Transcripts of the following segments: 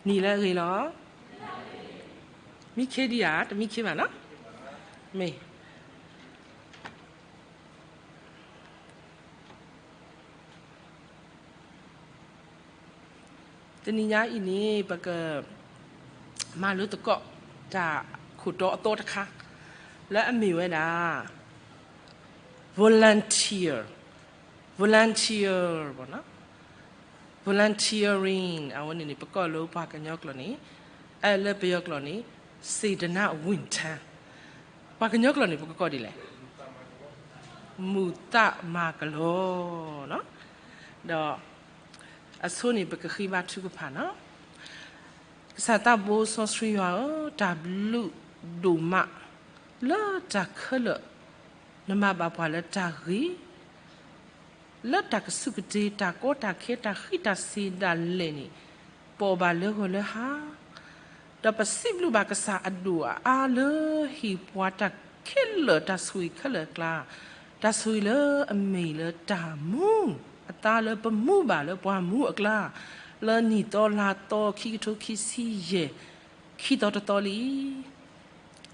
နံၤလၢအဂ့ၤလီၤ. မံခ့ဒံးဧါ, တမံခ့ဘၣ်နီၤ. မ့ၢ် တနံၤညါအံၤန့ၣ် ပကမၤလိသကိးတၢ်ခိၣ်တီအသီတခါ လၢအမ့ၢ်ဝဲဒၣ် volunteer, volunteer ဘၣ်နီၤ, volunteering အဝဲန့ၣ်န့ၣ် ပကိးလၢပှၤကညီကျိာ်န့ၣ်, အဲ လၢပယီၤကျိာ်န့ၣ် စေတနာ့ဝန်ထမ်း, ပှၤကညီကျိာ်န့ၣ် ပကကိးဒ်လဲၣ်, မူးသးမၤကလီနီၤ. ဒီးအဆိန့ၣ် ပကဃ့ဘါထုကဖၣ်နီၤ. ကစၢ်သးဘိစီဆှံယွၤဧၢ, တၢ်ဘျုးဒိၣ်မး လၢတၢ်ခဲလၢာ် နမၤဘၣ်ပှၤလၢတၢ်ဂ့ၤ လၢတၢ်ကစူၢ်ကတ့ၤ တၢ်ကီတၢ်ခဲ တၢ်ဃံးတၢ်စ့ၤဒၣ်လဲာ်န့ၣ် ပိာ်ဘၣ်လၢဂီၤလၢဟါ, ဒီးပစံးဘျုးဘၣ်ကစၢ်အဒိၣ်အအါလၢဟ့ၣ်ပှၤတၢ်ခဲလၢာ် တၢ်ဆိၣ်ဂ့ၤခဲလၢာ်အကျါ, တၢ်ဆိၣ်ဂ့ၤလၢအမ့ၢ်လၢတၢ်မူအသါလၢပမူဘၣ်လၢပှၤမူအကျါ, လၢနံၣ်သီလါသီ ခံကထိခံဆံယဲၢ် ခံသီတသီလံ.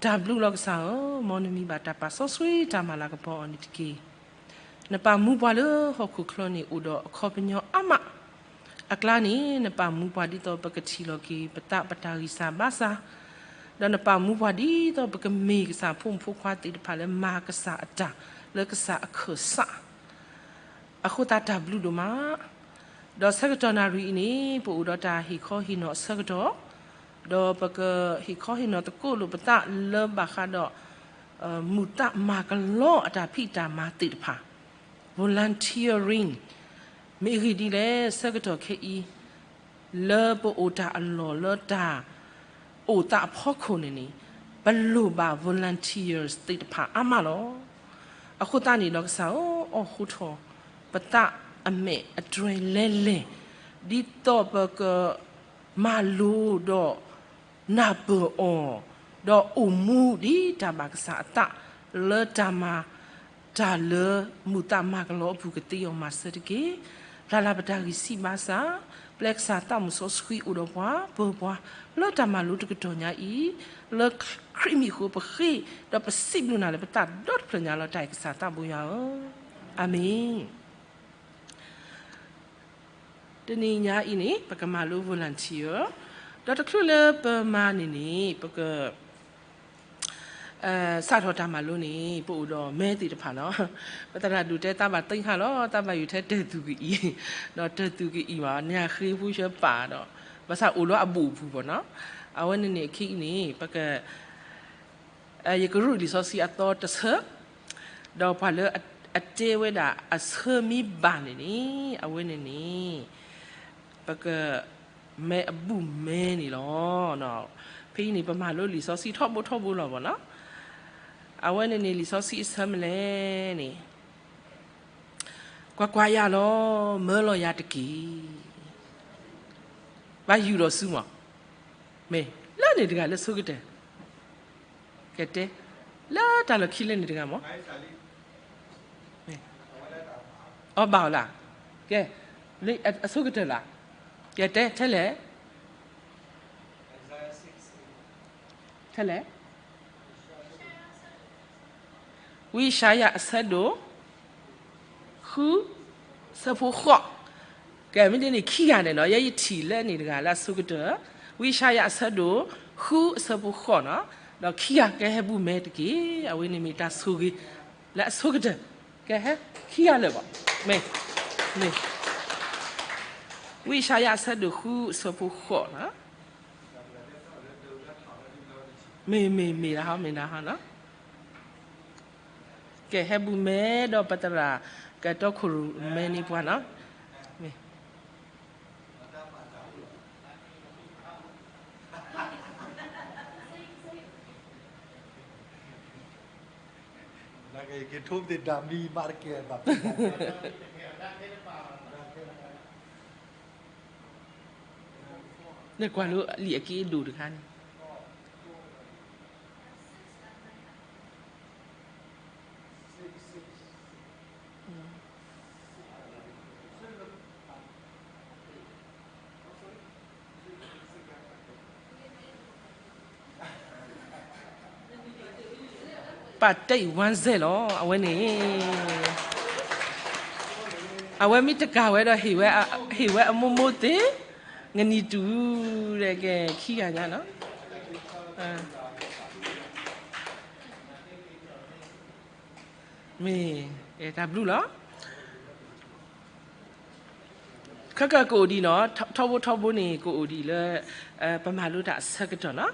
တၢ်ဘျုးလီၤကစၢ်ဧၢ, မ်နမံၤဘၣ်တၢ်ပာ်စီဆှံတၢ်မၤလၤကပီၤအီၤန့ၣ်တက့ၢ်. နပာ်မူပှၤလၢဟီၣ်ခိၣ်ချၢန့ၣ် အိၣ်ဒီးအခီပညီအါမးအကျါန့ၣ်, နပာ်မူပှၤဒ်သိးပကထံၣ်လီၤက့ၤပသးပတၢ်ဂံၢ်စၢ်ဘါစၢ်, ဒီးနပာ်မူပှၤဒ်သိးပကမ့ၢ်ကစၢ်ဖိမုၣ်ဖိခွါသ့ၣ်တဖၣ်လၢမၤကစၢ်အတၢ်လၢကစၢ်အခၢၣ်စး အဃိသတးတၢ်ဘျုးဒိၣ်မး, ဒီးဆၢကတီၢ်နၣ်ရံၣ်အံၤန့ၣ် ပအိၣ်ဒီးတၢ်ဟ့ၣ်ခီဟ့ၣ်နီၤအဆၢကတီၢ်, ဒီးပကဟ့ၣ်ခီဟ့ၣ်နီၤသကိးလိာ်ပသးလၢဘၣ်ဃးဒီး မူးသးမၤကလီအတၢ်ဖံးတၢ်မၤသ့ၣ်တဖၣ်, volunteering မ့ၢ်အဂ့ၢ်ဒ်လဲၣ်, ဆၢကတီၢ်ခဲအံၤ လၢပအိၣ်တၢ်အလီၢ်လၢတၢ်အိၣ်သးအဖီခိၣ်န့ၣ်န့ၣ်, ပလိၣ်ဘၣ် volunteers သ့ၣ်တဖၣ်အါမးလီၤ. အဃိသတးန့ၣ်ဒီးကစၢ်ဧၢ, အိးထီၣ်ပသးအမဲာ်အတြဲၤလဲလဲၣ်, ဒ်သိးပကမၤလိဒီးနၢ်ပၢၢ်အီၤ, ဒီးအိၣ်မူဒ်တၢ်ဘၣ်ကစၢ်အသး လၢတၢ်မၤ တၢ်လၢမူးသးမၤကလီအပူၤကသ့အီၤမၤစၢၤတက့ၢ်. ရၤလီၤပတၢ်ဂံၢ်ဆံးဘါစၢ်, ပျဲကစၢ်သးမုၣ်စီဆှံအိၣ်ဒီးပှၤပၢၤပှၤ လၢတၢ်မၤလိတကတီၢ်ညါအံၤ, လၢခရံာ်မံၤအဃိပဃ့, ဒီးပစံးဘျုးနၤလၢပသးဒီတဖျၢၣ်ညါလီၤ တၢ်အဲၣ်ကစၢ်သးဘိယွၤဧၢ, အၤမ့ၣ်. တနံၤညါအံၤန့ၣ် ပကမၤလိ volunteer, ဒီးတချုးလၢပမၤန့ၣ်န့ၣ် ပက စးထီၣ်တၢ်မၤလိန့ၣ် ပအိၣ်ဒီးမဲသ့ၣ်တဖၣ်နီၤ, ပသရၣ်ဒိၣ်တဲသးဘၣ်သ့ၣ်ညါလီၤ, သးဘၣ်ယိၣ်ထဲတၢ်သူၣ်ကအံၤ, ဒီးတၢ်သူၣ်ကအံၤဘၣ် နဟးဃ့ဖိဆၢပာ်ဒီး, ဘၣ်ဆၣ်အိၣ်လၢအဘူးအပူၤဘၣ်နီၤ, အဝဲန့ၣ်န့ၣ်အခံအံၤန့ၣ် ပက ယကရူၢ်လံာ်စီဆှံအသီတဆၢ, ဒီးပှၤလၢအတဲဝဲဒၣ်အဆၢမ့ၢ်ဘၣ်န့ၣ်န့ၣ် အဝဲန့ၣ်န့ၣ် ပကမဲအဘူးမဲန့ၣ်လီၤ. ဖဲအံၤန့ၣ် ပမၤလိလံာ်စီဆှံထီဘိထီဘိလီၤဘၣ်နီၤ, အဝဲန့ၣ်န့ၣ် လံာ်စီဆှံအဆၢမနုၤလဲၣ်န့ၣ်, ကွၢ်ကွၢ်ယၤလီၤ, မၢလီၤယၤတက့ၢ်. ဘၣ်ယုၢ်ဒီးဆူမး, မ့ၢ်လၢန့ၣ်တဂၤလၢဆိကတၢၢ် ကတဲ, လၢတၢ်လီၢ်ခံလၢန့ၣ်တဂၤမး, အီဘၣ်အီၤလၢ, ကဲ, အဆိကတၢၢ်လၢ, ကတဲ, ထဲလဲၣ်, ထဲလဲၣ်, ဝံယၡါယၤအဆၢဒိၣ် ဃု ဆၢဖိဃိး, ကဲ မ့ၢ်ဒ်န့ၣ်ခံဂၤန့ၣ်နီၤ, ယဲယထံၣ်လၢန့ၣ်တဂၤလၢအဆိကတၢၢ်, ဝံယၡါယၤအဆၢဒိၣ် ဃု အဆၢဖိဃိးနီၤ, ဒီးခံဂၤကဟဲဘူးမဲတက့ၢ်, အဝဲန့ၣ်မ့ၢ်တၢ်ဆိၣ်ဂ့ၤ လၢအဆိကတၢၢ်, ကဟဲခံဂၤလၢာ်ဘၣ်, မ့ၢ်, မ့ၢ်, ဝံယၡါယၤအဆၢဒိၣ်ဃု အဆၢဖိဃိးနီၤ, မ့ၢ် မ့ၢ် မ့ၢ်ဒၣ်ဟီ မ့ၢ်ဒၣ်ဟီနီၤ ကဲ ဟဲဘူးမဲဒီးပသရၣ် ကတီခိၣ်ရိၣ်မဲန့ၢ်ပှၤနီၤ, မ့ၢ်, နကွၢ်လၢလံာ်အက့အဒိၣ်တခါန့ၣ် အတဲအံၤဝါစဲလီၤ အဝဲန့ၣ် အဝဲမ့ၢ်တကးဝဲဒီး ဟ့ၣ်ဝဲအမိၢ်မိၢ်သ့ နနံၤတူၢ်ဒီးကဲခံဂၤညါနီၤ မ့ၢ်တၢ်ဘျုးလီၤ. ခဲကၢကအိၣ်ဒံးနီၤ ထီဘိထီဘိန့ၣ် ကအိၣ်ဒံးလၢ ပမၤလိတၢ်အဆၢကတီၢ်နီၤ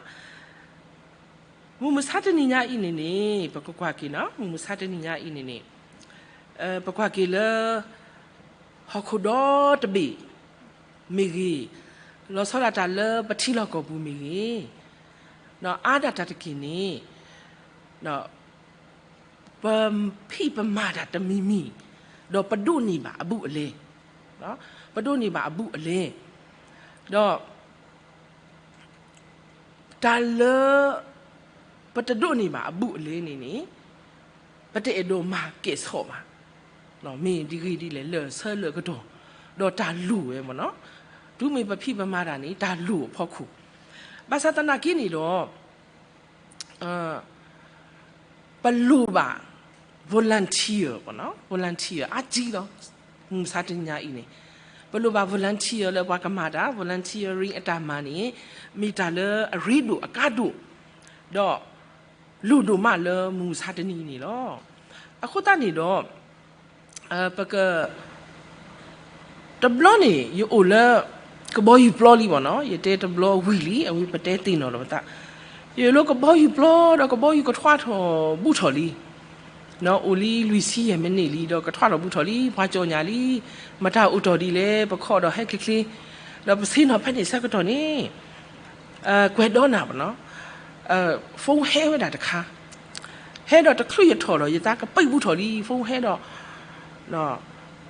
မုၢ်မဆါတနံၤညါအံၤန့ၣ်န့ၣ် ပကကွၢ်က့ၤနီၤ မုၢ်မဆါတနံၤညါအံၤန့ၣ်န့ၣ် ပကွၢ်က့ၤလၢ ဟီၣ်ခိၣ်ဒီတဘ့ၣ် မ့ၢ်ဂ့ၤ လီၤဆီဒၣ်တၢ်လၢပထံလီၢ်ကီၢ်ပူၤမ့ၢ်ဂ့ၤ အါဒၣ်တၢ်တက့ၢ်န့ၣ် ပဖံးပမၤတၢ်တမံၤမံၤ ဒီးပဒိးန့ၢ်ဘၣ်အဘူးအလဲ ပဒိးန့ၢ်ဘၣ်အဘူးအလဲ ဒီး တၢ်လၢ ပတဒိးန့ၢ်ဘၣ်အဘူးအလဲန့ၣ်န့ၣ် ပတအဲၣ်ဒိးမၤကဲၣ်ဆိးဘၣ် မ့ၢ်ဒ်ဂ့ၤဒ်လဲၣ် လၢာ်ဆၢလၢာ်ကတီၢ် ဒီးတၢ်လိၣ်ဝဲမ့ၢ်နီၤ တုၤမ့ၢ်ပဖံးပမၤတၢ်န့ၣ် တၢ်လိၣ်အဖီခိၣ် ဘၣ်ဆၣ်သနာ်က့န့ၣ်ဒီး ပလိၣ်ဘၣ် volunteer ပ volunteer အါကံလီၤ မုၢ်မဆါတနံၤညါအံၤန့ၣ် ပလိၣ်ဘၣ် volunteer လၢပှၤကမၤတၢ် volunteering အတၢ်မၤန့ၣ် မ့ၢ်တၢ်လၢအရ့ဒိၣ်အကါဒိၣ် ဒီး လိၣ်ဒိၣ်မးလၢမုၢ်မဆါတနံၤအံၤန့ၣ်လီၤ. အဃိသတးန့ၣ်ဒီး ပက တဘျီန့ၣ် ယအိၣ်လၢ ကဘီယူၤပျီလံမ့ၢ်နီၤ ယတဲတဘျီဝံၤလံ အဝဲပတဲသ့ၣ်နီၣ်လီၤပသး ယအိၣ်လၢကဘီယူၤပျီဒီးကဘီယူၤကထွါထီၣ်ဘူးထီၣ်လံ အိၣ်လံလွံၢ်ဆံယဲၢ်မံးနံးလံ ဒီးကထွါထီၣ်ဘူးထီၣ်လံ ပှၤကၠီၣ်ညါလံ မတၤအိၣ်တီၢ်ဒ်လဲၣ် ပခီၣ်ဒီးဟဲချ့ချ့ ဒီးပဆ့ၣ်နီၤဖဲန့ၣ်ဆၢကတီၢ်န့ၣ် ကွဲးဒီးနၤပနီၤ phone ဟဲဝဲဒၣ်တခါ ဟဲဒီးတချုးယထီၣ်ဒီး ယသးကပံာ်ဘူးထီၣ်လံ phone ဟဲဒီး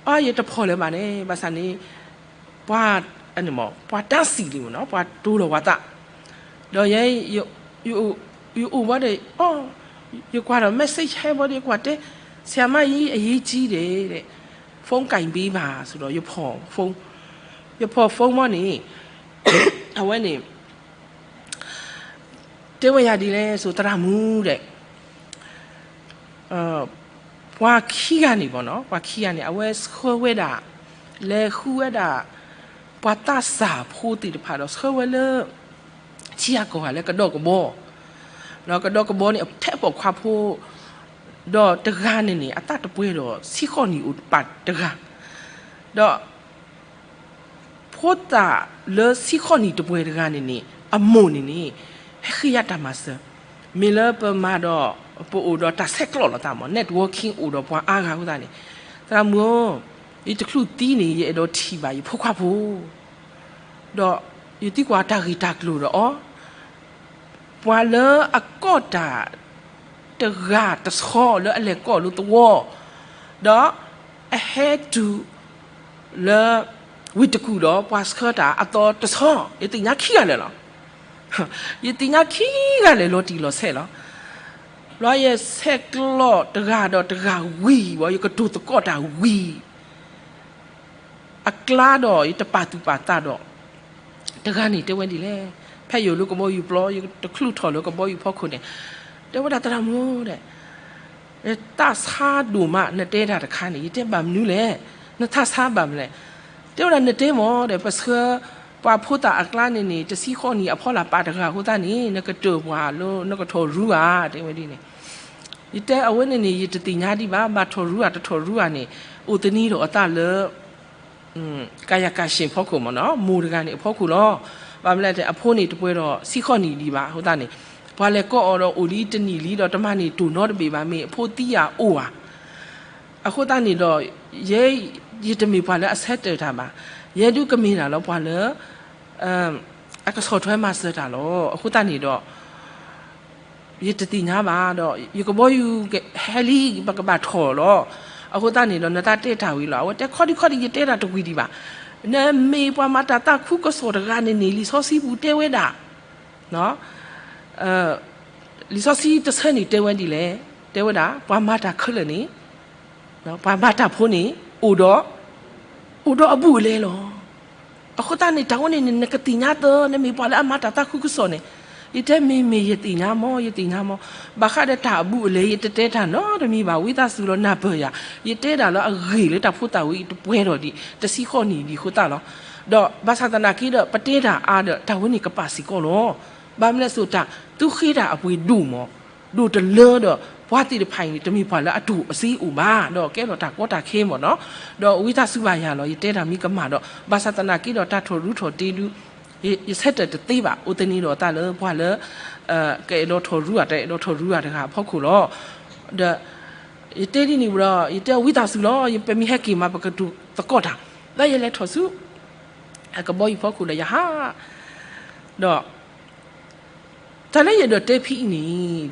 အါယတဖီၣ်လၢၤဘၣ်န့ၣ် ဘၣ်ဆၣ်န့ၣ် ပှၤ ပှၤတၢ်စံးလံမ့ၢ်နီၤ ပှၤတိၤလီၤပှၤသး ဒီးယဲ ယအိၣ်ဘၣ်ဒီး ယကွၢ်ဒီး message ဟဲဘၣ်ဒီး ယကွၢ်တဲ ဆရာမကြီး အရေးကြီးတယ်တဲ့ ဖုန်းကိုင်ပေးပါ ဆိုတော့ ယဖီၣ် phone ယဖီၣ် phone မ့ၢ်န့ၣ် အဝဲန့ၣ် တဲဝဲယၤဒ်လဲၣ် စိၤသရၣ်မုၣ်ဒီး ပှၤခံဂၤန့ၣ်မ့ၢ်နီၤ ပှၤခံဂၤန့ၣ် အဝဲဆှၢဝဲဒၣ် လဲၤဃုဝဲဒၣ် ပှၤသးစၢ်ဖိသ့ၣ်တဖၣ်ဒီး ဆှၢဝဲလၢ ထံဂၤကီၢ်ဂၤလၢကဒီးကဘီ ဒီးကဒီးကဘီန့ၣ် ထဲပိာ်ခွါဖိ ဒီးတဂၤန့ၣ်န့ၣ် အသးတပှဲၤဒီး ဆံဃိးနံၣ်အိၣ်ပာ်တဂၤ ဒီး ဖိသၣ်လၢဆံဃိးနံၣ်တပှဲၤတဂၤန့ၣ်န့ၣ် အမိၢ်န့ၣ်န့ၣ် ဟဲဃ့ယၤတၢ်မၤစၢၤ မ့ၢ်လၢပမၤဒီး ပအိၣ်ဒီးတၢ်ဆဲးကျိးလိာ်သးမ့ၢ် networking အိၣ်ဒီးပှၤအါဂၤအဃိသတးန့ၣ် သရၣ်မုၣ်ဧၢ ယတချုးသံန့ၣ် ယအဲၣ်ဒိးထံၣ်ဘၣ်ယဖိခွါဖိ ဒီးယသံကွၢ်တၢ်ဂ့ၢ်တၢ်ကျိၤဒီးအီၤ ပှၤလၢအကိးတၢ်တဂၤတဆီလၢအလဲၤကိးလိာ်သဝီ ဒီးအဟဲတုၤလၢဝ့ၢ်တကူၣ်ဒီးပှၤဆှၢတၢ်အသီတဆီ ယသ့ၣ်ညါခံဂၤလၢာ်လီၤ. ယသ့ၣ်ညါခံဂၤလၢာ်လီၤတံၢ်လီၤဆဲးလီၤ. ဘျီယဆဲးကျိးတဂၤဒီးတဂၤဝံၤဘၣ် ယကတိၤသကိးတၢ်ဝံၤ အကျါဒီး ယတပာ်သူၣ်ပာ်သးဒီး တဂၤန့ၣ်တဲဝဲဒ်လဲၣ်, ဖဲယအိၣ်လၢကဘီယူၤပျီ ယတချုးထီၣ်လၢကဘီယူၤဖီခိၣ်န့ၣ်, တဲဝဲဒၣ်သရၣ်မုၣ်ဒီး, သးဆါဒိၣ်မး နတဲတၢ်တခါန့ၣ်, ယတဲဘၣ်မနုၤလဲၣ်, နသးဆါဘၣ်မနုၤလဲၣ်, တဲဝဲဒၣ်နတဲမ့ၢ်ဒီး ပဆှၢပှၤဖိသၣ်အကျါန့ၣ်န့ၣ် တဆံဃိးနံၣ်အဖီလာ်ပာ်တဂၤအဃိသတးန့ၣ် နကတၢၢ်ပှၤလၢနကထီၣ်ရူဧါ တဲဝဲဒ်န့ၣ် ယတဲအဝဲန့ၣ်န့ၣ် ယတသ့ၣ်ညါဒံးဘၣ်, ဘၣ်ထီၣ်ရူဧါတထီၣ်ရူဧါန့ၣ် အိၣ်သန့ၤဒီးအသးလၢ ကာယကံရှင် ဖီခိၣ်မ့ၢ်နီၤ, မိၢ်တဂၤန့ၣ်အဖီခိၣ်လီၤ. ဘၣ်မနုၤလဲၣ်, အဖိန့ၣ်တပှဲၤဒီးဆံဃိးနံၣ်ဒံးဘၣ်အဃိသတးန့ၣ်, ပှၤလဲၤကိးအီၤဒီးအိၣ်လံတနံၣ်လံဒီး တမၤန့ၢ်တိၢ်နီတဘ့ၣ်ဘၣ်, မ့ၢ်အဖိသံဧါအိၣ်ဧါ. အဃိသတးန့ၣ်ဒီး ယဲ ယတမ့ၢ်ပှၤလၢအဆၢတဲာ်တၢ်ဘၣ်, ယဲဒုးကမ့ၢ်တၢ်လီၤ ပှၤလၢ အကဆီၣ်ထွဲမၤစၢၤတၢ်လီၤ. အဃိသတးန့ၣ်ဒီး ယတသ့ၣ်ညါဘၣ်ဒီး ယကဘီယူၤဟဲလံ ပကဘၣ်ထီၣ်လီၤ. အဃိသတးန့ၣ်ဒီး နတၢ်တဲတၢ်ဝံၤလီၤ. အဝဲတဲခီဒံခီဒံ ယတဲတၢ်တဝံၤဒံးဘၣ်. နမ့ၢ်ပှၤမၤတၢ်သးခုကစီၣ်တဂၤန့ၣ်န့ၣ် လံာ်စီဆှံပူၤတဲဝဲဒၣ် လံာ်စီဆှံတဆၢန့ၣ်တဲဝဲဒ်လဲၣ်, တဲဝဲဒၣ် ပှၤမၤတၢ်ခဲလၢာ်န့ၣ် ပှၤမၤတၢ်ဖိန့ၣ် အိၣ်ဒီး အိၣ်ဒီးအဘူးအလဲလီၤ. အဃိသတးန့ၣ် တၢ်ဝဲန့ၣ်န့ၣ် နကသ့ၣ်ညါသၢ နမ့ၢ်ပှၤလၢအမၤတၢ်သးခုကစီၣ်န့ၣ်, ယတဲမ့ၢ်မ့ၢ် ယသ့ၣ်ညါမီၢ် ယသ့ၣ်ညါမီၢ်, ဘၣ်ဃးဒီးတၢ်အဘူးအလဲ ယတတဲတၢ်နီတမံၤဘၣ်, ဝံသးစူၤလီၤနၢ်ပၢၢ်ယၤ, ယတဲတၢ်လၢအဂ့ၢ်လၢတၢ်ဖိသၣ်ဝံၤအံၤ တပှဲၤထီၣ်ဒံး တဆံဃိးနံၣ်ဒံးအဃိသတးလီၤ. ဒီးဘၣ်ဆၣ်သနာ်က့ဒီး ပတဲတၢ်အါဒီး တၢ်ဝဲန့ၣ်ကပာ်စ့ၢ်ကီးလီၤ. ဘၣ်မနုၤလဲၣ်အသိး တၢ်သူဃ့တၢ်အပှ့ၤဒိၣ်မီၢ်, ဒိၣ်တလၢဒီး ပှၤသ့ၣ်တဖၣ်အံၤန့ၣ် တမ့ၢ်ပှၤလၢအတိၢ်အစ့အိၣ်ဘၣ်, ဒီးကဲထီၣ်တၢ်ကီတၢ်ခဲမီၢ်နီၤ, ဒီးဝံသးစူၤဘၣ်ယၤလီၤ, ယတဲတၢ်မ့ၢ်ကမၣ်ဒီး ဘၣ်ဆၣ်သနာ်က့ဒီး တၢ်ထီၣ်ရူထီၣ်တ့ဒု ယ ယဆၢထၢၣ်တသ့ဘၣ်, အိၣ်သန့ၤဒီးသးလၢပှၤလၢ ကအဲၣ်ဒိးထီၣ်ရူဧါ တအဲၣ်ဒိးထီၣ်ရူဧါတဂၤအဖီခိၣ်လီၤ. ဒီး ယတဲဒ်န့ၣ်ဒီး ယတဲဝံသးစူၤလီၤ, ယပမ့ၢ်ဟဲက့ၤမး ပကတိၤသကိးတၢ်, လၢယလဲၤထီၣ်ဆူ အကဘီယူၤဖီခိၣ်ဒီးယဟး, ဒီး တၢ်လၢယအဲၣ်ဒိးတဲဖဲအံၤန့ၣ်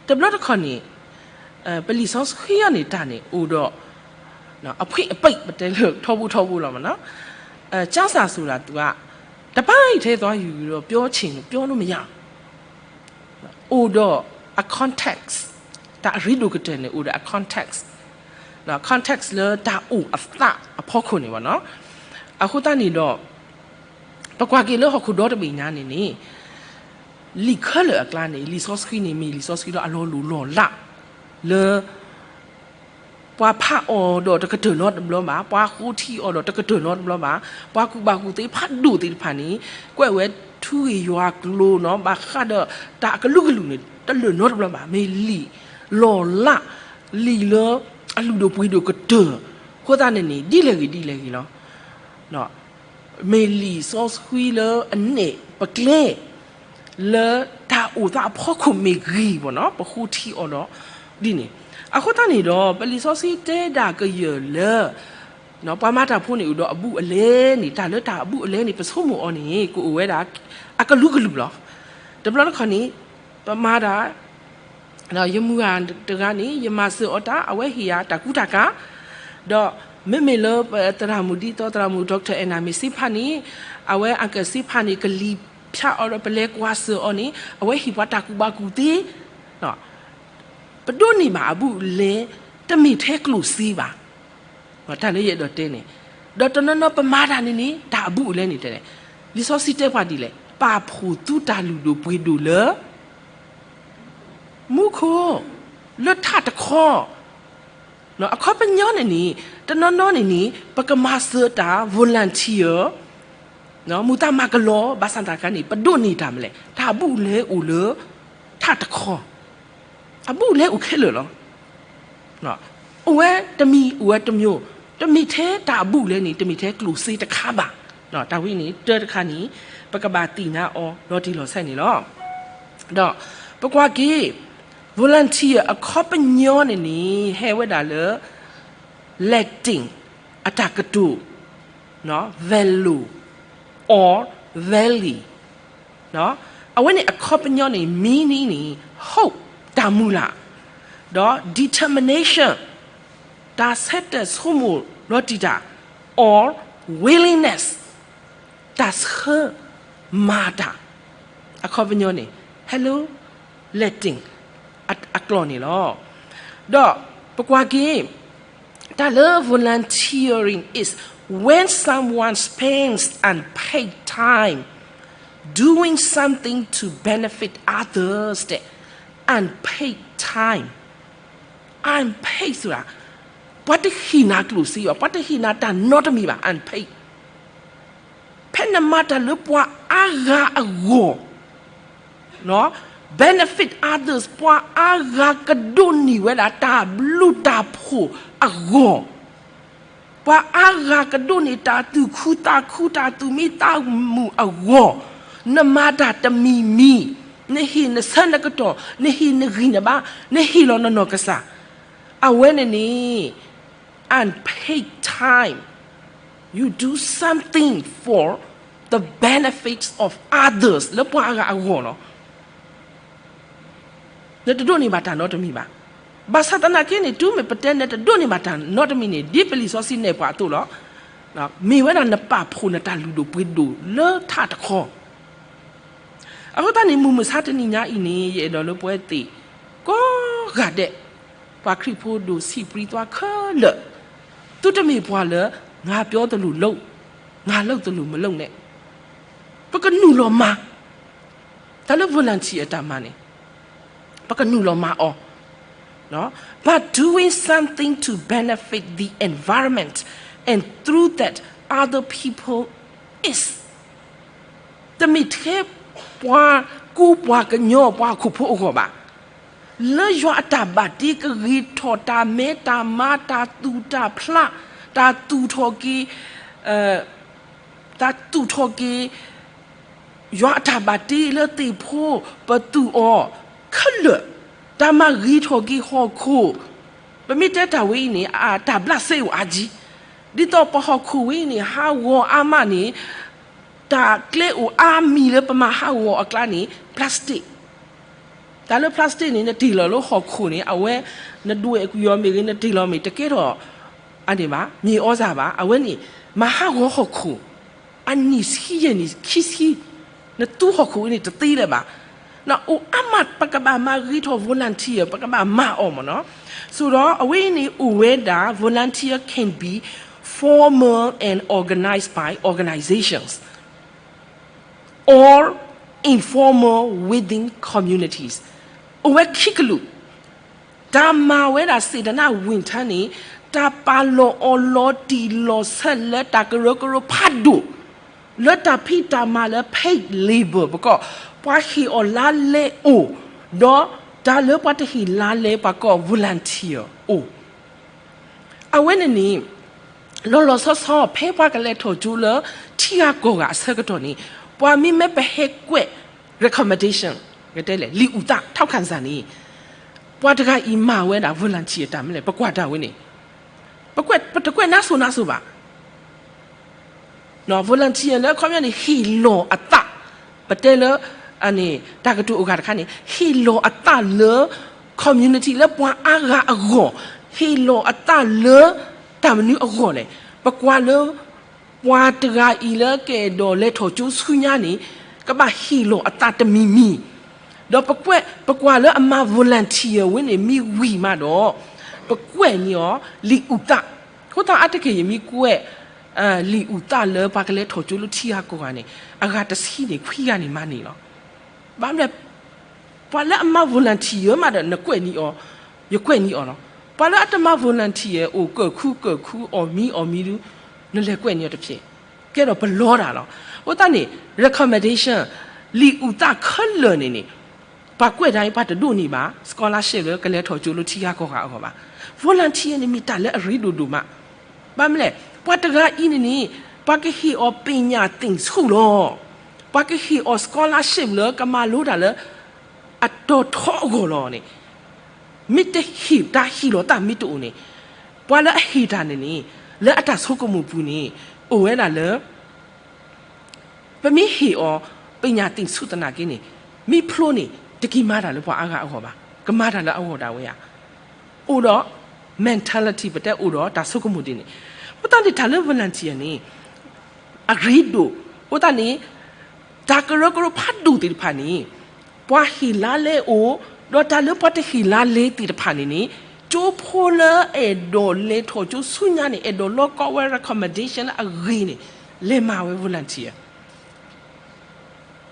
တဘျီတခီၣ်န့ၣ် ပလံာ်စီဆှံအီၤန့ၣ်တၢ်န့ၣ် အိၣ်ဒီး အဖှ့ၣ်အပိတ် ပတဲလၢထီဘိထီဘိလီၤမးနီၤ, ကျမ်းစာဆိုတာ သူက တပိုင်းထဲသွားယူပြီးတော့ ပြောချင်လို့ ပြောလို့မရဘူး, အိၣ်ဒီးအ context, တၢ်အရ့ဒိၣ်ကတၢၢ်န့ၣ် အိၣ်ဒီးအ context, context လၢတၢ်အိၣ်အသးအဖီခိၣ်န့ၣ်မးနီၤ, အဃိသတးန့ၣ်ဒီး ပကွၢ်က့ၤလၢဟီၣ်ခိၣ်ဒီတဘ့ၣ်ညါန့ၣ်န့ၣ် လံာ်ခဲလၢာ်အကျါန့ၣ် လံာ်စီဆှံန့ၣ် မ့ၢ်လံာ်စီဆှံလၢအလီၤလိၢ်လီၤလး လၢ ပှၤဖးအီၤဒီးတကတၢၢ်နီတဘျီဘၣ်, ပှၤဃိထံအီၤဒီးတကတၢၢ်နီတဘျီဘၣ်, ပှၤကူၣ်ဘၣ်ကူၣ်သ့ဖးဒိၣ်သ့ၣ်တဖၣ်န့ၣ် ကွဲးဝဲထူဂ့ၢ်ယွၤကျိၤနီၤ, ဘၣ်ဃးဒီးတၢ်အကလုာ်ကလုာ်န့ၣ် တလၢာ်နီတဘျီဘၣ်, မ့ၢ်လံာ်လီၤလး, လံာ်လၢအလုၢ်ဒိၣ်ပှ့ၤဒိၣ်ကတၢၢ်, အဃိသတးန့ၣ်န့ၣ် ဒ်လဲၣ်ဂ့ၤဒ်လဲၣ်ဂ့ၤလီၤ. မ့ၢ်လံာ်စီဆှံလၢအနဲၣ်ပကျဲ လၢတၢ်အိၣ်သးအဖီခိၣ်မ့ၢ်ဂ့ၤမးနီၤ, ပဃိထံအီၤဒီး ဒ်န့ၣ်, အဃိသတးန့ၣ်ဒီး ပလံာ်စီဆှံတဲဒၣ်ကယၢၢ်လၢ ပှၤမၤတၢ်ဖိန့ၣ်အိၣ်ဒီးအဘူးအလဲန့ၣ်, တၢ်လၢတၢ်အဘူးအလဲန့ၣ် ပဆိကမိၣ်အီၤန့ၣ် ကအိၣ်ဝဲဒၣ် အကလုာ်ကလုာ်လီၤ. တဘျီတခီၣ်န့ၣ် ပမၤတၢ် ဒီးယမုၢ်ဂၤတဂၤန့ၣ် ယမၤစၢၤအီၤတၢ် အဝဲဟ့ၣ်ယၤတၢ်ကူတၢ်ကၤ, ဒီးမ့မ့ၢ်လၢပသရၣ်မုၣ် ဒ်သိးသရၣ်မုၣ် doctor Anna မ့ၢ်စ့ဖးန့ၣ်, အဝဲ uncle စ့ဖးန့ၣ် ကလံၤဖၠးအီၤဒီး ပလဲၤကွၢ်စၢၤအီၤန့ၣ် အဝဲဟ့ၣ်ပှၤတၢ်ကူၣ်ဘၣ်ကူၣ်သ့, ပဒိးန့ၢ်ဘၣ်အဘူးအလဲ တမ့ၢ်ထဲကျိၣ်စ့ဘၣ်. တၢ်လၢယအဲၣ်ဒိးတဲန့ၣ်, ဒီးတနီၤနီၤပမၤတၢ်န့ၣ်န့ၣ် တၢ်အဘူးအလဲန့ၣ်တဲလဲၣ်, လံာ်စီဆှံတဲပှၤဒ်လဲၣ်, ပာ်ဖှိၣ်သုတၢ်လုၢ်ဒိၣ်ပှ့ၤဒိၣ်လၢ မူခိၣ်, လၢထးတခီ, အခီပညီန့ၣ်န့ၣ် တနီၤနီၤန့ၣ်န့ၣ် ပကမၤစၢၤတၢ် volunteer မူသးမၤကလီ ဘၣ်ဆၣ်သနာ်က့န့ၣ် ပဒိးန့ၢ်တၢ်မနုၤလဲၣ်, တၢ်အဘူးအလဲအိၣ်လၢ ထးတခီ, အဘူးအလဲအိၣ်ခဲလၢာ်လီၤ. အိၣ်ဝဲတမံၤ အိၣ်ဝဲတမျိုး, တမ့ၢ်ထဲတၢ်အဘူးအလဲန့ၣ် တမ့ၢ်ထဲကျိၣ်စ့တခါဘၣ်. တၢ်ဝဲန့ၣ် တၢ်တခါန့ၣ် ပကဘၣ်သ့ၣ်ညါအီၤလီၤတံၢ်လီၤဆဲးန့ၣ်လီၤ. ဒီးပကွၢ်က့ၤ volunteer အခီပညီန့ၣ်န့ၣ် ဟဲဝဲဒၣ်လၢ Latin အတၢ်ကတိၤ velo or veli, အဝဲန့ၣ်အခီပညီန့ၣ် meaning န့ၣ် hope တၢ်မုၢ်လၢ်, ဒီး determination တၢ်ဆၢတဲာ်ဆိကမိၣ်လီၤတံၢ်တၢ်, or willingness တၢ်ဆၢမၤတၢ်, အခီပညီန့ၣ် ဟဲလၢ Latin အကျိာ်န့ၣ်လီၤ. ဒီးပကွၢ်က့ၤ တၢ်လၢ volunteering is when someone spends unpaid time doing something to benefit others တဲ, unpaid time, unpaid ဆိုတာ ပှၤတဟ့ၣ်နၤကျိၣ်စ့ဘၣ်, ပှၤတဟ့ၣ်နၤတၢ်နီတမံၤဘၣ်, unpaid, ဖဲနမၤတၢ်လၢပှၤအါဂၤအဂီၢ် benefit others ပှၤအါဂၤကဒိးန့ၢ်ဝဲဒၣ်တၢ်ဘျုးတၢ်ဖှိၣ်အဂီၢ်, ပှၤအါဂၤကဒိးန့ၢ်တၢ်သူၣ်ခုသးခု တၢ်သူၣ်မံသးမုာ်အဂီၢ်, နမၤတၢ်တမံၤမံၤ, နဟ့ၣ်နဆၢနကတီၢ်, နဟ့ၣ်နဂံၢ်နဘါ, နဟ့ၣ်လီၤနနီၢ်ကစၢ်, အဝဲန့ၣ်န့ၣ် unpaid time, you do something for the benefits of others လၢပှၤအါဂၤအဂီၢ်လီၤ. နတဒိးန့ၢ်ဘၣ်တၢ်နီတမံၤဘၣ်. ဘၣ်ဆၣ်သနာ်က့န့ၣ် တုၤမ့ၢ်ပတဲနတဒိးန့ၢ်ဘၣ်တၢ်နီတမံၤန့ၣ် ဒ်ပလံာ်စီဆှံနဲၣ်ပှၤအသိးလီၤ. မ့ၢ်ဝဲဒၣ်နပာ်ဖှိၣ်နတၢ်လုၢ်ဒိၣ်ပှ့ၤဒိၣ်လၢထးတခီ အဃိသတးန့ၣ် မုၢ်မဆါတနံၤညါအံၤန့ၣ် ယအဲၣ်ဒိးလၢပဝဲသ့ၣ်ကိးဂၤဒဲး ပှၤခရံာ်ဖိဒိၣ်ဆံးပြံသွါခဲလၢာ်, သုတမ့ၢ်ပှၤလၢ ငါပြောသလိုလုပ်, ငါလုပ်သလိုမလုပ်နဲ့, ပကနုာ်လီၤမၤ, တၢ်လၢ volunteer အတၢ်မၤန့ၣ် ပကနုာ်လီၤမၤအီၤ by doing something to benefit the environment and through that other people is တမ့ၢ်ထဲပှၤကူပှၤကညီပှၤဟီၣ်ခိၣ်ဖိအဂီၢ်ဘၣ်. လၢယွၤအတၢ်ဘၣ်တ့ကဂ့ၤထီၣ်တၢ်မဲတၢ်မါ တၢ်သူၣ်တၢ်ဖျး တၢ်သူၣ်ထီၣ်က့ၤ တၢ်သူၣ်ထီၣ်က့ၤ ယွၤအတၢ်ဘၣ်တ့လၢသ့ၣ်ဖိ ပသူၣ်အီၤခဲလၢာ် တၢ်မၤဂ့ၤထီၣ်က့ၤဟီၣ်ခိၣ် ပမ့ၢ်တဲတၢ်ဝဲအံၤန့ၣ် အတၢ်ဘျးစဲအိၣ်အါကံ ဒ်သိးပဟီၣ်ခိၣ်ဝဲအံၤန့ၣ် ဟးဂီၤအါမးန့ၣ် တၢ်ကျဲအိၣ်အါမံၤလၢပမၤဟးဂီၤအကျါန့ၣ် plastic တၢ်လၢ plastic န့ၣ် နတ့ၢ်လီၤလၢဟီၣ်ခိၣ်န့ၣ် အဝဲ နဒွဲၣ်ကွံာ်အီၤမ့ၢ်ဂ့ၤ နတ့ၢ်လီၤမ့ၢ် တကဲထီၣ် အန့ၣ်ဘၣ် မြေဩဇာ ဘၣ် အဝဲန့ၣ် မၤဟးဂီၤဟီၣ်ခိၣ် အနံၣ်ဆံယဲၢ်နံၣ်ခံဆံ နသူဟီၣ်ခိၣ်အံၤန့ၣ်တသ့လၢၤဘၣ်. အိၣ်အါမး ပကဘၣ်မၤဂ့ၤထီၣ် volunteer ပကဘၣ်မၤအီၤမ့ၢ်နီၤ. ဆိုတော့ အဝဲအံၤန့ၣ်အိၣ်ဝဲဒၣ် volunteer can be formal and organized by organizations or informal within communities. အိၣ်ဝဲခံကလုာ် တၢ်မၤဝဲဒၣ် စေတနာ့ဝန်ထမ်း န့ၣ် တၢ်ပာ်လီၤအီၤလီၤတံၢ်လီၤဆဲးလၢတၢ်ကရၢကရိဖးဒိၣ် လၢတၢ်ဖံးတၢ်မၤလၢ paid labor ပကီၢ် ပှၤဟ့ၣ်အီၤလါလဲအိၣ် ဒီးတၢ်လၢပှၤတဟ့ၣ်လါလဲပှၤကီၢ် volunteer အိၣ် အဝဲန့ၣ်န့ၣ် လီၤလီၤဆီဆီ ဖဲပှၤကလဲၤထီၣ်ကၠိလၢ ထံဂၤကီၢ်ဂၤအဆၢကတီၢ်န့ၣ် ပှၤမ့မ့ၢ်ပဟဲကွဲး recommendation ကတဲလဲၣ် လံာ်အုၣ်သး ထောက်ခံစာ န့ၣ် ပှၤတဂၤအံၤမၤဝဲဒၣ် volunteer တၢ်မနုၤလဲၣ် ပကွၢ်တၢ်ဝဲန့ၣ် ပကွဲး ပတကွဲးနါစိၤနါစိၤဘၣ် volunteer လၢအခီပညီန့ၣ် ဟ့ၣ်လီၤအသး ပတဲလၢ တၢ်ကတိၤအဂၤတခါန့ၣ် ဟ့ၣ်လီၤအသးလၢ community လၢပှၤအါဂၤအဂီၢ် ဟ့ၣ်လီၤအသးလၢ တၢ်မနုၤအဂီၢ်လဲၣ် ပကွၢ်လၢ ပှၤတဂၤအံၤလၢကအဲၣ်ဒိးလဲၤထီၣ်ကၠိဆူညါန့ၣ် ကဘၣ်ဟ့ၣ်လီၤအသးတမံၤမံၤ ဒီးပကွဲး ပကွၢ်လၢအမၤ volunteer ဝဲန့ၣ် မ့ၢ်ဝံၤမးဒီး ပကွဲးန့ၢ်အီၤ လံာ်အုၣ်သး အဃိသတးအါတက့ၢ် ယမ့ၢ်ကွဲး လံာ်အုၣ်သးလၢပှၤကလဲၤထီၣ်ကၠိလၢထံဂၤကီၢ်ဂၤန့ၣ် အဂၤတဆံန့ၣ် ခွံဂၤန့ၣ်မၤန့ၢ်လီၤ. ဘၣ်မနုၤလဲၣ် ပှၤလၢအမၤ volunteer မးဒီး နကွဲးန့ၢ်အီၤ ယကွဲးန့ၢ်အီၤလီၤ. ပှၤလၢအတမၤ volunteer အိၣ်ကၢၣ်ခူကၢၣ်ခူ အီၣ်မံအီၣ်မံဒု နလဲၤကွဲးန့ၢ်အီၤတဖျဲၣ် ကဲဒီးပလီတၢ်လီၤ. အဃိသတးန့ၣ် recommendation လံာ်အုၣ်သးခဲလၢာ်န့ၣ်န့ၣ် ပှၤကွဲးတၢ်အံၤ ပှၤတဒိးန့ၢ်ဘၣ် scholarship လၢကလဲၤထီၣ်ကၠိလၢထံဂၤကီၢ်ဂၤအဂီၢ်ဘၣ်. volunteer န့ၣ်မ့ၢ်တၢ်လၢအရ့ဒိၣ်ဒိၣ်မး ဘၣ်မနုၤလဲၣ် ပှၤတဂၤအံၤန့ၣ်န့ၣ် ပှၤကဟ့ၣ်အီၤပညာသင်ဆုလီၤ. ပှၤကဟ့ၣ်အီၤ scholarship လၢကမၤလိတၢ်လၢ အတီၤထီအဂီၢ်လီၤန့ၣ် မ့ၢ်တဟ့ၣ်တၢ်ဟ့ၣ်လီၤသးမ့ၢ်တအိၣ်န့ၣ် ပှၤလၢအဟ့ၣ်တၢ်န့ၣ်န့ၣ် လၢအတၢ်ဆိကမိၣ်ပူၤန့ၣ် အိၣ်ဝဲဒၣ်လၢ ပမ့ၢ်ဟ့ၣ်အီၤ ပညာသင်ဆုသနာ်က့န့ၣ် မ့ၢ်ဖျိန့ၣ် တက့ၤမၤတၢ်လၢပှၤအါဂၤအဂီၢ်ဘၣ်. ကမၤတၢ်လၢအဂီၢ်ဒၣ်ဝဲဧါ. အိၣ်ဒီး mentality ပတဲအိၣ်ဒီးတၢ်ဆိကမိၣ်ဒ်န့ၣ် အဃိသတးန့ၣ် တၢ်လၢ volunteer န့ၣ် အရ့ဒိၣ် အဃိသတးန့ၣ် တၢ်ကရၢကရိဖးဒိၣ်သ့ၣ်တဖၣ်န့ၣ် ပှၤဟ့ၣ်လါလဲအိၣ် ဒီးတၢ်လၢပှၤတဟ့ၣ်လါလဲသ့ၣ်တဖၣ်န့ၣ်န့ၣ် ကၠိဖိလၢအဲၣ်ဒိးလဲၤထီၣ်ကၠိဆူညါန့ၣ် အဲၣ်ဒိးလီကီဝဲ recommendation လၢအဂ့ၤန့ၣ် လဲၤမၤဝဲ volunteer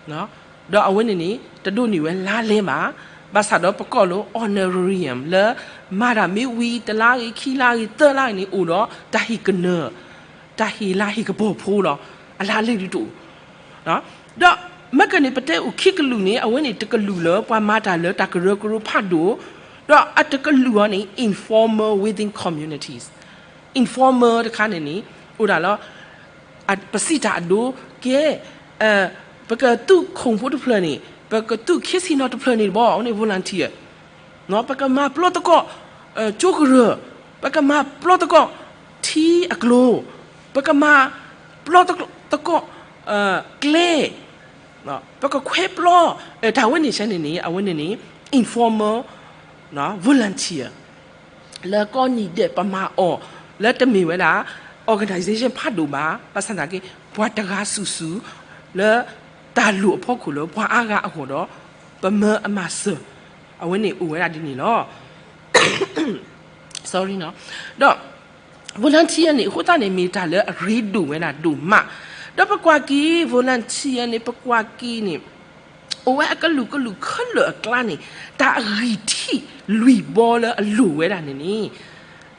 ဒီးအဝဲန့ၣ်န့ၣ် တဒိးန့ၢ်ဝဲလါလဲဘၣ်. ဘၣ်ဆၣ်ဒီးပကိးလၢ honorarium လၢ မၤတၢ်မ့ၢ်ဝံၤ တလါဂ့ၤ ခံလါဂ့ၤ သၢလါဂ့ၤန့ၣ် အိၣ်ဒီးတၢ်ဟ့ၣ်ကနၢၤ တၢ်ဟ့ၣ်လါဟ့ၣ်ကပီၤဖိလီၤ. အလါလဲဒုးတအိၣ် ဒီးမ့ၢ်ကန့ၣ် ပတဲအိၣ်ခံကလုာ်န့ၣ် အဝဲန့ၣ်တကလုာ်လၢပှၤမၤတၢ်လၢတၢ်ကရၢကရိဖးဒိၣ် ဒီးအတကလုာ်အီၤန့ၣ် informal within communities. informal တခါန့ၣ်န့ၣ် အိၣ်ဒၣ်လၢ ပစံးတၢ်အဒိ ကဲ ပကသုးခိၣ်ဖိတဖျၢၣ်န့ၣ် ပကသုးခ့ဆံနီၤတဖျၢၣ်န့ၣ်တဘျီ အဝဲန့ၣ် volunteer ပကမၤပျီသကိး ကၠိကရၢၢ်, ပကမၤပျီသကိး ထံအကျိၤ, ပကမၤပျီသကိး ကျဲ, ပကခွဲပျီ တၢ်ဝဲန့ၣ်ဆဲန့ၣ်န့ၣ် အဝဲန့ၣ်န့ၣ် informal volunteer လၢကိးနံၤဒဲးပမၤအီၤ လၢတမ့ၢ်ဝဲဒၣ် organization ဖးဒိၣ်ဘၣ်, ဘၣ်ဆၣ်သနာ်က့ ပှၤတဂၤစုာ်စုာ် လၢတၢ်လိၣ်အဖီခိၣ်လၢပှၤအါဂၤအဂီၢ်ဒီး ပမၢအမၤစၢၤ အဝဲန့ၣ်အိၣ်ဝဲဒၣ်ဒ်န့ၣ်လီၤ. sorry ဒီး volunteer န့ၣ် အဃိသတးန့ၣ် မ့ၢ်တၢ်လၢအရ့ဒိၣ်ဝဲဒၣ်ဒိၣ်မး, ဒီးပကွၢ်က့ၤ volunteer န့ၣ် ပကွၢ်က့ၤန့ၣ် အိၣ်ဝဲအကလုာ်ကလုာ်ခဲလၢာ်အကျါန့ၣ် တၢ်အဂံၢ်ထံၣ်လွံၢ်ဘီလၢအလိၣ်ဝဲဒၣ်န့ၣ်န့ၣ်,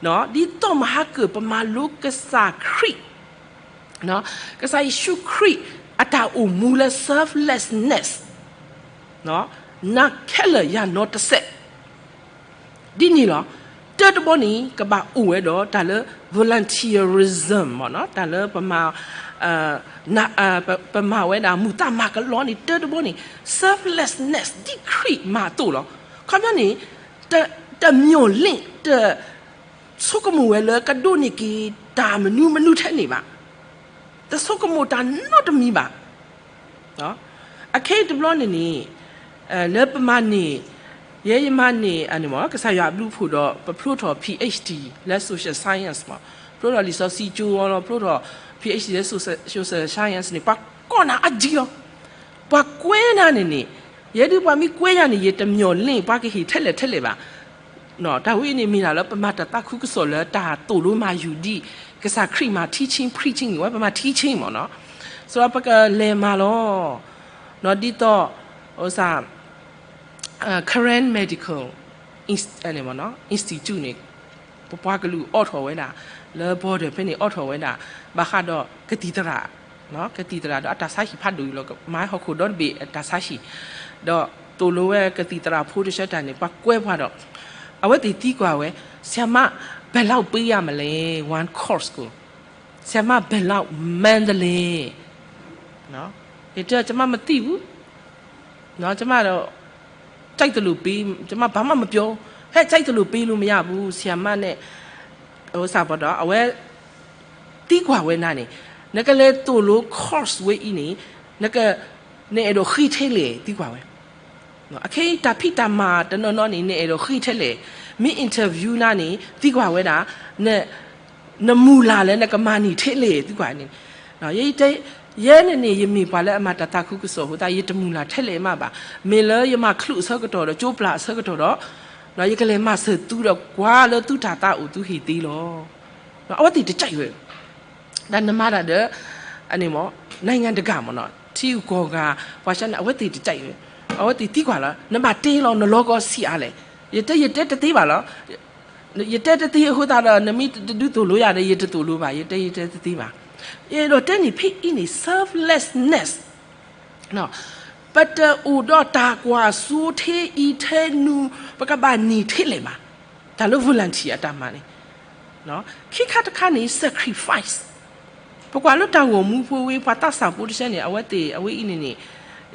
ဒ်သိးမဟါကၢၣ် ပမၤလိကစၢ်ခရံာ်, ကစၢ်ယ့ၣ်ၡူးခရံာ်အတၢ်အိၣ်မူလၢ selflessness, နၤခဲလၢာ်ယၤနီတစဲး ဒ်န့ၣ်လီၤ. တၢတဘီန့ၣ် ကဘၣ်အိၣ်ဝဲဒီးတၢ်လၢ volunteerism မ့ၢ်နီၤ, တၢ်လၢပမၤ ပမၤဝဲဒၣ်မူးသးမၤကလီန့ၣ် တၢတဘီန့ၣ် selflessness ဒ်ခရံာ်မၤအသိးလီၤ. ခီပညီန့ၣ် တမျှော်လင့် တဆိကမိၣ်ဝဲလၢကဒိးန့ၢ်က့ၤ တၢ်မနုၤမနုၤထဲန့ၣ်ဘၣ်, တဆိကမိၣ်တၢ်နီတမံၤဘၣ်. အခဲအံၤတဘျီန့ၣ်န့ၣ် လၢပမၤန့ၢ် ယဲယမၤန့ၢ် ကစၢ်ယွၤအဘျုးအဖှိၣ်ဒီး ပဖျိထီၣ် PhD လၢ social science မ့ၢ်, ဖျိထီၣ်လံာ်စီဆှံကၠိဝီလီၤ, ဖျိထီၣ် PhD လၢ social science န့ၣ် ပှၤကိးနၤအါကံလီၤ. ပှၤကွဲနၤန့ၣ်န့ၣ်, ယဲဒုးပှၤမ့ၢ်ကွဲယၤန့ၣ် ယတမျှော်လင့် ပှၤကဟ့ၣ်ထဲလဲၣ်ထဲလဲၣ်ဘၣ်. တၢ်ဝဲအံၤန့ၣ်မ့ၢ်တၢ်လၢပမၤတၢ်သးခုကစီၣ်လၢတၢ်သိၣ်လိမၤယူၤဒ် ကစၢ်ခရံာ်မၤ teaching preaching ဝဲ ပမၤ teaching မ့ၢ်နီၤ, ဆိုတော့ ပကလဲၤမၤလီၤ. ဒ်သိး Karen Medical Institute န့ၣ် ပပှၤကလုာ်အိးထီၣ်ဝဲဒၣ် လၢ border ဖဲန့ၣ် အိးထီၣ်ဝဲဒၣ် ဘၣ်ဃးဒီးကသံၣ်သရၣ်, ကသံၣ်သရၣ်ဒီးအတၢ်ဆါဟံၣ်ဖးဒိၣ်အံၤလီၤ, မၤဟီၣ်ခိၣ်ဒီတဘ့ၣ်အတၢ်ဆါဟံၣ်, ဒီးသိၣ်လိဝဲကသံၣ်သရၣ်ဖိတဆၢတၢ်န့ၣ် ပှၤကွဲပှၤဒီး အဝဲသ့ၣ်သံကွၢ်ဝဲ ဆရာမ ဘယ်လောက်ပေးရမလဲ one course ကို ဆရာမ ဘယ်လောက်မှန်းသလဲ, ယတဲ ကျွန်မမသိဘူး, ကျွန်မတော့ ကြိုက်သလိုပေး, ကျွန်မဘာမှမပြော, ဟဲ ကြိုက်သလိုပေးလို့မရဘူး, ဆရာမနဲ့ ဟိစၢ်ပီၤဒီး အဝဲ သံကွၢ်ဝဲနၤန့ၣ်, နကလဲၤသိၣ်လိ course ဝဲအံၤန့ၣ် နက, နအဲၣ်ဒိးဃ့ထဲလဲၣ် သံကွၢ်ဝဲ, အခဲအံၤတၢ်ဖံးတၢ်မၤတနီၤနီၤန့ၣ် နအဲၣ်ဒိးဃ့ထဲလဲၣ်, မ့ၢ် interview နၤန့ၣ် သံကွၢ်ဝဲဒၣ် နမုၢ်လၢ်လၢနကမၤန့ၢ်ထဲလဲၣ် သံကွၢ်န့ၣ်, ယဲန့ၣ်န့ၣ် ယမ့ၢ်ပှၤလၢအမၤတၢ်သးခုကစီၣ်အဃိသတး ယတမုၢ်လၢ်ထဲလဲၣ်မးဘၣ်, မ့ၢ်လၢယမၤချုးအဆၢကတီၢ်ဒီး ကၠိပျၢ်အဆၢကတီၢ်ဒီး ယကလဲၤမၤစၢၤသုဒီး ကွၢ်လၢသုတၢ်သးအိၣ်သုဟ့ၣ်သ့လီၤ. အဝဲသ့ၣ်တကဲးဝဲ, တၢ်နမၤတၢ်ဒီး အန့ၣ်မ့ၢ် နိုင်ငံတကာ မ့ၢ်နီၤ, ထံဂုၤကီၢ်ဂၤ ပှၤဆါန့ၣ် အဝဲသ့ၣ်တကဲးဝဲ, အဝဲသ့ၣ်သံကွၢ်လီၤ နဘၣ်တဲလီၤ နလီၤကီဆံးအါလဲၣ်, ယတဲ ယတဲတသ့ဘၣ်လီၤ. ယတဲတသ့အဃိသတးဒီး နမ့ၢ်တဒုးသိၣ်လိယၤဒီး ယတသိၣ်လိဘၣ်, ယတဲ ယတဲတသ့ဘၣ်. ယအဲၣ်ဒိးတဲန့ၣ် ဖဲအံၤန့ၣ် selflessness ပတအိၣ်ဒီးတၢ်ကွၢ်စိထဲအံၤထဲနုၤ ပကဘၣ်န့ၢ်ထဲလဲၣ်ဘၣ်, တၢ်လၢ volunteer အတၢ်မၤန့ၣ်, ခံခါတခါန့ၣ် sacrifice ပကွၢ်လၢတၢ်ဂီၤမူဖိဝဲ ပှၤသးစၢ်ဖိတဆၢန့ၣ် အဝဲသ့ၣ် အဝဲအံၤန့ၣ်န့ၣ်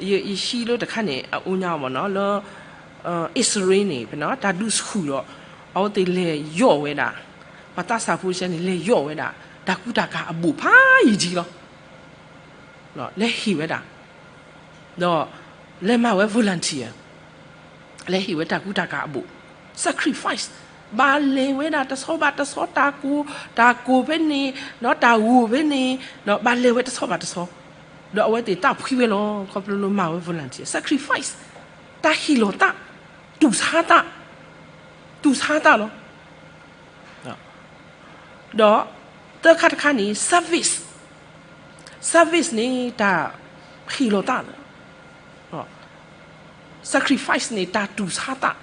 ယဟံးလၢတခါန့ၣ် အအိၣ်ညါမ့ၢ်နီၤ လၢ အံၣ်စရ့လးန့ၣ် ဖဲနီၤ တၢ်ဒုးဆူၣ်ဒီး အဝဲသ့ၣ်လဲၤယီၣ်ဝဲဒၣ် ပှၤသးစၢ်ဖိတဆၢန့ၣ် လဲၤယီၣ်ဝဲဒၣ် တၢ်ကူတၢ်ကၤအဘူးဖးယံာ်လီၤ လဲၤဟ့ၣ်ဝဲဒၣ် ဒီးလဲၤမၤဝဲ volunteer လဲၤဟ့ၣ်ဝဲတၢ်ကူတၢ်ကၤအဘူး sacrifice ဘၣ်လဲၤဝဲဒၣ်တဆီဘၣ်တဆီ တၢ်ကိၢ် တၢ်ကိၢ်ဖဲန့ၣ် ဒီးတၢ်ဂိၢ်ဖဲန့ၣ် ဒီးဘၣ်လဲၤဝဲတဆီဘၣ်တဆီ ဒီးအဝဲသ့ၣ်သးဖှံဝဲလီၤ ခီဖျိလၢမၤဝဲ volunteer sacrifice တၢ်ဟ့ၣ်လီၤသး တူၢ်ဆါသး တူၢ်ဆါသးလီၤ ဒီးသၢခါတခါန့ၣ် service service န့ၣ် တၢ်ဟ့ၣ်လီၤသး sacrifice န့ၣ် တၢ်တူၢ်ဆါသး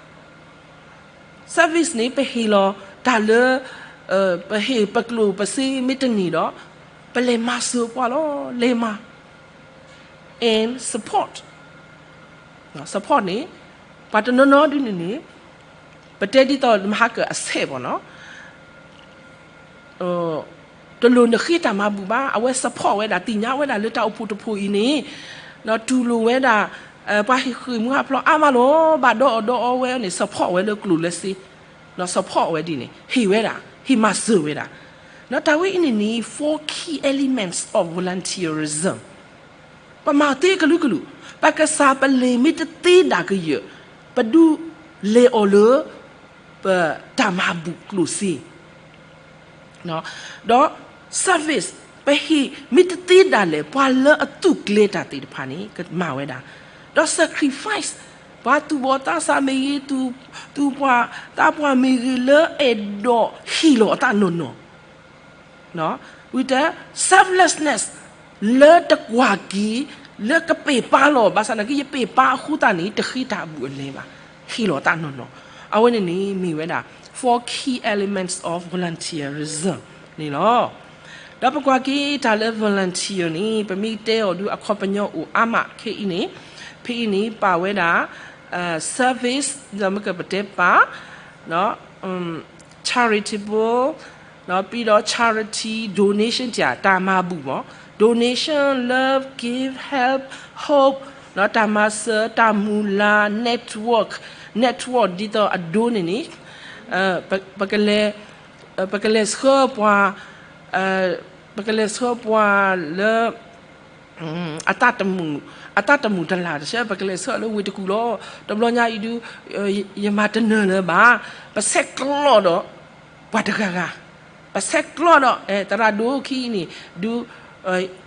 service န့ၣ် ပဟ့ၣ်လီၤတၢ်လၢ ပဟ့ၣ်ပကျိၣ်ပစ့မ့ၢ်တန့ၢ်ဒီး ပလဲၤမၤစၢၤပှၤလီၤ လဲၤမၤ and support support န့ၣ် ပှၤတနီၤနီၤဒ်န့ၣ်န့ၣ် ပတဲဒ်သိးမဟါကၢၣ်အဆဲးဘၣ်နီၤ တလိၣ်နဃ့တၢ်မၤဘူၣ်ဘၣ် အဝဲ support ဝဲဒၣ် သ့ၣ်ညါဝဲဒၣ်လၢတၢ်အိၣ်ဖှိၣ်တဖှိၣ်အံၤန့ၣ် တူၢ်လိာ်ဝဲဒၣ် ပှၤဟ့ၣ်ဃ့ၢ်မူဟးဖျိးအါမးလီၤ ဘၣ်ဒီးအီၣ်ဒီးအီဝဲန့ၣ် support ဝဲလၢကျိၣ်လၢစ့ support ဝဲဒ်န့ၣ် ဟ့ၣ်ဝဲဒၣ် ဟ့ၣ်မၤစၢၤဝဲဒၣ် တၢ်ဝဲအံၤန့ၣ်န့ၣ် four key elements of volunteerism ပမၤသ့ကလုာ်ကလုာ် ပကစၢ်ပလဲၤမ့ၢ်တသ့ဒၣ်ကယၢၢ် ပဒုးလဲၤအီၤလၢ ပတၢ်မၤဘူၣ်ကျိၣ်စ့ ဒီး service ပဟ့ၣ်မ့ၢ်တသ့ဒၣ်လဲာ် ပှၤလၢအသူၣ်ကျဲၤတၢ်သ့ၣ်တဖၣ်န့ၣ် ကမၤဝဲဒၣ် ဒီး sacrifice ပှၤသူၣ်ဘီၣ်သးစၢ်မ့ၢ်ဂ့ၤ သူၣ်ပှၢ်သးပှၢ်မ့ၢ်ဂ့ၤ လၢအဲၣ်ဒိးဟ့ၣ်လီၤအသးနီၢ်နီၢ် ဝံၤတၢ် selflessness လၢတကွၢ်က့ၤ လၢကပ့ၤပာ်လီၤ, ဘၣ်ဆၣ်သနာ်က့ ယပ့ၤပာ်အဃိသတးန့ၣ် တဃ့တၢ်အဘူးအလဲဘၣ်, ဟ့ၣ်လီၤသးနီၢ်နီၢ်. အဝဲန့ၣ်န့ၣ် မ့ၢ်ဝဲဒၣ် four key elements of volunteerism န့ၣ်လီၤ. ဒီးပကွၢ်က့ၤတၢ်လၢ volunteer န့ၣ် ပမ့ၢ်တဲအီၤဒုး အခီပညီအိၣ်အါမးခဲအံၤန့ၣ်, ဖဲအံၤန့ၣ် ပာ်ဝဲဒၣ် service ဒီးမ့ၢ်ကပတဲပာ် charitable ပြီးတော့ charity donation တၢ်မၤဘူၣ်မး, donation, love, give, help, hope, တၢ်မၤစၢၤ, တၢ်မုၢ်လၢ်, network, network ဒ်သိးအဒိန့ၣ်န့ၣ် ပကလဲၤ, ပကလဲၤဆှၢပှၤ, ပကလဲၤဆှၢပှၤလၢ အတၢ်တမုာ်, အတၢ်တမုာ်တလၤတဆၢ ပကလဲၤဆှၢလၢဝ့ၢ်တကူၣ်လီၤ. တဘျီညါအံၤဒုး ယမၤတနၢၤလၢၤဘၣ်, ပဆဲးကျိးဒီး ပှၤတဂၤဂၤ, ပဆဲးကျိးဒီး သရၣ်ဒိၣ်ခံအံၤန့ၣ် ဒုး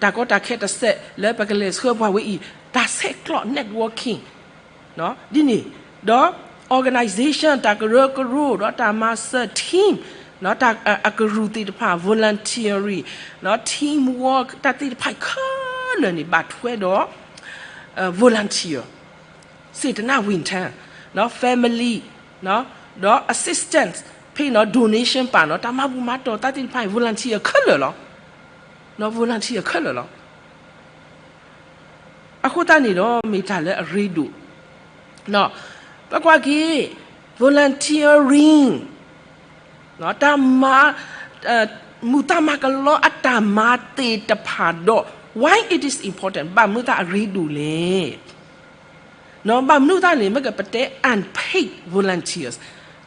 တၢ်ကီတၢ်ခဲတစဲးလၢပကလဲၤဆှၢပှၤဝဲအံၤ, တၢ်ဆဲးကျိး networking ဒ်န့ၣ်, ဒီး organization တၢ်ကရၢကရိ ဒီးတၢ်မၤစၢၤ team အကရူၢ်သ့ၣ်တဖၣ် voluntary, team work တၢ်သ့ၣ်တဖၣ်ခဲလၢာ်န့ၣ် ဘၣ်ထွဲဒီး volunteer စေတနာ့ဝန်ထမ်း, family, ဒီး assistance ဖဲနီၤ donation ပာ်နီၤ တၢ်မၤဘူၣ်မၤတီၢ်တၢ်သ့ၣ်တဖၣ် volunteer ခဲလၢာ်လီၤ. volunteer ခဲလၢာ်လီၤ. အဃိသတးန့ၣ်ဒီး မ့ၢ်တၢ်လၢအရ့ဒိၣ်, ပကွၢ်က့ၤ volunteering တၢ်မၤ, မုာ်တၢ်မၤကလီအတၢ်မၤသ့ၣ်တဖၣ်ဒီး why it is important ဘၣ်မနုၤသးအရ့ဒိၣ်လဲၣ်. ဘၣ်မနုၤသးန့ၣ် မ့ၢ်ကပတဲ unpaid volunteers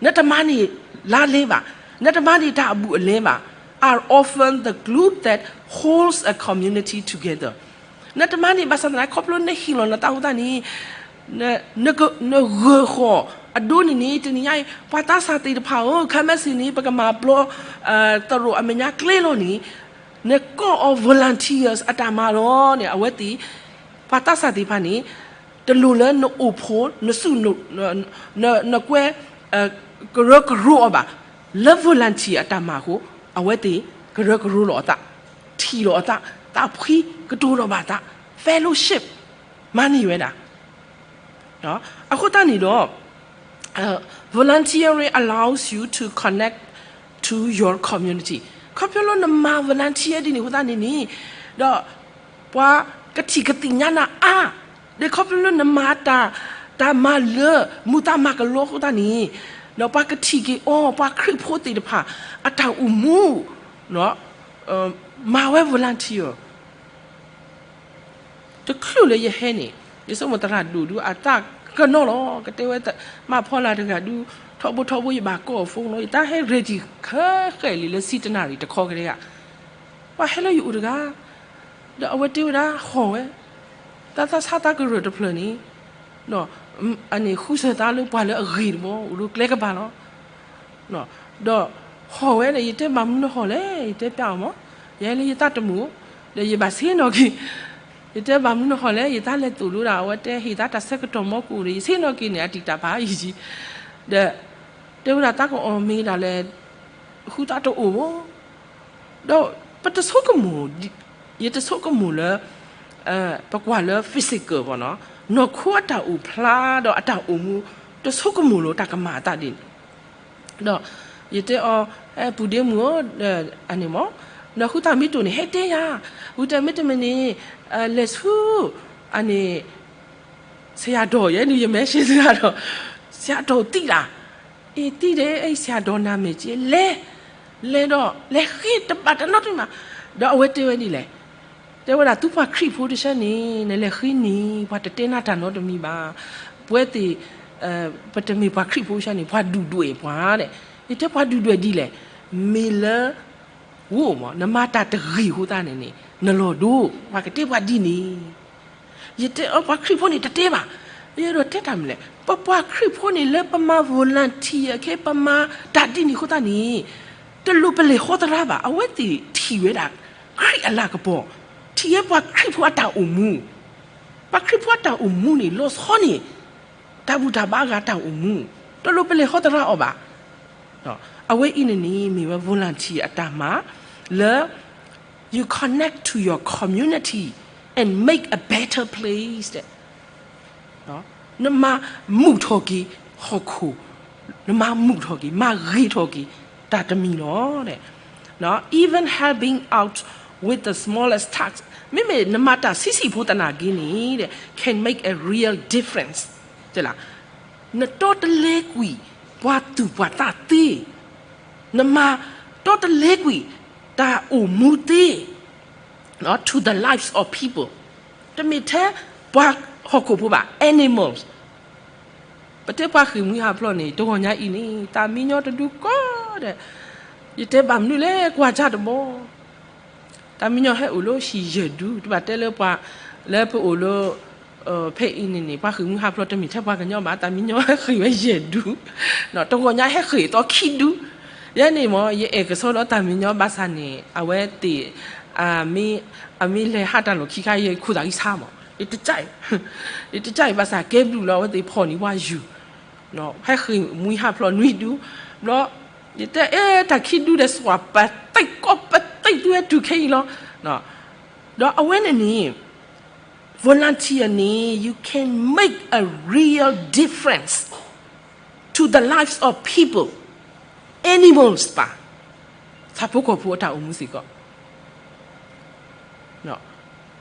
နတမၤန့ၢ်လါလဲဘၣ်, နတမၤန့ၢ်တၢ်အဘူးအလဲဘၣ် are often the glue that holds a community together. နတမၤန့ၢ်ဘၣ်ဆၣ်သနာ်က့ ခီဖျိနဟ့ၣ်လီၤနသးအဃိသတးန့ၣ် နဂၢၢ်ဃီၣ်အဒိန့ၣ်န့ၣ် တနံၤညါအံၤ ပှၤသးစၢ်သ့ၣ်တဖၣ်ဧၢ ခဲမုၢ်ဆ့ၣ်န့ၣ် ပကမၤပျီ သရိာ်အမဲာ်ညါကျဲလီၤန့ၣ် နကိးအီၤ volunteers အတၢ်မၤလီၤန့ၣ် အဝဲသ့ၣ် ပှၤသးစၢ်သ့ၣ်တဖၣ်န့ၣ် တလိၣ်လၢနအိၣ်ဖှိၣ် နစုၣ် နကွဲ ကရၢကရိအီၤဘၣ်. လၢ volunteer အတၢ်မၤအဃိ အဝဲသ့ၣ်ကရၢကရိလီၤအသး, ထံၣ်လီၤအသး, သးဖှံကတိၤလီၤဘၣ်သး, fellowship မၤန့ၢ်ဝဲဒၣ်. အဃိသတးန့ၣ်ဒီး volunteering allows you to connect to your community. ခီဖျိလၢနမၤ volunteer ဒ်န့ၣ်အဃိသတးန့ၣ်န့ၣ် ဒီးပှၤကထံၣ်ကသ့ၣ်ညါနၤအါ, ဒီးခီဖျိလၢနမၤတၢ်, တၢ်မၤလၢ မုာ်တၢ်မၤကလီအဃိသတးန့ၣ် ဒီးပှၤကထံၣ်က့ၤအီၤ ပှၤခရံာ်ဖိသ့ၣ်တဖၣ် အတၢ်အိၣ်မူ မၤဝဲ volunteer တချုးလၢယဟဲန့ၣ် ယဆိကမိၣ်သရၣ်ဒိၣ်ဒုးအသးကနီၤလီၤ. ကတဲဝဲ မၤဖီလာ်တဂၤဒုး ထီဘိထီဘိယဘၣ်ကိးအ phone လီၤ. ယတၢ်ဟဲ ready ခဲဃဲလံ လၢဆံတနၣ်ရံၣ်တခီကတည်းက ပှၤဟဲလၢယအိၣ်တဂၤ ဒီးအဝဲတဲဝဲဒၣ် ဟီၣ်ဝဲ တၢ်သးဆါသးကရၢၢ်တဖျၢၣ်န့ၣ် အန့ၣ်ဃုစၢၤသးလၢပှၤလၢအဂ့ၤတဘီ အိၣ်ဒီးကျဲကပၤလီၤ. ဒီးဟီၣ်ဝဲန့ၣ် ယတဲဘၣ်မနုၤနဟီၣ်လဲၣ် ယတဲပျးအီၤမး ယဲလၢယသးတမုာ် ဒီးယဘၣ်ဆ့ၣ်နီၤက့ၤ ယတဲဘၣ်မနုၤနဟီၣ်လဲၣ် ယသးလဲၤသိၣ်လိဒၣ် အဝဲတဲဟ့ၣ်သးတၢ်ဆၢကတီၢ်မီကိၣ်ဒီး ယဆ့ၣ်နီၤက့ၤန့ၣ် အတံာ်တၢ်ဖးယံာ်ယံာ် ဒီး တဲဝဲဒၣ်သးကအီၣ်မ့ၤဒၣ်လဲာ် ဃုသးတအိၣ်ဘၣ် ဒီးပတဆိကမိၣ်, ယတဆိကမိၣ်လၢ ပကွၢ်လၢ physical ဘၣ်နီၤ နီၢ်ခိအတၢ်အိၣ်ဖျါဒီးအတၢ်အိၣ်မူ တဆိကမိၣ်လၢတၢ်ကမၤအသးဒ်န့ၣ် ဒီးယတဲအီၤ ပူၤဒ့မုၣ်ဧၢ အန့ၣ်မး နဃုသးမ့ၢ်တအိၣ်န့ၣ် ဟဲတဲယၤ ဝံၤတမ့ၢ်တမ့ၢ်န့ၣ် လဲၤဆူ အန့ၣ် ဆရာတော် ယဲဒုးယမဲာ်ဆှဲဆရာတော် ဆရာတော်သိလား အ့ သိတယ် အဲ ဆရာတော်နာမည်ကြီး လဲၤ လဲၤဒီး လဲၤဃ့တဘၣ်တၢ်နီတမံၤဘၣ် ဒီးအဝဲတဲဝဲဒ်လဲၣ် တဲဝဲဒၣ် သုပှၤခရံာ်ဖိတဆၢန့ၣ် နလဲၤဃ့န့ၣ် ပှၤတတဲနၤတၢ်နီတမံၤဘၣ် ပဝဲသ့ၣ် ပတမ့ၢ်ပှၤခရံာ်ဖိတဆၢန့ၣ် ပှၤဒုၣ်ဒွဲၣ်ပှၤဒီး ယတဲပှၤဒုၣ်ဒွဲၣ်ဒ်လဲၣ် မ့ၢ်လၢ ဝိ မး နမၤတၢ်တဂ့ၤအဃိသတးန့ၣ်န့ၣ် နလီၤဒိ ပှၤကတဲပှၤဒ်န့ၣ် ယတဲအီၤ ပှၤခရံာ်ဖိန့ၣ်တတဲဘၣ် ယအဲၣ်ဒိးတဲတၢ်မနုၤလဲၣ် ပပှၤခရံာ်ဖိန့ၣ် လၢပမၤ volunteer ခဲ ပမၤတၢ်ဒ်န့ၣ်အဃိသတးန့ၣ် တလိၣ်ပလဲၤဟီသရၣ်ဘၣ် အဝဲသ့ၣ်ထံၣ်ဝဲဒၣ် ခရံာ်အလၤကပီၤ ထံၣ်ဝဲပှၤခရံာ်ဖိအတၢ်အိၣ်မူ ပှၤခရံာ်ဖိအတၢ်အိၣ်မူန့ၣ် လီၤဆီန့ၣ် တၢ်ဘူၣ်တၢ်ဘါအဂၤတၢ်အိၣ်မူ တလိၣ်ပလဲၤဟီသရၣ်အီၤဘၣ် အဝဲအံၤန့ၣ်န့ၣ် မ့ၢ်ဝဲ volunteer အတၢ်မၤ လၢ you connect to your community and make a better place နမၤမုာ်ထီၣ်က့ၤဟီၣ်ခိၣ်, နမၤမုာ်ထီၣ်က့ၤ မၤဂ့ၤထီၣ်က့ၤတၢ်တမံၤလီၤ. Even helping out with the smallest task မ့မ့ၢ်နမၤတၢ်ဆံးဆံးဖိသနာ်က့န့ၣ် can make a real difference. နတီတလဲကွံာ်ပှၤသူၣ်ပှၤသးသ့, နမၤတီတလဲကွံာ်တၢ်အိၣ်မူသ့ to the lives of people, တမ့ၢ်ထဲပှၤဟီၣ်ခိၣ်ဖိဘၣ် animals. ပတဲပှၤဃ့ၢ်မှံဟးဖျိးန့ၣ် တဂီၤညါအံၤန့ၣ် တၢ်မံညီတဒုကီဒီး ယတဲဘၣ်မနုၤလဲၣ် ကွၢ်ကၢ်တဘီ တၢ်မံညီဟဲအိၣ်လၢဟံၣ်ယဲၢ်ဒူ တဘၣ်တဲလၢပှၤလၢပအိၣ်လၢ ဖဲအံၤန့ၣ်န့ၣ် ပှၤဃ့ၢ်မှံဟးဖျိးတမ့ၢ်ထဲပှၤကညီဘၣ် တၢ်မံညီဟဲဃ့ၢ်ဝဲယဲၢ်ဒူ, တဂီၤညါဟဲဃ့ၢ်သီခံဒူ, ယဲန့ၣ်မ့ၢ် ယအဲၣ်ကစီဒီးတၢ်မံညီဘၣ်ဆၣ်န့ၣ် အဝဲသ့ၣ် အမ့ၢ်လဲၤဟးတၢ်လီၢ်ခံခါ ယခိၣ်သးဂံၢ်ဆါမး ယတကး ယတကးဘၣ်ဆၣ်ကဲဘျုးလီၤ အဝဲသ့ၣ်ဖီၣ်န့ၢ်ပှၤယူၤ ဟဲဃ့ၢ်မှံဟးဖျိးနွံဒူ, ဘျီ ယတဲအဲ တၢ်ခံဒူဒီး စွၣ်ပသံၣ်ကီၢ်ပသံၣ် သုဝဲတုၤခဲအံၤလီၤ. ဒီးအဝဲန့ၣ်န့ၣ် volunteer န့ၣ် you can make a real difference to the lives of people, animals ဘၣ်, ဆၣ်ဖိကီၢ်ဖိအတၢ်အိၣ်မူစ့ၢ်ကီး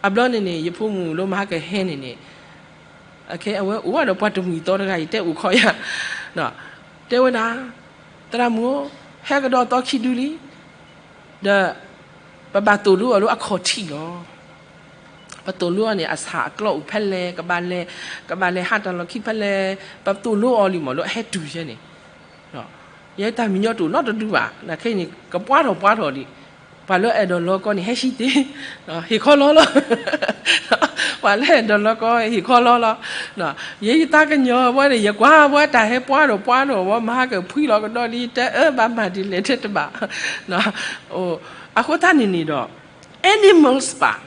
အဘျီန့ၣ်န့ၣ် ယဖိမုၣ်လၢမဟါကဟဲန့ၣ်န့ၣ် အဝဲအိၣ်ဒီးပှၤတမှံၤသီတဂၤ ယတဲအိၣ်ခိးယၤ တဲဝဲဒၣ် သရၣ်မုၣ်ဧၢ ဟဲကဒီးသီခံဒုလံ ဒီး ပဘၣ်သိၣ်လိအီၤလၢအခီၣ်ထံးလီၤ. ပသိၣ်လိအီၤန့ၣ် အဆၣ်အကျီအိၣ်ဖဲလဲၣ်, ကဘၣ်လဲၤ, ကဘၣ်လဲၤဟးတၢ်လီၢ်ခံဖဲလဲၣ်, ပသိၣ်လိအီၤလံမးလၢအဟဲတုၤယဲန့ၣ် ယဲတၢ်မံညီတအိၣ်နီတဒုဘၣ်, နာ်က့န့ၣ် ကပှၢ်ထီၣ်ပှၢ်ထီၣ်ဒံး, ပှၤလၢအဲၣ်ဒိးလီၤကီန့ၣ် ဟဲဟံးသ့, ဟ့ၣ်ခီလီၤလီၤ, ပှၤလၢအဲၣ်ဒိးလီၤကီ ဟ့ၣ်ခီလီၤလီၤ, ယဲယသးကညီၤဝဲန့ၣ် ယကွၢ်ဝဲတၢ်ဟဲပှၢ်ထီၣ်ပှၢ်ထီၣ်ဝဲ မဟါကဖှံလီၤကဒီးလံ တဲအၢဘၣ်မၤဒ်လဲၣ်တဲတဘၣ်, အဃိသတးန့ၣ်န့ၣ်ဒီး animals ဘၣ်,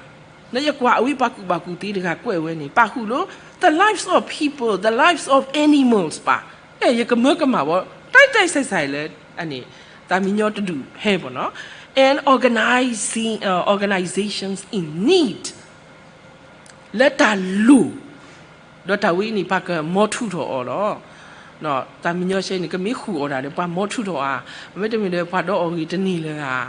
နယကွၢ်အဝဲပှၤကူၣ်ဘၣ်ကူၣ်သ့တဂၤကွဲးဝဲန့ၣ် ပာ်ဃုာ်လၢ the lives of people, the lives of animals ဘၣ်, အဲ ယကမၢကမၣ်ဝဲ တၢ်တဲစဲးစဲးလၢ အန့ၣ် တၢ်မံညီတဒုးဟဲဘၣ်နီၤ, and organizing, uh, organizations in need လၢတၢ်လိၣ်, ဒီးတၢ်ဝဲအံၤန့ၣ် ပှၤကမီထူထီၣ်အီၤလီၤ. တၢ်မံညီဆဲန့ၣ် ကမ့ၢ်ဃုာ်အီၣ်ဒၣ်ဒီး ပှၤမီထူထီၣ်ဧါ, မ့တမ့ၢ်ဒီးပှၤဒီးအီၣ်ဂ့ၤတန့ၢ်လၢၤဧါ,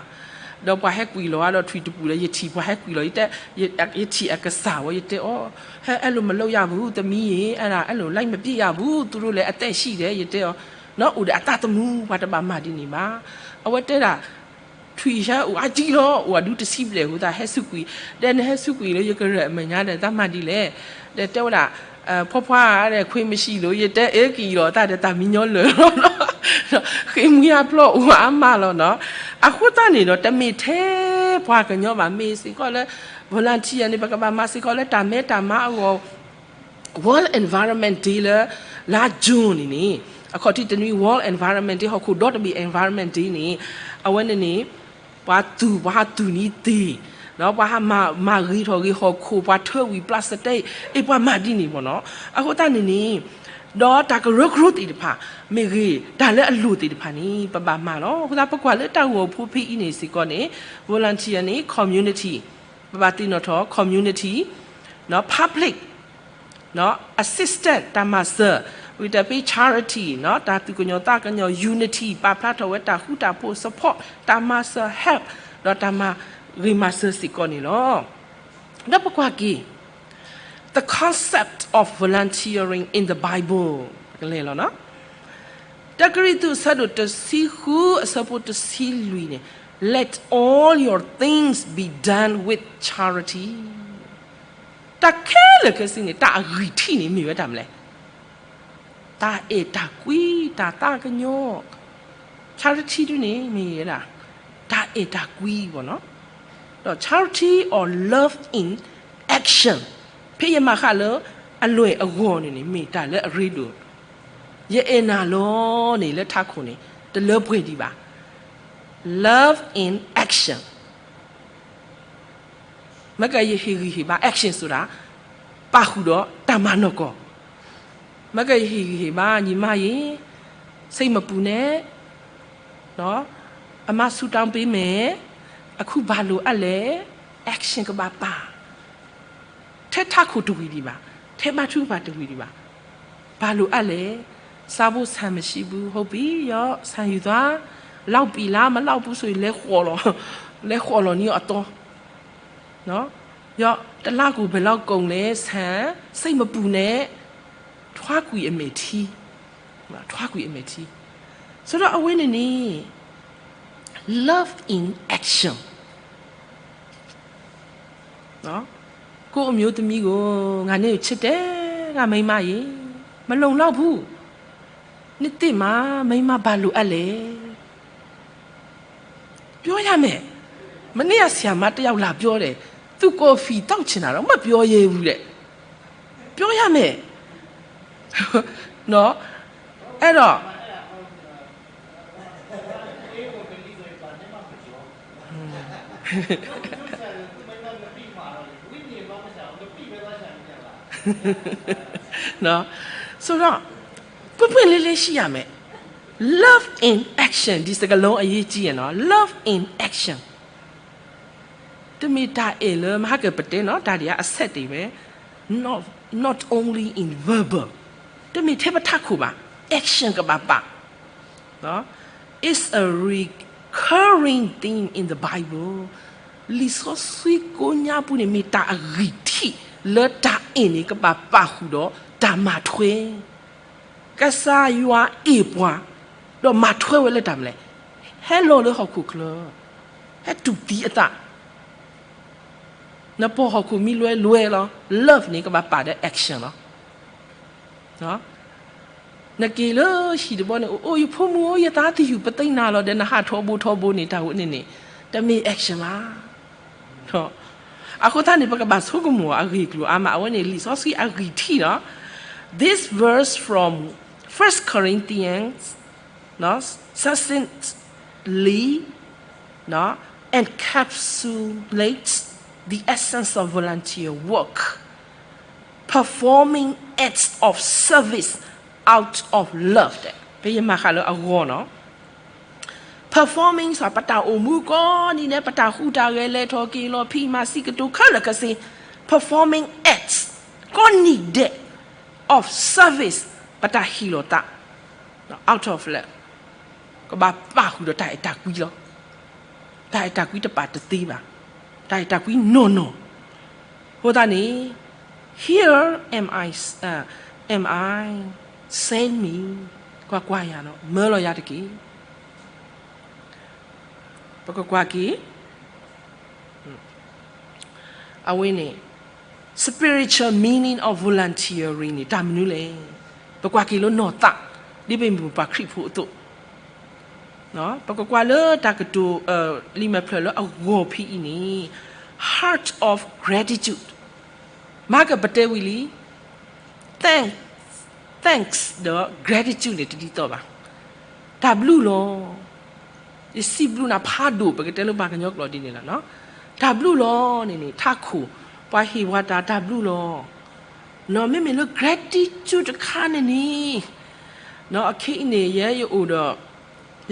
ဒီးပှၤဟဲကွံာ်လီၤအါဒီးထွံၣ်တပူၤဒီး ယထံၣ်ပှၤဟဲကွံာ်လီၤ, ယတဲ, ယထံၣ်အကစၢ်ဝဲ ယတဲအီၤ, ဟဲအဲၣ်လိာ်မလုပ်ရဘူးသမီးရေ, အဲဒါအဲၣ်လိာ်လိုက်မပစ်ရဘူး, သူတို့လည်းအသက်ရှိတယ် ယတဲအီၤ, နီၢ်အိၣ်ဒီးအသးသမူ ပှၤတဘၣ်မၤဒ်န့ၣ်ဘၣ်, အဝဲတဲဒၣ် ထွံၣ်ဟဲအိၣ်အါကံလီၤ, အိၣ်အဒုတဆံဘျဲၣ်အဃိသတး ဟဲစူးကွံာ်, ဒီးနဟဲစူးကွံာ်လၢ ယကရၢၢ်အမဲာ်ညါဒီး တၢ်မၤဒ်လဲၣ်, ဒီးတဲဝဲဒၣ်, ဖီဖီဧါဒီး ခွင့်မရှိလို့ ယတဲအၢကံလီၤတၢ်ဒီး တၢ်မံညီလၢာ်လီၤ, ဃ့ၢ်မှံဟးဖျိးအိၣ်အါမးလီၤနီၤ, အဃိသတးန့ၣ်ဒီး တမ့ၢ်ထဲပှၤကညီဘၣ် မ့ၢ်စ့ၢ်ကီးလၢ volunteer န့ၣ် ပကဘၣ်မၤစ့ၢ်ကီးလၢတၢ်မဲတၢ်မါအဂီၢ် World Environment Day လၢ လါ June န့ၣ်န့ၣ်, အခီၣ်ထံးတနွံ World Environment Day ဟီၣ်ခိၣ်ဒီတဘ့ၣ် Environment Day န့ၣ်, အဝဲန့ၣ်န့ၣ် ပှၤသူၣ် ပှၤဟးသူၣ်နံၤသ့ၣ်, ပှၤဟးမၤဂ့ၤထီၣ်ဂ့ၤဟီၣ်ခိၣ် ပှၤထၢဝံၤ plastic အ့ၣ် ပှၤမၤဒ်န့ၣ်မ့ၢ်နီၤ, အဃိသတးန့ၣ်န့ၣ်, ဒီးတၢ်ကရၢကရိသ့ၣ်တဖၣ် မ့ၢ်ဂ့ၤ တၢ်လၢအလိၣ်သ့ၣ်တဖၣ်န့ၣ် ပဘၣ်မၤလီၤ. အဃိသတး ပကွၢ်လၢတၢ်ဂီၤဖိဖဲအံၤန့ၣ်စ့ၢ်ကီးန့ၣ်, volunteer န့ၣ် community, ပဘၣ်သ့ၣ်နီၣ်ထီၣ် community, public assistance တၢ်မၤစၢၤ, ဝံၤတၢ်ဖဲ charity တၢ်သူၣ်ကညီၤသးကညီၤ unity ပာ်ဖျါထီၣ်ဝဲတၢ်ဃူတၢ်ဖိး support တၢ်မၤစၢၤ help ဒီးတၢ်မၤဂ့ၤမၤစၢၤစ့ၢ်ကီးန့ၣ်လီၤ. ဒီးပကွၢ်က့ၤ the concept of volunteering in the Bible ကလဲၤလီၤနီၤ, တၢကရံၣ်သူး အဆၢဒိၣ်တဆံဃု အဆၢဖိတဆံလွံၢ်န့ၣ်, let all your things be done with charity. တၢ်ခဲလၢာ်ခဲဆ့န့ၣ် တၢ်အဂံၢ်ထံးန့ၣ် မ့ၢ်ဝဲတၢ်မနုၤလဲၣ်. တၢ်အဲၣ်တၢ်ကွံ တၢ်သးကညီၤ, charity ဒ်န့ၣ် မ့ၢ်ဝဲဒၣ် တၢ်အဲၣ်တၢ်ကွံဘၣ်နီၤ, ဒီး charity or love in action ဖဲယမၤဃာ်လၢအလွဲၢ်အဂီၢ်န့ၣ်န့ၣ် မ့ၢ်တၢ်လၢအရ့ဒိၣ်, ယအဲၣ်နၤလီၤန့ၣ် လၢထးခိၣ်န့ၣ် တလၢပှဲၤဒံးဘၣ်, love in action. မ့ၢ်ကယဟ့ၣ်ဂံၢ်ဟ့ၣ်ဘါ action ဆိုတာ ပာ်ဃုာ်ဒီးတၢ်မၤနီၢ်ကီၢ်, မ့ၢ်ကယဟ့ၣ်ဂံၢ်ဟ့ၣ်ဘါ ညီမကြီး စိတ်မပူနဲ့, အမ ဆုတောင်းပေးမယ်, အခုဘာလိုအပ်လဲ, action ကဘၣ်ပာ် ထဲထးခိၣ်တဝံၤဒံးဘၣ်, ထဲဘါထုကဖၣ်တဝံၤဒံးဘၣ်. ဘာလိုအပ်လဲ, စားဖို့ဆန်မရှိဘူး, ဟုတ်ပြီ, ရော့, ဆန်ယူသွား, လောက်ပြီလား, မလောက်ဘူးဆိုရင် လဲၤဃီၤလီၤ, လဲၤဃီၤလီၤန့ၢ်အီၤအသီ, ရော့, တစ်လကိုဘယ်လောက်ကုန်လဲ, ဆန်, စိတ်မပူနဲ့, ထွားကွံာ်အမဲာ်ထံ, ထွားကွံာ်အမဲာ်ထံ. ဆိုတော့ အဝဲန့ၣ်န့ၣ် love in action နော်, ကိုယ့်အမျိုးသမီးကို ငါနဲ့ချစ်တယ်, ငါမိန်းမရေ, မလုံလောက်ဘူး, နှစ်သစ်မှာ မိန်းမဘာလိုအပ်လဲ, ပြောရမယ်. မနေ့ကဆရာမတစ်ယောက်လာပြောတယ်, သူ့ကော်ဖီသောက်ချင်တာတော့ မပြောရဲဘူးတဲ့, ပြောရမယ်. နော်, အဲ့တော့ နော်, ဆိုတော့ ပွင့်ပွင့်လင်းလင်းရှိရမယ်. Love in action ဒီစကားလုံးအရေးကြီးရယ်နော်, love in action. တမ့ၢ်တၢ်အဲၣ်လၢမဟါကပတဲနော်, တၢ်ဒံးအ အဆၢတ့ၢ်ဝဲ, not, not only in verbal, တမ့ၢ်ထဲပထးခိၣ်ဘၣ်, action ကဘၣ်ပာ် It's a recurring theme in the Bible. လံာ်စီဆှံကိးညါပူၤန့ၣ် မ့ၢ်တၢ်အဂံၢ်ထံးလၢတၢ်အဲၣ်န့ၣ် ကဘၣ်ပာ်ဃုာ်ဒီးတၢ်မၤထွဲ. ကစၢ်ယွၤအဲၣ်ပှၤ, ဒီးမၤထွဲဝဲလၢတၢ်မနုၤလဲၣ်, ဟဲလီၤလၢဟီၣ်ခိၣ်ချၢ, ဟဲတူၢ်သံအသး, နပိာ်ဟီၣ်ခိၣ်မံလွဲလွဲလီၤ. Love န့ၣ် ကဘၣ်ပာ်ဒီး action လီၤ. နက့ၤလၢဟံၣ်တဘီန့ၣ် အိၣ် အိၣ် ယဖိမုၣ်ဧၢ, ယသးသယုၢ် ပသ့ၣ်ညါလီၤဒီး နဟးထီဘိထီဘိန့ၣ် တၢ်ဝဲန့ၣ်န့ၣ် တမ့ၢ် action ဘၣ်. အဃိသတးန့ၣ် ပကဘၣ်ဆိကမိၣ်အဂ့ၢ်အကျိၤအါမး, အဝဲန့ၣ် လံာ်စီဆှံအဂံၢ်ထံးလီၤ. This verse from First Corinthians succinctly encapsulates the essence of volunteer work, performing acts of service out of love ဒီး ပယမၤဃာ်လၢအဂီၢ်နီၤ, performing ဆိုတာ ပတၢ်အိၣ်မူကိးနံၤဒဲး ပတၢ်ဟူးတၢ်ဂဲၤ လဲၤထီၣ်က့ၤလီၤ ဖံးမၤစံးကတိၤခဲလၢာ်ခဲဆ့, performing acts ကိးနံၤဒဲး of service ပတၢ်ဟ့ၣ်လီၤသး out of love ကဘၣ်ပာ်ဃုာ်ဒီးတၢ်အဲၣ်တၢ်ကွံလီၤ. တၢ်အဲၣ်တၢ်ကွံတပာ်တသ့ဘၣ်, တၢ်အဲၣ်တၢ်ကွံနီၢ်နီၢ်. အဃိသတးန့ၣ် here am I, am I, send me, ကွၢ်ကွၢ်ယၤဒီး မၢလီၤယၤတက့ၢ်. ပကကွၢ်က့ၤ အဝဲန့ၣ် spiritual meaning of volunteering န့ၣ် တၢ်မနုၤလဲၣ်. ပကွၢ်က့ၤလၢနီၢ်သး ဒ်ပမ့ၢ်ပှၤခရံာ်ဖိအသိး, ပကကွၢ်လၢတၢ်ကတိၤ လံာ်မဲာ်ဖျၢၣ်လၢအဂီၢ်ဖဲအံၤန့ၣ် heart of gratitude မၤကပတဲဝံၤလံ thanks, thanks ဒီး gratitude န့ၣ် တဒ်သိးဘၣ်. တၢ်ဘျုးလီၤ. ယစံးဘျုးနၤဖးဒိၣ် ပကတဲလၢပှၤကညီကျိာ်ဒ်န့ၣ်လီၤ. တၢ်ဘျုးလီၤန့ၣ်န့ၣ် ထးခိၣ် ပှၤဟ့ၣ်ပှၤတၢ် တၢ်ဘျုးလီၤ. မ့မ့ၢ်လၢ gratitude တခါန့ၣ်န့ၣ် အခဲအံၤန့ၣ် ယဲယအိၣ်ဒီး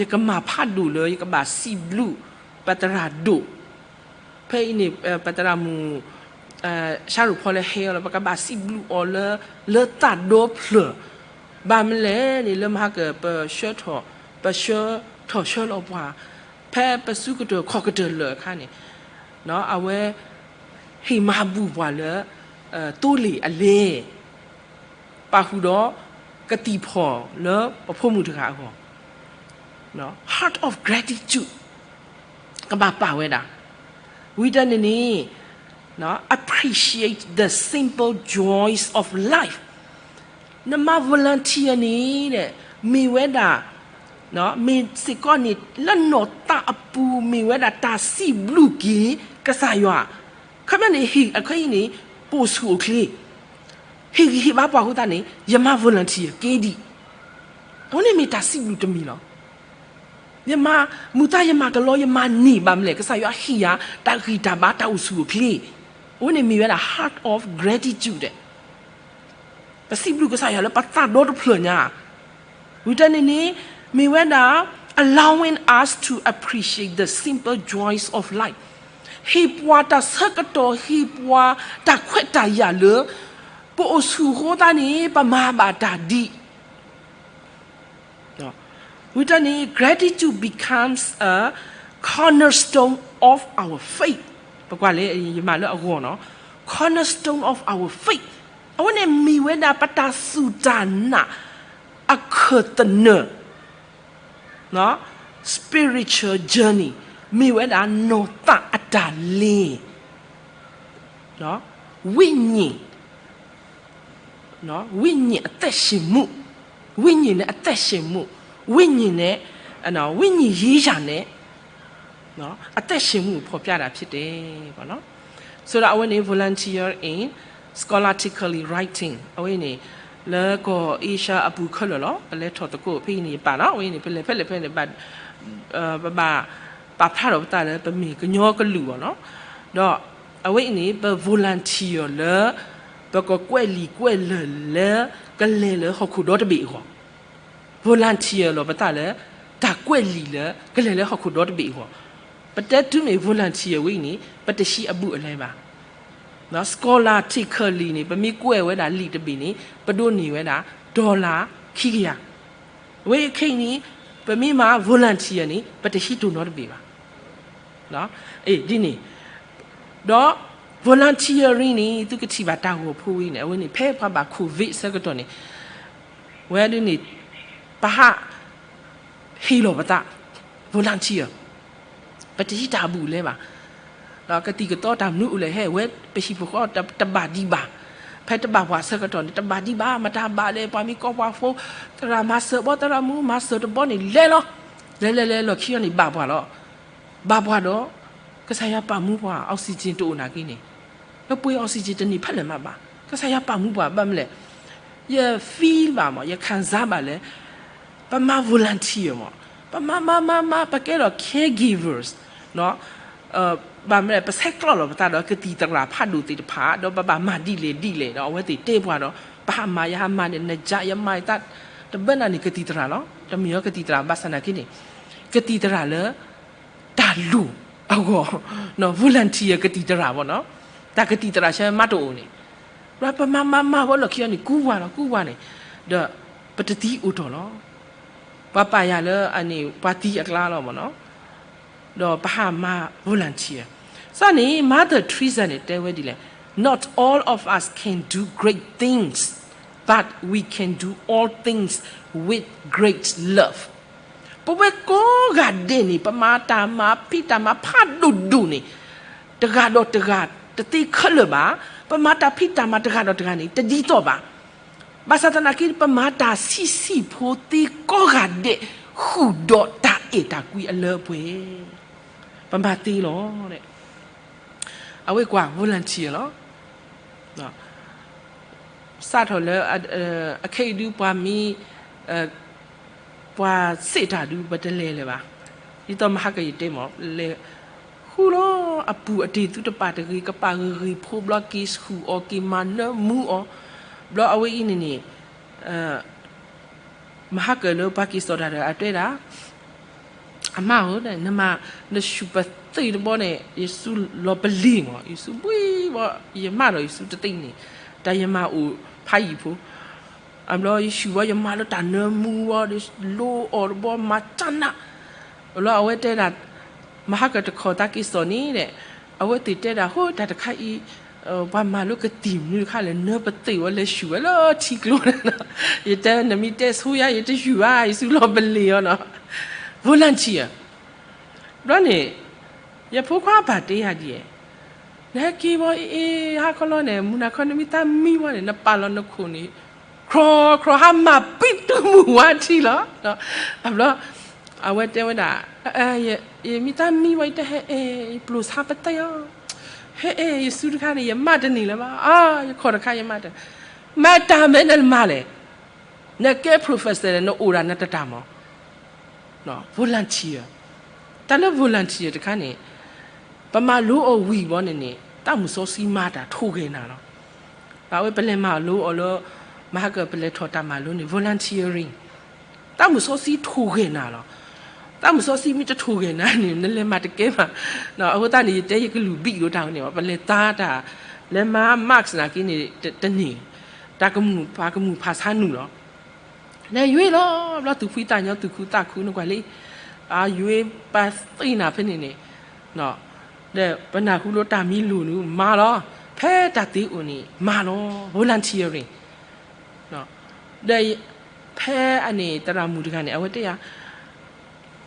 ယကမၤဖးဒိၣ်လၢ ယကဘၣ်စံးဘျုး ပသရၣ်ဒိၣ် ဖဲအံၤန့ၣ် ပသရၣ်မုၣ် ဆၣ်ရိၣ်ဖီလၢဟဲအီၤလီၤ ပကဘၣ်စံးဘျုးအီၤလၢ လၢသးဒီဖျၢၣ်, ဘၣ်မနုၤလဲၣ်န့ၣ် လၢမဟါက ပဆှၢထီၣ် ပဆှၢထီၣ်ဆှၢလီၤပှၤ ဖဲပစုကတၢၢ်ခီၣ်ကတၢၢ်လၢာ်အခါန့ၣ် အဝဲ ဟ့ၣ်မၤဘူၣ်ပှၤလၢ သိလ့ၣ်အလဲ ပာ်ဃုာ်ဒီး ကသံၣ်ဖီၣ်လၢပဖိမုၣ်တဂၤအဂီၢ် heart of gratitude ကဘၣ်ပာ်ဝဲဒၣ်. ဝံၤတၢ်န့ၣ်န့ၣ် appreciate the simple joys of life. နမၤ volunteer န့ၣ် မ့ၢ်ဝဲဒၣ် မ့ၢ်စ့ၢ်ကီးန့ၣ် လၢနီၢ်သးအပူၤ မ့ၢ်ဝဲဒၣ်တၢ်စံးဘျုးက့ၤကစၢ်ယွၤ. ခီပညီန့ၣ် ဟ့ၣ်အခဲအံၤန့ၣ် ပအိၣ်ဆူၣ်အိၣ်ချ့ ဟ့ၣ်ဂံၢ်ဟ့ၣ်ဘါပှၤအဃိသတးန့ၣ် ယမၤ volunteer က့ၤဒံး. အဝဲန့ၣ်မ့ၢ်တၢ်စံးဘျုးတမံၤလီၤ. ယမၤမုာ်သး ယမၤကလီ ယမၤန့ၢ် ဘၣ်မနုၤလဲၣ် ကစၢ်ယွၤဟ့ၣ်ယၤ တၢ်ဂံၢ်တၢ်ဘါ တၢ်အိၣ်ဆူၣ်အိၣ်ချ့. အဝဲန့ၣ်မ့ၢ်ဝဲဒၣ် heart of gratitude ပစံးဘျုးကစၢ်ယွၤလၢပသးဒီတဖျၢၣ်ညါ. ဝံၤတၢ်န့ၣ်န့ၣ် မ့ၢ်ဝဲဒၣ် allowing us to appreciate the simple joys of life. ဟ့ၣ်ပှၤတၢ်ဆၢကတီၢ် ဟ့ၣ်ပှၤတၢ်ခွဲးတၢ်ယာ်လၢ ပအိၣ်ဆူၣ်အဃိသတးန့ၣ် ပမၤဘၣ်တၢ်ဒ် ဝံၤတၢ်န့ၣ် gratitude becomes a cornerstone of our faith. ပကွၢ်လၢယမၤလၢအဂီၢ်နီၤ, cornerstone of our faith. အဝဲန့ၣ်မ့ၢ်ဝဲဒၣ်ပတၢ်စူၢ်တၢ်နာ် အခၢၣ်သနၢၣ် spiritual journey မ့ၢ်ဝဲဒၣ်နီၢ်သးအတၢ်လ့ ဝိညာဉ် ဝိညာဉ်အသက်ရှင်မှု, ဝိညာဉ်နဲ့အသက်ရှင်မှု, ဝိညာဉ်နဲ့, ဝိညာဉ်ရေးရာနဲ့ အသက်ရှင်မှုကိုဖော်ပြတာဖြစ်တယ်ပေါ့နော်. ဆိုတော့ အဝဲန့ၣ် volunteer in scholastically writing အဝဲန့ၣ် လၢကီၢ်အ့ရှါအပူၤခဲလၢာ်လီၤ. ပလဲၤထီၣ်သကိးဖဲအံၤန့ၣ်ယပာ်နီၤ, အဝဲန့ၣ် ပလဲၤဖဲလဲၣ်ဖဲန့ၣ် ပဘၣ် ပာ်ဖျါထီၣ်ပသးလၢ ပမ့ၢ်ကညီကလုာ်အီၤနီၤ. ဒီးအဝဲအံၤန့ၣ် ပ volunteer လၢ ပကကွဲးလံာ်ကွဲးလဲၢ်လၢ ကလဲၤလၢဟီၣ်ခိၣ်ဒီတဘ့ၣ်အဂီၢ်, volunteer လီၤပသးလၢ တၢ်ကွဲးလံာ်လၢ ကလဲၤလၢဟီၣ်ခိၣ်ဒီတဘ့ၣ်အဂီၢ်. ပတဲတုၤမ့ၢ် volunteer ဝဲအံၤန့ၣ် ပတဟံးအဘူးအလဲဘၣ်. scholastically န့ၣ် ပမ့ၢ်ကွဲးဝဲဒၣ်လံာ်တဘ့ၣ်န့ၣ် ပဒိးန့ၢ်ဝဲဒၣ် dollar ခံကယၤ. အဝဲခဲအံၤန့ၣ် ပမ့ၢ်မၤ volunteer န့ၣ် ပတဟံးတိၢ်နီတဘ့ၣ်ဘၣ်. ဒ်န့ၣ်, ဒီး volunteering န့ၣ် သုကထံၣ်ဘၣ်တၢ်ဂီၤဖိဝဲန့ၣ် အဝဲန့ၣ် ဖဲပှၤဘၣ် covid ဆၢကတီၢ်န့ၣ် ဝဲဒ်န့ၣ် ပဟး ဟ့ၣ်လီၤပသး volunteer ပတဟံးတၢ်အဘူးအလဲဘၣ်. ဒီးကသံၣ်ကသီတၢ်မနုၤအိၣ်လဲၣ် ဟဲဝဲပဟံၣ်ဖိဃီတဘၣ်ဒံးဘၣ်. ဖဲတဘၣ်ပှၤဆၢကတီၢ်န့ၣ် တဘၣ်ဒံးဘၣ် မတၤဘၣ်လဲၣ် ပှၤမ့ၢ်ကိးပှၤဖိ သရၣ်မၤစၢၤဘီ သရၣ်မုၣ်မၤစၢၤတဘီန့ၣ် လဲၤလီၤ. လဲၤလဲၤလဲၤလီၤခံအီၤန့ၣ် ဘၣ်ပှၤလီၤ. ဘၣ်ပှၤဒီး ကစၢ်ယွၤပာ်မူပှၤ oxygen တအိၣ်နာ်က့န့ၣ် ပပှ့ၤ oxygen တန့ၢ်ဖဲလဲၣ်မးဘၣ်. ကစၢ်ယွၤပာ်မူပှၤ ဘၣ်မနုၤလဲၣ် ယ feel ဘၣ်မး ယ ခံစား ဘၣ်လၢ ပမၤ volunteer မး ပမၤမၤမၤမၤ ပကဲထီၣ် caregivers ဘၣ်မနုၤလဲၣ် ပဆဲးကျိးလီၤပသးဒီးကသံၣ်သရၣ်ဖးဒိၣ်သ့ၣ်တဖၣ် ဒီးပဘၣ်မၤဒ်လဲၣ်ဒ်လဲၣ်ဒီး အဝဲသ့ၣ်တဲပှၤဒီး ပဟးမၤ ယဟးမၤန့ၣ် နယါ ယမၤယသး တဘၣ်နၤန့ၣ် ကသံၣ်သရၣ်လီၤ. တမ့ၢ်အီၤကသံၣ်သရၣ် ဘၣ်ဆၣ်နာ်က့န့ၣ် ကသံၣ်သရၣ်လၢ တၢ်လိၣ်အဂီၢ် volunteer ကသံၣ်သရၣ်ဘၣ်နီၤ. တၢ်ကသံၣ်သရၣ်ဆၢမးတအိၣ်န့ၣ် ပမၤမၤမၤဝဲလီၢ်ခံအီၤန့ၣ် ကူဝါလီၤ ကူဝါန့ၣ် ဒီးပတသံအိၣ်ထီၣ်လီၤ. ပှၤပာ်ယၤလၢအန့ၣ် ပှၤသံအကျါလီၤမးနီၤ. ဒီးပဟးမၤ volunteer စ့ၢ်န့ၣ် Mother Teresa န့ၣ် တဲဝဲဒ်လဲၣ်, Not all of us can do great things, but we can do all things with great love. ပဝဲကိးဂၤဒဲးန့ၣ် ပမၤတၢ်မၤဖံးတၢ်မၤဖးဒိၣ်ဒိၣ်န့ၣ် တဂၤဒီးတဂၤ တသ့ခဲလၢာ်ဘၣ်. ပမၤတၢ်ဖံးတၢ်မၤတဂၤဒီးတဂၤန့ၣ် တဒ်သိးဘၣ်. ဘၣ်ဆၣ်သနာ်က့ ပမၤတၢ်ဆံးဆံးဖိသ့ကိးဂၤဒဲး ဃုာ်ဒီးတၢ်အဲၣ်တၢ်ကွံအလၢအပှဲၤ ပမၤသ့လီၤ. အဝဲကွၢ် volunteer လီၤ. စးထီၣ်လၢ အခဲအံၤဒု ပှၤမ့ၢ် ပှၤစ့းတၢ်ဒု ပတလဲၤလၢၤဘၣ်. ဒ်သိးမဟါကယတဲမး လဲၤဃုလီၤအပူၤအတ့ၢ်သုတပာ်တဂ့ၤ ကပာ်ဂ့ၤဂ့ၤဖိဘျီ က့ၤဆူၣ်အီၤ က့ၤမၤနၢမူအီၤ. ဘျီအဝဲအံၤန့ၣ်န့ၣ် မဟါကလၢပှၤက့ၤစိာ်တၢ်ဒီး အတဲဒၣ် အမါဧၢ, နမၤ နဆူၣ်ပသ့ၣ်တဘီန့ၣ် ယစူလီၤပလ့ၤမး, ယစူဘှံးဘီ, ယမါဒီးယစူတသ့ၣ်န့ၣ်, တၢ်ယမၤအိၣ်ဖးယံာ်ဖိ, အဘျီယဆူၣ်ဘီ ယမၤလၢတၢ်နၢမူဘီ, လိအီၤတဘီ မၤတၢ်နး, အဘျီအဝဲတဲဒၣ် မဟါကတခီၣ်သးက့ၤစိာ်န့ၣ်ဒီး အဝဲသ့ၣ်တဲဒၣ် ဟိ တၢ်တခါအံၤ ပှၤမၤလၢကသံၣ်မနုၤတခါလဲၣ်, နၢပသ့ၣ်ဝဲလဲၤဆူၣ်ဝဲလၢထံကျိ, ယတဲ နမ့ၢ်တဲဆိယါ ယတဆူၣ်ဘၣ်, ယစူလီၤပလ့ၤအီၤနီၤ, volunteer. ဘျီန့ၣ် ယဖိခွါပၢ်တဲယၤဒ်အံၤ, နဟဲက့ၤဘီအ့ၣ်အ့ၣ် ဟါခီလီၤန့ၣ် မုၢ်နၤခီနမ့ၢ်သးမံဘီန့ၣ် နပာ်လီၤနခိၣ်န့ၣ် ခြောက်ခြောက် ဟါမၢ်ပံတုၤမုၢ်ဝါထံလီၤ. အဘျီ အဝဲတဲဝဲဒၣ် ယမ့ၢ်သးမံဘီ ယတဟဲအဲၣ် ယပျိၢ်ဆါပသဲအီၤ, ဟဲအဲၣ် ယစူတခါန့ၣ် ယမၤတန့ၢ်လၢၤဘၣ်, ယခီၣ်တခါယမၤတ, မၤတၢ်မ့ၢ်နမၤလဲၣ်, နကဲ professor န့ၣ် နအိၣ်ဒၣ်နတတၢ်မး volunteer, တၢ်လၢ volunteer တခါန့ၣ် ပမၤလိအီၤဝံၤဘီန့ၣ်န့ၣ် သးမုၢ်စီဆှံမၤတၢ်ထိၣ်ဂဲၤနၤလီၤ. အဝဲပလဲၤမၤလိအီၤလၢ မဟါကပလဲၤထီၣ်တၢ်မၤလိန့ၣ် volunteering, သးမုၢ်စီဆှံထိၣ်ဂဲၤနၤလီၤ. တၢ်မုၢ်စီဆှံမ့ၢ်တထိၣ်ဂဲၤနၤန့ၣ် နလဲၤမၤတကဲဘၣ်. အဃိသတးန့ၣ် ယတဲယကလုၢ်ဘံၣ်ဒိၣ်တၢ်န့ၣ် ပလဲၤသါတၢ် လဲၤမၤ mask နာ်က့န့ၣ် တန့ၢ်, တၢ်ကမူၣ်ဖးကမူၣ်ဖးဆါနုာ်လီၤ. လဲၤယွ့လီၤ ဘျီသူၣ်ဖှံသးညီ သူၣ်ခုသးခု နကွၢ်လံ, အယွ့ပာ်သ့ၣ်နၤဖဲန့ၣ်န့ၣ်, ဒီးပနၢ်ဟူလၢတၢ်မံလိာ်န့ၣ် မၤလီၤ, ဖဲတၢ်သ့အိၣ်န့ၣ် မၤလီၤ volunteering. ဒီးဖဲအန့ၣ် သရၣ်မုၣ်တဂၤန့ၣ် အဝဲတဲယၤ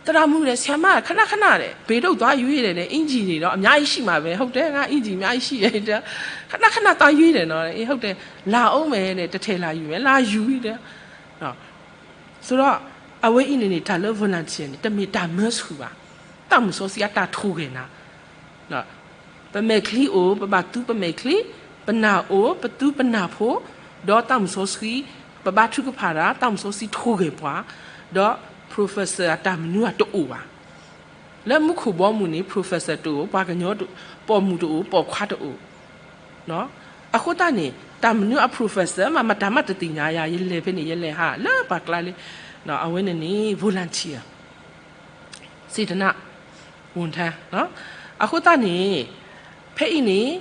သရၣ်မုၣ်န့ၣ် ဆရာမ ခဏခဏန့ၣ် ပ့ၤဒိၣ်သွားရွေးတယ်န့ၣ် အင်္ကျီတွေတော့ အများကြီးရှိမှာပဲ ဟုတ်တယ် ငါအင်္ကျီအများကြီးရှိတယ် ခဏခဏသွားရွေးတယ်နော် ဟုတ်တယ် လာအောင်မယ်တဲ့ တစ်ထည်လာယူမယ် လာယူတယ် ဆိုတော့ အဝဲအံၤန့ၣ်န့ၣ် တၢ်လၢ volunteer န့ၣ် တမ့ၢ်တၢ်မၢဆှုၣ်ဘၣ် တၢ်မုၢ်စီဆှံအတၢ်ထိၣ်ဂဲၤနၤ ပမဲာ်ချံအိၣ် ပဘၣ်သူပမဲာ်ချံ, ပနၢ်အိၣ် ပသူပနၢ်ဖိ, ဒီးတၢ်မုၢ်စီဆှံ ပဘါထုကဖၣ်တၢ် တၢ်မုၢ်စီဆှံထိၣ်ဂဲၤပှၤ, ဒီး professor အတၢ်မနုၤအတအိၣ်ဘၣ်. လၢမူခိၣ်ဘီမုၢ်န့ၣ် professor တအိၣ်, ပှၤကညီတအိၣ်, ပိာ်မုၣ်တအိၣ်, ပိာ်ခွါတအိၣ်. အဃိသတးန့ၣ် တၢ်မနုၤအ professor မး မတၤမးတသ့ၣ်ညါယၤ ယလဲၤဖဲန့ၣ် ယလဲၤဟးလၢပှၤကျါလၢ အဝဲန့ၣ်န့ၣ် volunteer စေတနာ့ဝန်ထမ်း အဃိသတးန့ၣ် ဖဲအံၤန့ၣ်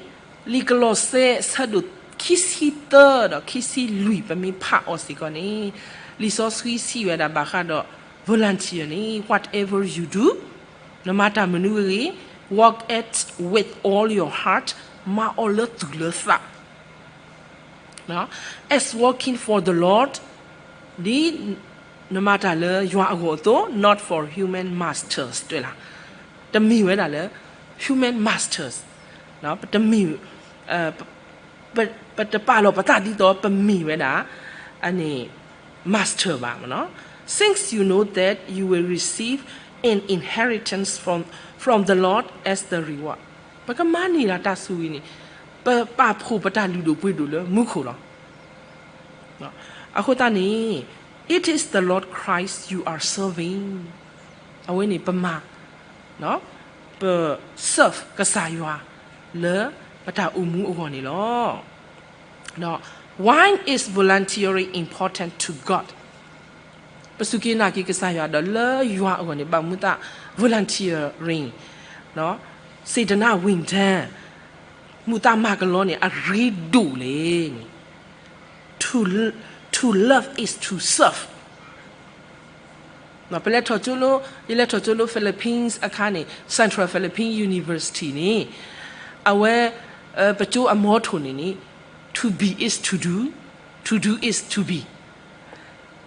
လံာ်ကလီးစဲ အဆၢဒိၣ်ခံဆံသၢဒီးခံဆံလွံၢ် ပမ့ၢ်ဖးအီၤစ့ၢ်ကီးန့ၣ် လံာ်စီဆှံစံးဝဲဒၣ်ဘၣ်ဃးဒီး volunteer န့ၣ် whatever you do နမၤတၢ်မနုၤဂ့ၤဂ့ၤ work at with all your heart မၤအီၤလၢသူၣ်လၢသး as working for the Lord ဒ်နမၤတၢ်လၢယွၤအဂီၢ်အသိး not for human masters တဲလၢ တမ့ၢ်ဝဲဒၣ်လၢ human masters ပတမ့ၢ် ပတပာ်လီၤပသးဒ်သိးပမ့ၢ်ဝဲဒၣ် အန့ၣ် master ဘၣ် since you know that you will receive an inheritance from from the Lord as the reward ပကမၤန့ၢ်ဒၣ်တၢ်ဆိၣ်ဂ့ၤန့ၣ် ပပာ်ဖှိၣ်ပတၢ်လုၢ်ဒိၣ်ပှ့ၤဒိၣ်လၢမူခိၣ်လီၤ. အဃိသတးန့ၣ် it is the Lord Christ you are serving အဝဲန့ၣ်ပမၤ ပ serve ကစၢ်ယွၤ လၢပတၢ်အိၣ်မူအဂီၢ်န့ၣ်လီၤ. ဒီး why is volunteering important to God ပစူၢ်က့ၤနာ်က့ၤကစၢ်ယွၤဒီးလၢယွၤအဂီၢ်န့ၣ် ဘၣ်မနုၤသး volunteering စေတနာ့ဝန်ထမ်း မနုၤသးမၤကလီန့ၣ် အရ့ဒိၣ်လဲၣ်န့ၣ် to to love is to serve ပလဲၤထီၣ်ကၠိလၢ ယလဲၤထီၣ်ကၠိလၢ Philippines အခါန့ၣ် Central Philippine University န့ၣ် အဝဲ ပကၠိအ motto န့ၣ်န့ၣ် to be is to do, to do is to be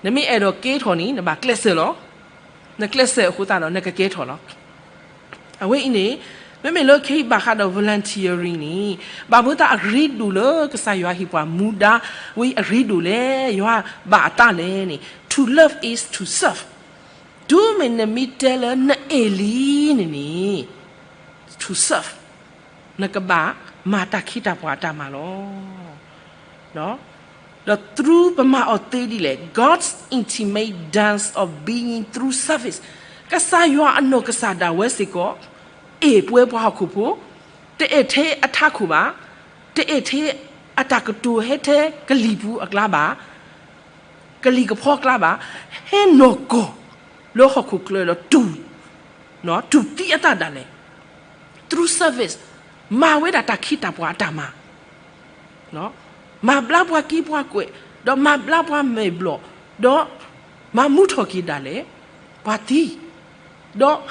နမ့ၢ်အဲၣ်ဒိးကဲထီၣ်န့ၣ် နဘၣ်ကျဲးစၢးလီၤ. နကျဲးစၢးအဃိသတးဒီး နကကဲထီၣ်လီၤ. အဝဲအံၤန့ၣ် မ့မ့ၢ်လၢခဲအံၤဘၣ်ဃးဒီး volunteering န့ၣ် ဘၣ်မနုၤသးအရ့ဒိၣ်လၢကစၢ်ယွၤဟ့ၣ်ပှၤမူဒါ ဝဲအံၤအရ့ဒိၣ်လဲၣ် ယွၤဘၣ်အသးလဲၣ်န့ၣ် to love is to serve တုၤမ့ၢ်နမ့ၢ်တဲလၢနအဲၣ်လံန့ၣ်န့ၣ် to serve နကဘၣ်မၤတၢ်ခ့တၢ်ပှၤအတၢ်မၤလီၤ. ဒီး through ပမၤအီၤသ့ဒ်လဲၣ် God's intimate dance of being through service ကစၢ်ယွၤအနီၢ်ကစၢ်ဒၣ်ဝဲစ့ၢ်ကီး အဲၣ်ပဝဲပှၤဟီၣ်ခိၣ်ဖိ တအဲၣ်ထဲအထးခိၣ်ဘၣ်, တအဲၣ်ထဲအတၢ်ကတိၤဟဲထဲကလံၤပူၤအကျါဘၣ်, ကလံၤကဖီကျါဘၣ်, ဟဲနီၢ်ကီၢ်လၢဟီၣ်ခိၣ်ချၢဒီးတူၢ်, တူၢ်သံအသးဒၣ်လဲာ် through service မၤဝဲဒၣ်တၢ်ခ့တၢ်ပှၤအတၢ်မၤ, မၤဘျါပှၤက့ပှၤကွဲး, ဒီးမၤဘျါပှၤမဲာ်ဘျီၣ်, ဒီးမၤမူထီၣ်က့ၤဒၣ်လဲာ် ပှၤသံ, ဒီး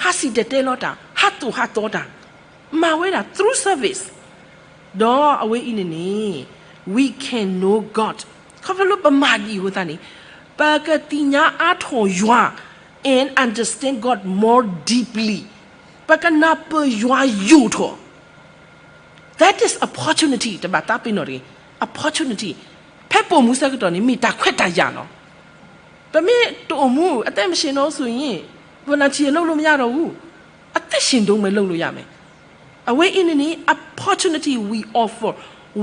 ဟးစံၣ်တဲၤတဲလီၤတၢ်, ဟးသိၣ်ဟးသီတၢ်, မၤဝဲဒၣ် through service ဒီးအဝဲအံၤန့ၣ်န့ၣ် we can know God ခီဖျိလၢပမၤဒ်အံၤအဃိသတးန့ၣ် ပကသ့ၣ်ညါအါထီၣ်ယွၤ and understand God more deeply ပကနၢ်ပၢၢ်ယွၤယိာ်ထီၣ် That is opportunity တဘၣ်သးပ့ၤနီၣ်တဂ့ၤ, opportunity ဖဲပအိၣ်မူဆၢကတီၢ်န့ၣ် မ့ၢ်တၢ်ခွဲးတၢ်ယာ်လီၤ. ပမ့ၢ်တအိၣ်မူ အသက်မရှင်တော့ဆိုရင် volunteer လုပ်လို့မရတော့ဘူး, အသက်ရှင်တုန်းပဲလုပ်လို့ရမယ်. အဝဲအံၤန့ၣ်န့ၣ် opportunity we offer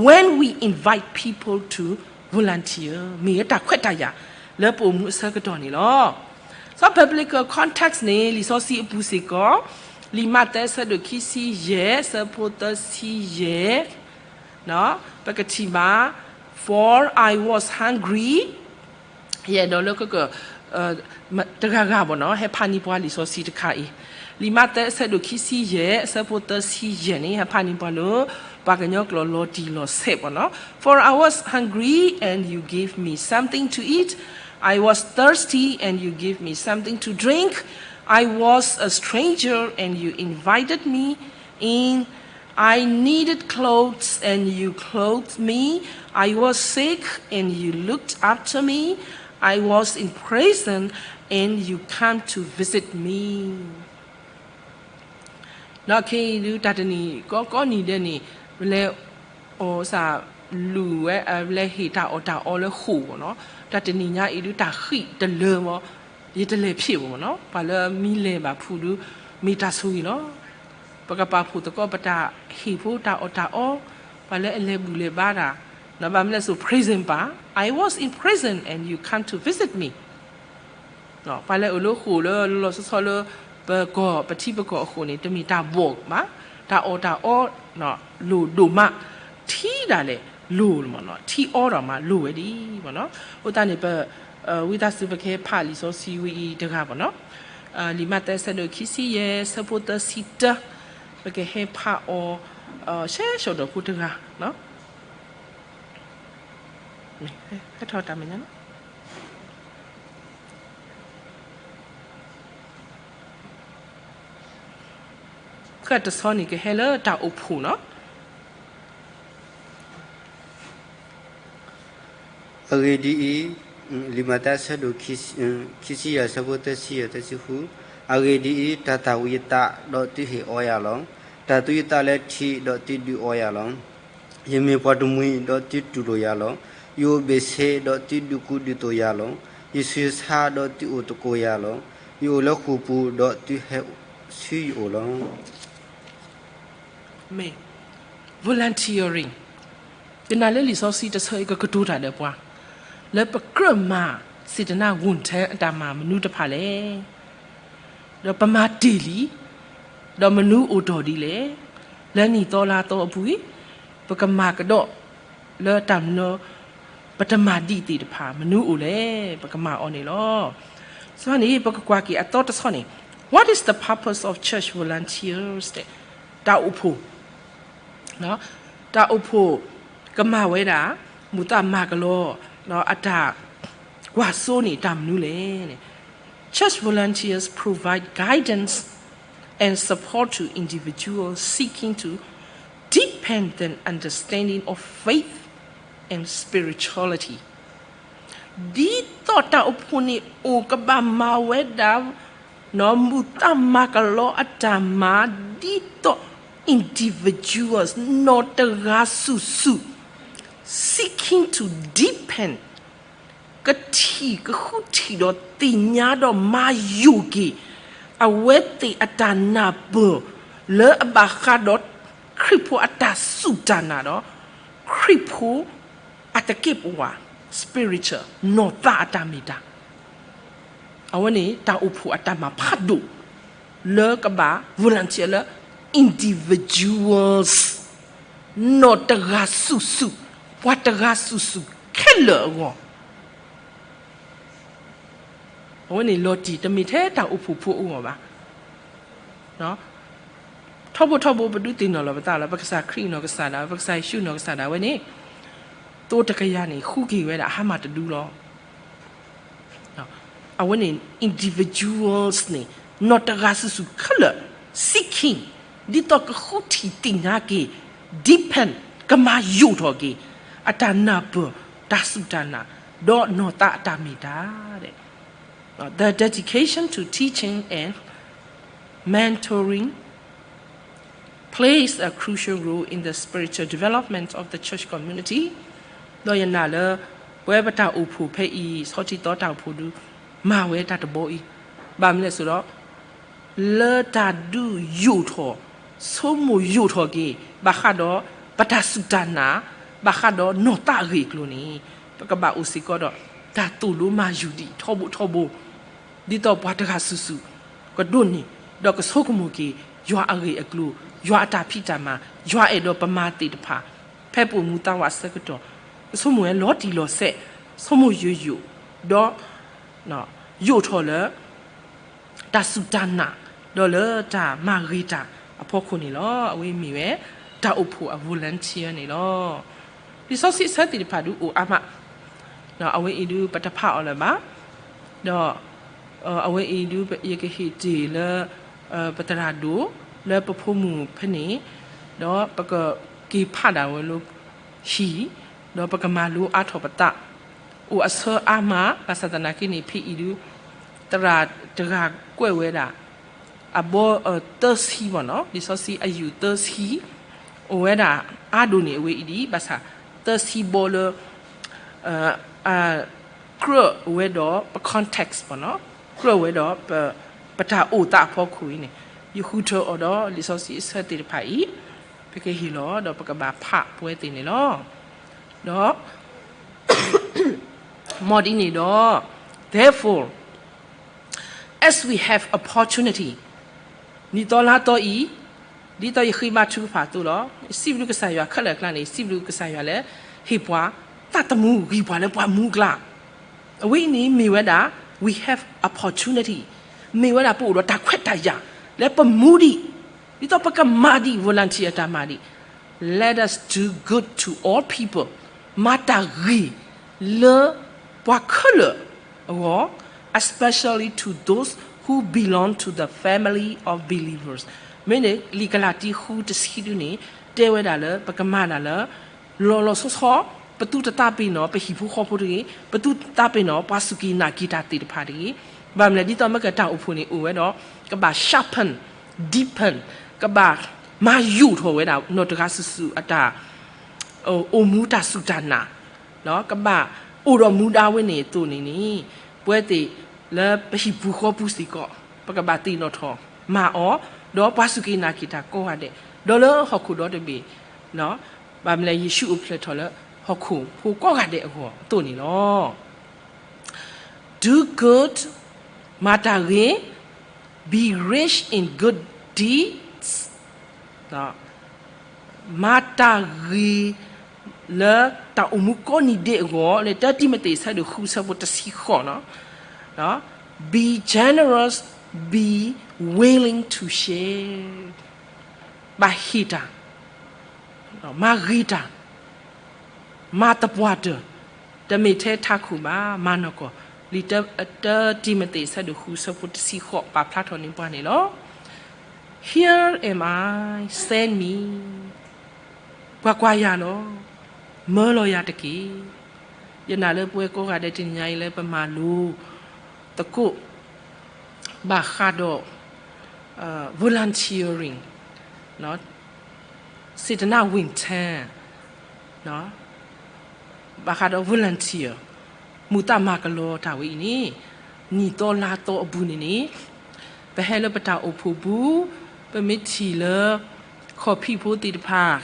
when we invite people to volunteer မ့ၢ်တၢ်ခွဲးတၢ်ယာ် လၢပအိၣ်မူအဆၢကတီၢ်န့ၣ်လီၤ. စီၤ biblical context န့ၣ် လံာ်စီဆှံအပူၤစ့ၢ်ကီး လံာ်မးသဲအဆၢဒိၣ်ခံဆံယဲၢ် အဆၢဖိသၢဆံယဲၢ် ပကထံၣ်ဘၣ် For I was hungry ယအဲၣ်ဒိးလၢကက တဂၤဂၤဘၣ်နီၤ ဟဲဖးန့ၢ်ပှၤလံာ်စီဆှံတခါအံၤ, လံာ်မးသဲအဆၢဒိၣ်ခံဆံယဲၢ် အဆၢဖိသၢဆံယဲၢ်န့ၣ် ဟဲဖးန့ၢ်ပှၤလၢ ပှၤကညီကျိာ်လီၤတံၢ်လီၤဆဲးဘၣ်နီၤ. For I was hungry and you gave me something to eat. I was thirsty and you gave me something to drink. I was a stranger and you invited me in. I needed clothes and you clothed me. I was sick and you looked after me. I was in prison and you come to visit me. နီၢ်ခ့ဒုး တၢ်တနံၤကီကီနံၤဒဲးန့ၣ် ပလဲၤအီၣ်စၢ် လူၤဝဲ ပလဲၤဟ့ၣ်တၢ်အီၣ်တၢ်အီလၢဃိာ်ဘၣ်နီၤ. တၢ်တနံၤညါအံၤဒုး တၢ်ဃံးတလၢဘၣ် ယတလဲၤဖျ့ဘၣ်မ့ၢ်နီၤ. ပှၤလၢမ့ၢ်လဲၤဘၣ်ဖုးဒုး မ့ၢ်တၢ်ဆိၣ်ဂ့ၤလီၤ. ပကပာ်ဖှိၣ်သကိးပတၢ်ဟ့ၣ်ဖိတၢ်အီၣ်တၢ်အီ, ပှၤလၢအလဲၤဘူၣ်လဲၤဘါတၢ်, ဘၣ်မနုၤလဲၣ်စိၤ prison ဘၣ်, I was in prison and you come to visit me. ပှၤလၢအအိၣ်လၢဃိာ်လၢလီၤလီၤဆီဆီလၢ ပကီၢ်ပထံပကီၢ်အဃိန့ၣ် တမ့ၢ်တၢ်ဘီၣ်ဘၣ်, တၢ်အီၣ်တၢ်အီ လိၣ်ဒိၣ်မး, ထံဒၣ်လဲာ်လိၣ်မ့ၢ်နီၤ, ထံအီဒီးမးလိၣ်ဝဲဒံးမ့ၢ်နီၤ. အဃိသတးန့ၣ် ပ ဝံသးစူၤပကဟဲဖးလံာ်စီဆှံဝဲအံၤတဂၤဘၣ်နီၤ. လံာ်မးသဲအဆၢဒိၣ်ခံဆံယဲၢ် အဆၢဖိသၢဆံတၢ, ပကဟဲဖးအီၤ ဆဲးဆၢဒီးဖိတဂၤ, ဟဲထီၣ်တၢ်မဲာ်ညါနီၤ. ဃၣ်တဆီန့ၣ်ကဟဲလၢတၢ်အိၣ်ဖှိၣ်နီၤ. အဂ့ၢ်ဒ်အံၤ, လံာ်မးသဲအဆၢဒိၣ်ခံဆံယဲၢ် အဆၢဖိသၢဆံယဲၢ် သၢဆံဃု, အဂ့ၢ်ဒ်အံၤ, တၢ်သၣ်ဝံၤယသးဒီးသုဟ့ၣ်အီယၤလီၤ. တၢ်သူယသးလၢထံဒီးသုဒုးအီယၤလီၤ. ယမ့ၢ်ပှၤတမှံၤဒီးသုတူၢ်လိာ်ယၤလီၤ. ယအိၣ်ဘ့ၣ်ဆ့ဒီးသုဒုးကူဒုးသိးယၤလီၤ. ယဆူးယဆါဒီးသုအိၣ်သကိးယၤလီၤ. ယအိၣ်လၢဃိာ်ပူၤဒီးသုဟဲဆူယအိၣ်လီၤ. မ့ၢ် volunteering ယနာ်လၢလံာ်စီဆှံတဆၢအံၤကကတိၤတၢ်ဒီးပှၤ လၢပကြၢးမၤ စေတနာ့ဝန်ထမ်း အတၢ်မၤမနုၤတဖၣ်လဲၣ်, ဒီးပမၤတ့ၢ်လံ, ဒီးမနုၤအိၣ်တီၢ်ဒ်လဲၣ်, လၢနံၣ်သီလါသီအပူၤ ပကမၤကဒီးလၢတၢ်မနုၤ ပတမၤဒံးသ့ၣ်တဖၣ် မနုၤအိၣ်လဲၣ် ပကမၤအီၤန့ၣ်လီၤ. စ့ၢ်န့ၣ် ပကကွၢ်က့ၤအသီတဆီန့ၣ် What is the purpose of church volunteers? တၢ်အိၣ်ဖှိၣ် တၢ်အိၣ်ဖှိၣ်ကမၤဝဲဒၣ် မူးသးမၤကလီ အတၢ်ကွၢ်စိန့ၣ် တၢ်မနုၤလဲၣ်န့ၣ်, Church volunteers provide guidance and support to individuals seeking to deepen their understanding of faith and spirituality. ဒ်သိးတၢ်အိၣ်ဖှိၣ်န့ၣ်အိၣ်ကဘၣ်မၤဝဲဒၣ် မူးသးမၤကလီအတၢ်မၤ ဒ်သိး individuals နီၢ်တဂၤစုာ်စုာ် seeking to deepen ကထံၣ်ကဃုထံၣ်ဒီးသ့ၣ်ညါဒီးမၤယိာ်က့ၤ အဝဲသ့ၣ်အတၢ်နၢ်ပၢၢ် လၢအဘၣ်ဃးဒီးခရံာ်ဖိအတၢ်စူၢ်တၢ်နာ်ဒီး ခရံာ်ဖိအတက့ၢ်ပဝး spiritual နီၢ်သးအတၢ်မ့ၢ်တၢ် အဝဲန့ၣ် တၢ်အိၣ်ဖှိၣ်အတၢ်မၤဖးဒိၣ် လၢကဘၣ် volunteer လၢ individuals နီၢ်တဂၤစုာ်စုာ် ပှၤတဂၤစုာ်စုာ်ခဲလၢာ်အဂီၢ် အဝဲန့ၣ်လီၤတံၢ် တမ့ၢ်ထဲတၢ်အိၣ်ဖှိၣ်ဖိအဂီၢ်ဘၣ်. ထီဘိထီဘိ ပဒုးသ့ၣ်နီၣ်လီၤပသးလၢ ပကစၢ်ခရံာ်နီၢ်ကစၢ်ဒၣ်ဝဲ ပကစၢ်ယ့ၣ်ၡူးနီၢ်ကစၢ်ဒၣ်ဝဲန့ၣ် သိတကယၤန့ၣ် ဃုက့ၤဝဲဒၣ်အဟါမၢ်တဒုလီၤ. အဝဲန့ၣ် individuals န့ၣ် နီၢ်တဂၤစုာ်စုာ်ခဲလၢာ် seeking ဒ်သိးကဃုထံၣ်သ့ၣ်ညါက့ၤ depend ကမၤယိာ်ထီၣ်က့ၤ အတၢ်နၢ်ပၢၢ် တၢ်စူၢ်တၢ်နာ် ဒီးနီၢ်သးအတၢ်မ့ၢ်တၢ် The dedication to teaching and mentoring plays a crucial role in the spiritual development of the church community. ဒီးယနာ်လၢ ပဝဲပတၢ်အိၣ်ဖှိၣ်ဖဲအံၤ ဆီထံသီတၢ်အိၣ်ဖှိၣ်ဒုး မၤဝဲတၢ်တဘီအံၤ ဘၣ်မနုၤလဲၣ်စိဒီး လၢတၢ်ဒုးယိာ်ထီၣ် ဆိကမိၣ်ယိာ်ထီၣ်က့ၤ ဘၣ်ဃးဒီးပတၢ်စူၢ်တၢ်နာ် ဘၣ်ဃးဒီးနီၢ်သးအဂ့ၢ်အကျိၤန့ၣ် ပကဘၣ်အိၣ်စ့ၢ်ကီးဒီး တၢ်သိၣ်လိမၤယူၤဒံးထီဘိထီဘိ ဒ်သိးပှၤတဂၤစုာ်စုာ် ကဒိးန့ၢ် ဒီးကဆိကမိၣ်က့ၤ ယွၤအဂ့ၢ်အကျိၤ ယွၤအတၢ်ဖံးတၢ်မၤ ယွၤအဲၣ်ဒိးပမၤသ့ၣ်တဖၣ် ဖဲပအိၣ်မူသးဝးအဆၢကတီၢ် ကဆိကမိၣ်ဝဲလီၤတံၢ်လီၤဆဲး ဆိကမိၣ်ယိာ်ယိာ် ဒီး ယိာ်ထီၣ်လၢ တၢ်စူၢ်တၢ်နာ် ဒီးလၢတၢ်မၤဂ့ၤတၢ်အဖီခိၣ်န့ၣ်လီၤ. အဝဲမ့ၢ်ဝဲ တၢ်အိၣ်ဖှိၣ်အ volunteer န့ၣ်လီၤ. လံာ်စီဆှံအဆၢသ့ၣ်တဖၣ်ဒုးအိၣ်အါမး, အဝဲအံၤဒုးပတဖးအီၤလၢၤဘၣ်, ဒီး အဝဲအံၤဒုး ယကဟ့ၣ်တ့ၢ်လၢ ပသရၣ်ဒိၣ် လၢပဖိမုၣ်ဖဲန့ၣ်, ဒီးပကက့ၤဖးဒၣ်ဝဲလၢဟံၣ်, ဒီးပကမၤလိအါထီၣ်ပသး, အိၣ်အဆၢအါမး ဘၣ်ဆၣ်သနာ်က့န့ၣ် ဖဲအံၤဒုး သရၣ်တဂၤကွဲးဝဲဒၣ် အဘီ သၢဆံဘၣ်နီၤ, လံာ်စီဆှံအယူၢ်သၢဆံ, အိၣ်ဝဲဒၣ်အါဒိၣ်န့ၣ် အဝဲအံၤဒ်အံၤ ဘၣ်ဆၣ်သၢဆံဘီလၢ ကြၢးဝဲဒီးပ context ဘၣ်နီၤ, ကြၢးဝဲဒီး ပတၢ်အိၣ်သးအဖီခိၣ်အံၤန့ၣ်, ယဃုထၢအီၤဒီးလံာ်စီဆှံအဆၢသ့ၣ်တဖၣ်အံၤ, ပကဟ့ၣ်လီၤဒီးပကဘၣ်ဖးပဝဲသ့ၣ်န့ၣ်လီၤ. ဒီး မ်ဒ်န့ၣ်ဒီး therefore, as we have opportunity, နံၣ်သီလါသီအံၤ, ဒ်သိးယဃ့ဘါထုကဖၣ်အသိးလီၤ. စံးဘျုးကစၢ်ယွၤခဲလၢာ်အကျါန့ၣ် စံးဘျုးကစၢ်ယွၤလၢ ဟ့ၣ်ပှၤသးသမူ ဂံၢ်ပှၤလၢပှၤမူအကျါ, အဝဲအံၤန့ၣ်မ့ၢ်ဝဲဒၣ် we have opportunity, မ့ၢ်ဝဲဒၣ်ပအိၣ်ဒီးတၢ်ခွဲးတၢ်ယာ် လၢပမူဒံး, ဒ်သိးပကမၤဒံး volunteer အတၢ်မၤဒံး, let us do good to all people, မၤတၢ်ဂ့ၤလၢပှၤခဲလၢာ်အဂီၢ်, especially to those who belong to the family of believers. မ့ၢ်န့ၣ် လံာ်ကလၤတံ ဃု တဆံဒုန့ၣ် တဲဝဲဒၣ်လၢ ပကမၤဒၣ်လၢ လီၤလီၤဆီဆီ ပသူၣ်တသးပ့ၤနီၣ် ပဟံၣ်ဖိဃီဖိတဂ့ၤ, ပသူၣ်တသးပ့ၤနီၣ် ပှၤစူၢ်က့ၤနာ်က့ၤတၢ်သ့ၣ်တဖၣ်တဂ့ၤ, ဘၣ်မနုၤလဲၣ် ဒ်သိးမ့ၢ်ကတၢ်အိၣ်ဖှိၣ်န့ၣ်အိၣ်ဝဲဒီး ကဘၣ် sharpen, deepen, ကဘၣ်မၤယိာ်ထီၣ်ဝဲဒၣ် နီၢ်တဂၤစုာ်စုာ်အတၢ် အိၣ်မူတၢ်စူၢ်တၢ်နာ်, ကဘၣ်အိၣ်ဒီးမူဒါဝဲန့ၣ်အသိးန့ၣ်န့ၣ်, ပဝဲသ့ၣ်လၢပဟံၣ်ပူၤဃီပူၤစ့ၢ်ကီး ပကဘၣ်သ့ၣ်နီၣ်ထီၣ်မၤအီၤ, ဒီးပှၤစူၢ်က့ၤနာ်က့ၤတၢ်ကိးဂၤဒဲး, ဒီးလၢဟီၣ်ခိၣ်ဒီတဘ့ၣ်, ဘၣ်မနုၤလဲၣ် ယ့ၣ်ၡူးအိၣ်ဖျဲၣ်ထီၣ်လၢဟီၣ်ခိၣ်ဖိကိးဂၤဒဲးအဂီၢ်အသိးန့ၣ်လီၤ. Do good, မၤတၢ်ဂ့ၤ, be rich in good deeds, မၤတၢ်ဂ့ၤလၢတၢ်အိၣ်မူကိးနံၤဒဲးအဂီၢ်, လၢတၢတံၤမသ့း အဆၢဒိၣ်ဃု အဆၢဖိတဆံဃိးန့ၣ်, be generous, be willing to share, ဘၣ်ဟ့ၣ်တၢ်, မၤဂ့ၤတၢ်, မၤသပှၢ်တၢၢ်, တမ့ၢ်ထဲထးခိၣ်ဘၣ်, မၤနီၢ်ကီၢ်, လံာ်တၢတံၤမသ့း အဆၢဒိၣ်ဃု အဆၢဖိတဆံဃိး ပာ်ဖျါထီၣ်န့ၢ်ပှၤန့ၣ်လီၤ. Here am I, send me, ကွၢ်ကွၢ်ယၤလီၤ, မၢလီၤယၤတက့ၢ်. ယနာ်လၢပဝဲကိးဂၤဒဲးတနံၤညါအံၤလၢပမၤလိ သကိး ဘၣ်ဃးဒီး volunteering, စေတနာ့ဝန်ထမ်း, ဘၣ်ဃးဒီး volunteer, မူးသးမၤကလီတၢ်ဝဲအံၤန့ၣ်, နံၣ်သီလါသီအပူၤန့ၣ်န့ၣ်, ပဟဲလၢပတၢ်အိၣ်ဖှိၣ်ပူၤ, ပမ့ၢ်ထံၣ်လၢ ခီၣ်ဖံးဖိသ့ၣ်တဖၣ်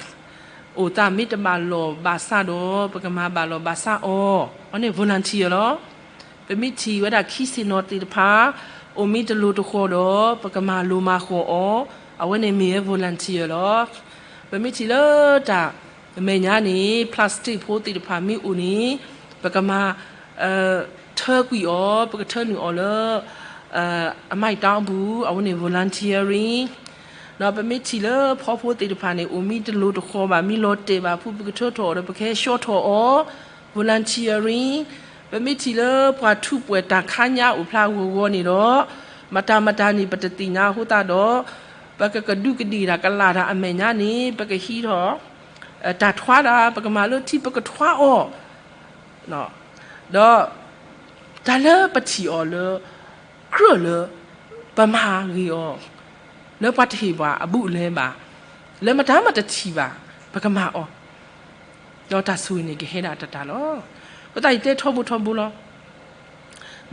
အိၣ်သးမ့ၢ်တဘၣ်လီၢ်ဘၣ်စးဒီး ပကမၤဘၣ်လီၢ်ဘၣ်စးအီၤ, အဝဲန့ၣ် volunteer လီၤ. ပမ့ၢ်ထံၣ်ဝဲဒၣ်ခံဆ့ၣ်နီၤသ့ၣ်တဖၣ် အိၣ်မ့ၢ်တလိၤတဃီၤဒီး ပကမၤလိၤမၤဃီၤအီၤ, အဝဲန့ၣ်မ့ၢ်ဝဲ volunteer လီၤ. ပမ့ၢ်ထံၣ်လၢတၢ်မဲာ်ညါန့ၣ် plastic ဖိသ့ၣ်တဖၣ်မ့ၢ်အိၣ်န့ၣ် ပကမၤ ထၢကွံာ်အီၤ, ပကထၢနုာ်အီၤလၢ အမၤတၢ်အပူၤ, အဝဲန့ၣ် volunteering. ဒီးပမ့ၢ်ထံၣ်လၢဖီဖိသ့ၣ်တဖၣ်န့ၣ် အိၣ်မ့ၢ်တလိၤတဃီၤဘၣ်, မ့ၢ်လီၤတဲာ်ဘၣ်ဖု ပကထၢထီၣ်အီၤဒီး ပကဟဲဆှီထီၣ်အီၤ, volunteering. ပမ့ၢ်ထံၣ်လၢပှၤထူးပှဲၤတၢ်ခါညါအိၣ်ဖျါဂီၤဂီၤန့ၣ်ဒီး မတၤမတၤန့ၣ် ပတသ့ၣ်ညါအဃိသတးဒီး ပကကဒူးကဒ့ၣ်တၢ်ကလာ်တၢ်အမဲာ်ညါန့ၣ် ပကဟံးထီၣ် တၢ်ထွါတၢ် ပကမၤလၢထံ ပကထွါအီၤ, ဒီးတၢ်လၢပထံၣ်အီၤလၢ ကြၢးလၢ ပမၤဂ့ၤအီၤ လၢပှၤတဟ့ၣ်ပှၤအဘူးအလဲဘၣ်, လၢမတၤမတၤတထံၣ်ဘၣ် ပကမၤအီၤ, ဒီးတၢ်ဆိၣ်ဂ့ၤန့ၣ်ကဟဲဒၣ်တၢ်တၢ်လီၤ. အဃိသတးယတဲထီဘိထီဘိလီၤ.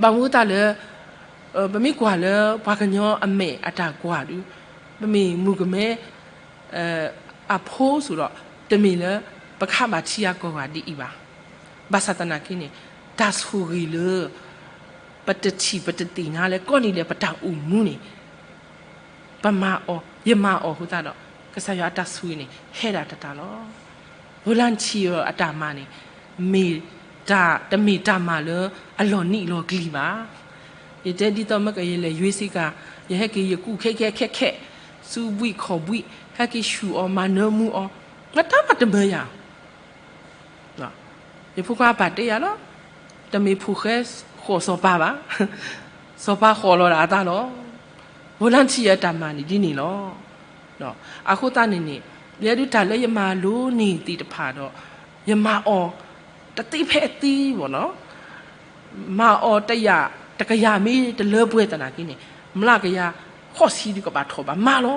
ဘၣ်မနုၤအဃိသတးလၢ ပမ့ၢ်ကွၢ်လၢပှၤကညီအမဲာ်အတၢ်ကွၢ်ဒီး ပမ့ၢ်မုၣ်ကမဲ အဖိစိၤဒီး တမ့ၢ်လၢ ပခးဘၣ်ထံအကိာ်ဂၤဒ်အံၤဘၣ်. ဘၣ်ဆၣ်သနာ်က့န့ၣ် တၢ်ဆိၣ်ဂ့ၤလၢ ပတထံၣ်ပတသ့ၣ်ညါလၢကိးနံၤဒဲးပတၢ်အိၣ်မူန့ၣ် ပမၤအီၤ ယမၤအီၤအဃိသတးဒီး ကစၢ်ယွၤအတၢ်ဆိၣ်ဂ့ၤန့ၣ် ဟဲဒၣ်တၢ်တၢ်လီၤ. volunteer အတၢ်မၤန့ၣ် မ့ၢ်တၢ် တမ့ၢ်တၢ်မၤလၢအလီၤနံၣ်အလီၤကလံၤဘၣ်. ယတဲဒ်သိးမ့ၢ်ကယလဲၤယွ့စ့ကၤ, ယဟဲက့ၤယကူၣ်ခဲခဲခဲခဲ, စူးဘှံးခီၣ်ဘှံး, ဟဲက့ၤဆူၣ်အီၤမၤနၢမူအီၤ, မတၤမးတမၢယၤ. ယဖိခွါပာ်တဲယၤလီၤ, တမ့ၢ်ဖိၣ်ဃဲဃီၣ်စီၤပၤဘၣ်, စီၤပၤဃီၣ်လီၤဒၣ်အသးလီၤ. volunteer အတၢ်မၤန့ၣ်ဒ်န့ၣ်လီၤ. အဃိသတးန့ၣ်န့ၣ်, ယဲဒုးတၢ်လၢယမၤလိန့ၢ်သ့ၣ်တဖၣ်ဒီး, ယမၤအီၤတသ့ဖဲအသ့ဘၣ်နီၤ. မၤအီၤတယာ်, တကယၤမ့ၢ်တလၢပှဲၤသနာ်က့န့ၣ်, မျးကယၤဃိးဆံဒုးကဘၣ်ထီၣ်ဘၣ်မၤလီၤ.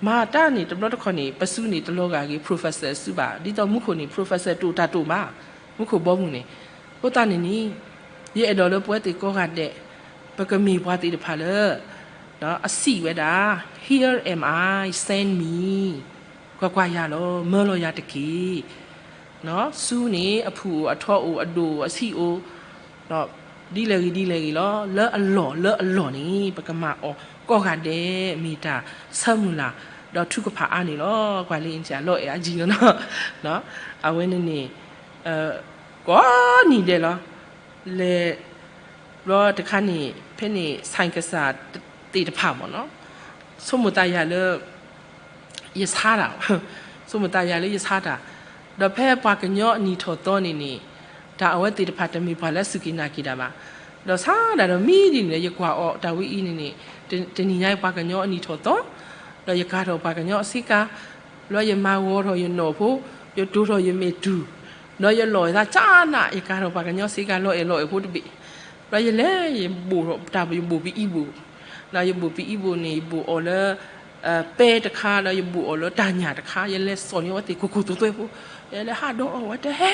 မၤတၢ်န့ၣ် တဘျီတခီၣ်န့ၣ် ပစုန့ၣ်တလီၤဂာ်ဂ့ၤ professor စုဘၣ်, ဒ်သိးမူခိၣ်န့ၣ် professor တအိၣ်တၢ်တအိၣ်ဘၣ်, မူခိၣ်ဘီမုၢ်န့ၣ်. အဃိသတးန့ၣ်န့ၣ်, ယအဲၣ်ဒိးလၢပဝဲသ့ၣ်ကိးဂၤဒဲး, ပကမ့ၢ်ပှၤသ့ၣ်တဖၣ်လၢ အစံးဝဲဒၣ်, Here am I, send me. ကွၢ်ကွၢ်ယၤလီၤ, မၢလီၤယၤတက့ၢ်. စူန့ၣ် အဖုၣ်အိၣ်, အထီအိၣ်, အဒိၣ်အိၣ်, အဆံးအိၣ်, ဒ်လဲၣ်ဂ့ၤဒ်လဲၣ်ဂ့ၤလီၤ, လၢအလီၢ်လၢအလီၢ်န့ၣ် ပကမၤအီၤကိးဂၤဒဲး မ့ၢ်တၢ်ဆၢမုၢ်လၢ်, ဒီးထုကဖၣ်အါန့ၣ်လီၤ. ကွၢ်လၢအံၤ လီၤအဲၣ်အါကံလီၤနီၤ. အဝဲန့ၣ်န့ၣ်, ကိးနံၤဒဲးလီၤ, လဲၤ ဘျီတခါန့ၣ် ဖဲန့ၣ် ဆဲးကစၢ်သ့ၣ်တဖၣ်မ့ၢ်နီၤ, ဆိကမိၣ်သးယၤလၢ ယဆါတၢ်, ဆိကမိၣ်သးယၤလၢယဆါတၢ်, ဒီးဖဲပှၤကညီအနံၣ်ထီၣ်သီန့ၣ်န့ၣ်, တၢ်အဝဲသ့ၣ်တဖၣ်တမ့ၢ်ပှၤလၢအစူၢ်က့ၤနာ်က့ၤတၢ်ဘၣ်, ဒီးဆါဒၣ်ဒီးမံဒ်န့ၣ်လၢယကွၢ်အီၤတၢ်ဝဲအံၤန့ၣ်န့ၣ်, တနံၤညါအံၤပှၤကညီအနံၣ်ထီၣ်သီ, ဒီးယကၤထီၣ်ပှၤကညီအဆ့ကၤ, ဘျီယမၤဂီၤထီၣ်ယနီၣ်ဖိ, ယတိၤထီၣ်ယမဲာ်တူၢ်, ဒီးယလီၢ်ယသးကၢ်နး, ယကၤထီၣ်ပှၤကညီအဆ့ကၤ လီၤအဲၣ်လီၤအဲၣ်ဖိတဘ့ၣ်, ဘျီယလဲၤ ယဘိၣ်တၢ် ယဘိၣ်ပအံဘိၣ်, ဒီးယဘိၣ်ပအံဘိၣ်န့ၣ် ယဘိၣ်အီၤလၢ ပဲတခါ ဒီးယဘိၣ်အီၤလၢတၢ်ညၣ်တခါ, ယလဲၤစိာ်န့ၢ်အဝဲသ့ၣ်ကိၢ်ကိၢ်သိသိဖိ, ယလဲၤဟးဒီးအီၤဝဲတဲ ဟဲ,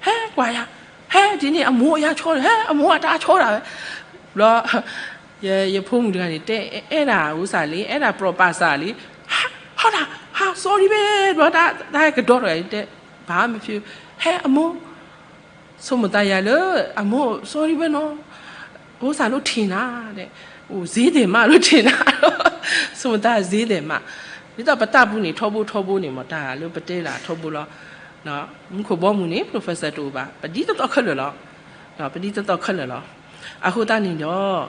ဟဲကွၢ်ယၤ, ဟဲဒ်န့ၣ် အမိၢ်ယၤဆီ, ဟဲအမိၢ်အတၢ်ဆီဒၣ်ဝဲ, ဘျီ ယဖိမုၣ်တဂၤန့ၣ် တဲအဲၣ်ဒၣ်ဝဲစၢ်လံ, အဲၣ်ဒၣ်ပြီပၢ်စၢ်လံ, ဟး, ဟးဒၣ်, ဟး sorry ဘဲ, ဘျီတၢ်ကဒီထီၣ်တဲ, ဘၣ်မ့ၢ်ဖု, ဟဲအမိၢ်, ဆိကမိၣ်သးယၤလၢ အမိၢ် sorry ဘဲနီၤ, အိၣ်စၢ်လိထံၣ်နၤ, အိၣ်စ့ဒဲးမးလိထံၣ်နၤ, ဆိကမိၣ်သးစ့ဒဲးမး, ဒ်သိးပတၢ်ပူၤန့ၣ်ထီဘိထီဘိန့ၣ်မ့ၢ်တၢ်လၢပတဲဒၣ်ထီဘိလီၤ, မူခိၣ်ဘီမုၢ်န့ၣ် professor တအိၣ်ဘၣ်, ပဒ်သိးသိးခဲလၢာ်လီၤ, ပဒ်သိးသိးခဲလၢာ်လီၤ, အဃိသတးန့ၣ်ဒီး,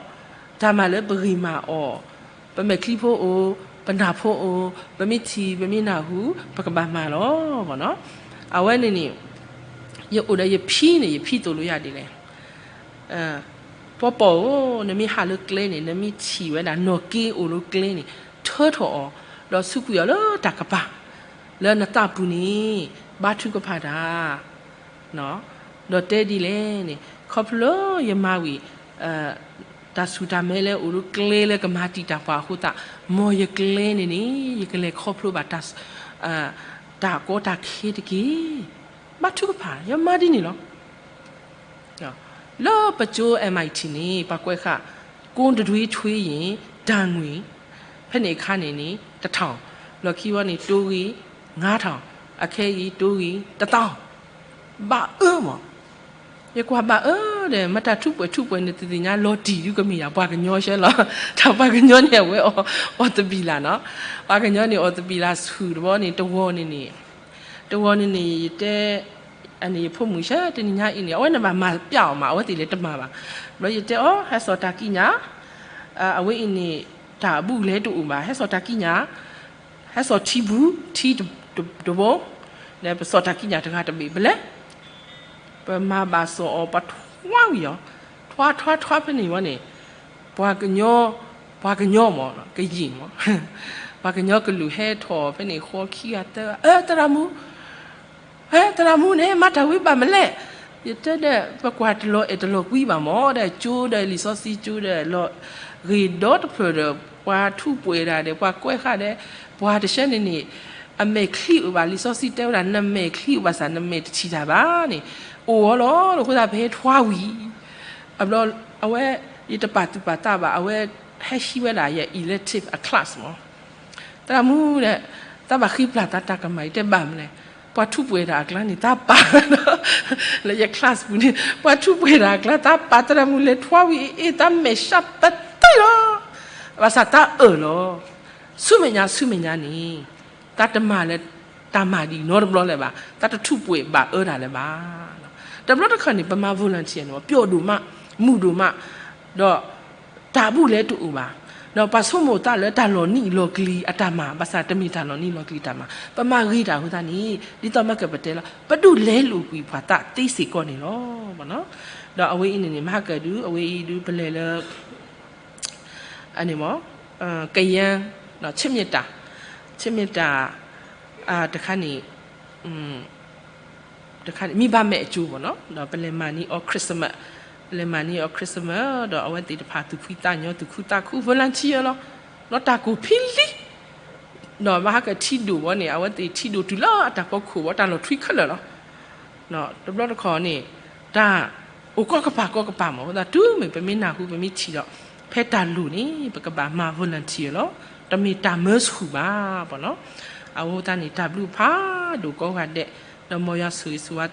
တၢ်မၤလၢပဂ့ၤမၤအီၤ, ပမဲာ်ချံဖိအိၣ်, ပနၢ်ဖိအိၣ်, ပမ့ၢ်ထံၣ် ပမ့ၢ်နၢ်ဟူ ပကဘၣ်မၤလီၤနီၤ, အဝဲန့ၣ်န့ၣ် ယအိၣ်ဒီးယဖံန့ၣ် ယဖံသိၣ်လိယၤဒ်လဲၣ်, ပီၢ်ပီၢ်ဧၢ, နမ့ၢ်ဟးလၢကျဲန့ၣ် နမ့ၢ်ထံၣ်ဝဲဒၣ်နီၣ်က့အိၣ်လၢကျဲန့ၣ် ထၢထီၣ်အီၤ, ဒီးစူးကွံာ်အီၤလၢတၢ်ကပၤ, လၢနသးပူၤန့ၣ် ဘါထုကဖၣ်တၢ် ဒီးတဲဒ်လဲၣ်န့ၣ် ခီဖျိလၢယမၤဝံၤ တၢ်ဆူၣ်တၢ်မဲလၢအိၣ်လၢကျဲလၢကမၤတံာ်တာ်ပှၤအဃိသတး, မ်ယကျဲန့ၣ်န့ၣ် ယကလဲၤခီဖျိဘၣ် တၢ်ကီတၢ်ခဲတက့ၢ်. ဘါထုကဖၣ် ယမၤဒ်န့ၣ်လီၤ. လၢပကၠိ M I T န့ၣ် ပှၤကွဲးဃာ် ကိုယ်တံတွေးထွေးရင် ဒဏ်ငွေ ဖဲန့ၣ်အခါန့ၣ်န့ၣ် တစ်ထောင်, လီၢ်ခံဝဲန့ၣ် တိုးဂ့ၤ ငါးထောင်, အခဲအံၤ တိုးဂ့ၤ တစ်သောင်း, ဘၣ်အၢမး. ယကွၢ်ဘၣ်အၢဒီး မ့ၢ်တၢ်ထူးပှဲၤထူးပှဲၤန့ၣ် သုသ့ၣ်ညါ လီၤတံၢ်ဒုကမ့ၢ်ဒၣ် ပှၤကညီရှဲလီၤ. တၢ်ပှၤကညီန့ၣ် အဝဲအီၣ်သဘံၣ်လၢ်နီၤ. ပှၤကညီန့ၣ် အီၣ်သဘံၣ်လၢ်ဆူၣ်တဘီန့ၣ် တဝီန့ၣ်န့ၣ်, တဝီန့ၣ်န့ၣ် ယတဲ အန့ၣ်ယဖိမုၣ်ဆဲ တနံၤညါအံၤန့ၣ် အဝဲန့ၣ်ဘၣ်မၤပျးအီၤမး အဝဲသ့ၣ်လဲၤတမၤဘၣ်. ဘျီယတဲအီၤ ဟဲစိာ်တၢ်ကံးညာ်, အဝဲအံၤန့ၣ် တၢ်အဘူးလဲၤတအိၣ်ဘၣ် ဟဲစိာ်တၢ်ကံးညာ်, ဟဲစိာ်ထံဘူး ထံတဘိ, ဒီးပစိာ်တၢ်ကံးညာ်တဂၤတဘ့ၣ် ပလဲၤ ပမၤဘၣ်စီၣ်အီၤ ပထွါဝံၤအီၤ, ထွါထွါထွါ ဖဲန့ၣ်ဝဲန့ၣ်, ပှၤကညီ, ပှၤကညီမး ကယံာ်မး, ပှၤကညီကလုာ်ဟဲထီၣ်ဖဲန့ၣ် ဃီခံဂၤသၢဂၤ, အၢ သရၣ်မုၣ်, ဟဲသရၣ်မုၣ်န့ၣ် မၤတၢ်ဝံၤဘၣ်မလဲၣ်. ယတဲဒီး ပကွၢ်တလီၤအဲၣ်တလီၤကွံဘၣ်မး ဒီးကၠိဒီးလံာ်စီဆှံကၠိဒီး လီၤဂ့ၤဒီတဖျၢၣ်ဒီး ပှၤထူးပှဲၤတၢ်ဒီး ပှၤကွဲးဃာ်ဒီး ပှၤတဆဲန့ၣ်န့ၣ် အမဲာ်ချံအိၣ်ဘၣ် လံာ်စီဆှံတဲဝဲဒၣ် နမဲာ်ချံအိၣ်ဘၣ်ဆၣ် နမဲာ်တထံၣ်တၢ်ဘၣ်န့ၣ်, အိၣ်အီၤလီၤ. အဃိသတး ပဟဲထွါဝံၤ, အဘျီ အဝဲ ယတပာ်သူၣ်ပာ်သးဘၣ် အဝဲဟဲဟံးဝဲဒၣ်ယ elective အ class မး သရၣ်မုၣ်ဒီး သးဘၣ်ဃ့ပျၢ်သးတၢ်ကမၣ် ယတဲဘၣ်မနုၤလဲၣ်, ပှၤထူးပှဲၤတၢ်အကျါန့ၣ် သးပာ်လၢယ class ပူၤန့ၣ် ပှၤထူးပှဲၤတၢ်အကျါ သးပာ် သရၣ်မုၣ်လဲၤထွါဝံၤအ့ သးမဲာ်ဆှးပသံလီၤ. ဘၣ်ဆၣ်သးအၢၣ်လီၤ. ဆူမဲာ်ညါ ဆူမဲာ်ညါန့ၣ် သးတမၤလၢတၢ်မၤဒ်နီတဘျီလၢၤဘၣ်, သးတထူးပှဲၤဘၣ်အၢတၢ်လၢၤဘၣ်. တဘျီတခီၣ်န့ၣ် ပမၤ volunteer န့ၣ် ပျီၣ်ဒိၣ်မး, မုာ်ဒိၣ်မး, ဒီးတၢ်ဘူၣ်လဲၤတအိၣ်ဘၣ်. ဒီးပှၤဆိကမိၣ်သးလၢတၢ်လီၤနံၣ်လီၤကလံၤအတၢ်မၤ, ဘၣ်ဆၣ်တမ့ၢ်တၢ်လီၤနံၣ်လီၤကလံၤတၢ်မၤ. ပမၤဂ့ၤတၢ်အဃိသတးန့ၣ် ဒ်သိးမ့ၢ်ကပတဲလီၤ ပဒိၣ်လဲလိာ်ကွံာ်ပှၤသးသ့စ့ၢ်ကီးန့ၣ်လီၤ. ဒီးအဝဲအံၤန့ၣ်န့ၣ် မဟါကဒုး အဝဲအံၤဒုး ပလဲၤလၢ အန့ၣ်မ့ၢ် ကယဲၢ် ဆ့မ့ၢ်တၢ် ဆ့မ့ၢ်တၢ် တခါန့ၣ် တခါန့ၣ် မ့ၢ်ဘၣ်မဲာ်အကၠိဘၣ်နီၤ, ဒီးပလဲၤမၤန့ၢ်အီၤ Christmas, ပလဲၤမၤန့ၢ်အီၤ Christmas, ဒီးအဝဲသ့ၣ်တဖၣ်သူၣ်ဖှံသးညီ သူၣ်ခုသးခု volunteer လီၤ. ဒီးတၢ်ကိၢ်ဖံလံ ဒီးဘၣ်ဟးကထံဒိၣ်ဘီန့ၣ် အဝဲသ့ၣ်ထံဒိၣ်တုၤလၢအတၢ်ဖီခိၣ်ဘီ တၢ်လီၤထွံခဲလၢာ်လီၤ. တဘျီတခီၣ်န့ၣ် တၢ်အိၣ်ကီကပၤကီကပၤမ့ၢ် အဃိသတး တုၤမ့ၢ်ပမ့ၢ်နၢ်ဟူ ပမ့ၢ်ထံၣ်ဒီး ဖဲတၢ်လိၣ်န့ၣ် ပကဘၣ်မၤ volunteer လီၤ. တမ့ၢ်တၢ်မၢဆူၣ်ဘၣ်ဘီနီၤ. အဃိသတးန့ၣ် တၢ်ဘျုးဖးဒိၣ်ကိးဂၤဒဲး, ဒီးမ်ယွၤဆိၣ်ဂ့ၤဆိၣ်ဝါ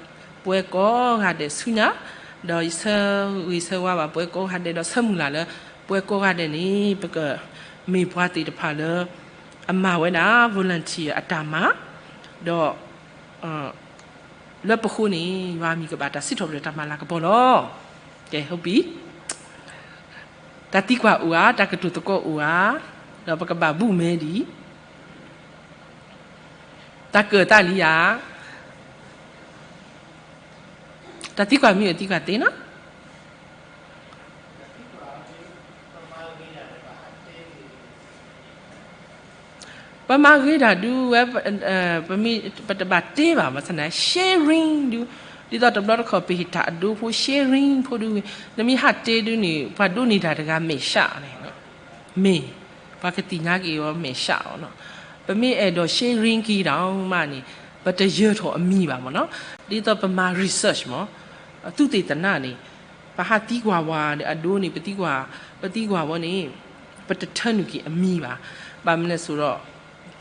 ပဝဲကိးဂၤဒဲးဆူညါ, ဒီးယဆၢဂ့ၤဆၢဝါဘၣ် ပဝဲကိးဂၤဒဲး ဒီးဆၢမုၢ်လၢ်လၢ ပဝဲကိးဂၤဒဲးန့ၣ် ပကမ့ၢ်ပှၤသ့ၣ်တဖၣ်လၢ အမၤဝဲဒၣ် volunteer အတၢ်မၤ, ဒီး လၢပဃိန့ၣ် ယွၤအမံၤကဘၣ်တၢ်စံးထီၣ်ပတြၢၤတၢ်မၤလၤကပီၤလီၤ. ကဲ ဟုတ်ပြီ, တၢ်သံကွၢ်အိၣ်ဧါ, တၢ်ကတိၤသကိးအိၣ်ဧါ, ဒီးပကဘၣ်ဘူၣ်မဲဒံး, တၢ်ကၢၣ်သးလံဧါ, တၢ်သံကွၢ်မ့ၢ်အိၣ်သံကွၢ်သ့နီၤ. ပမၤဂ့ၤတၢ်ဒုးဝဲ, ပမ့ၢ်ပတဘၣ်တဲဘၣ် ဘၣ်ဆၣ်န့ၣ် sharing ဒုး, ဒ်သိးတဘျီတခီၣ် ပဟ့ၣ်တၢ်အဒိဖိ sharing ဖိဒုး, နမ့ၢ်ဟးတဲဒုးန့ၣ် ပှၤဒိးန့ၢ်တၢ်တဂၤမဲာ်ဆှးန့ၣ်, မ့ၢ်, ပှၤကသ့ၣ်ညါက့ၤအီၤမဲာ်ဆှးအီၤနီၤ. ပမ့ၢ်အဲၣ်ဒိး sharing က့ၤတၢ်မးန့ၣ် ပတယၢၤထီၣ်အမံၤဘၣ်မ့ၢ်နီၤ. ဒ်သိးပမၤ research မ့ၢ်, သုးသ့ၣ်တနါန့ၣ် ပဟးသံကွၢ်ဝဲအဒိန့ၣ် ပသံကွၢ်, ပသံကွၢ်ဝဲန့ၣ် ပတထၢနုာ်က့ၤအမံၤဘၣ်. ဘၣ်မနုၤလဲၣ်စိဒီး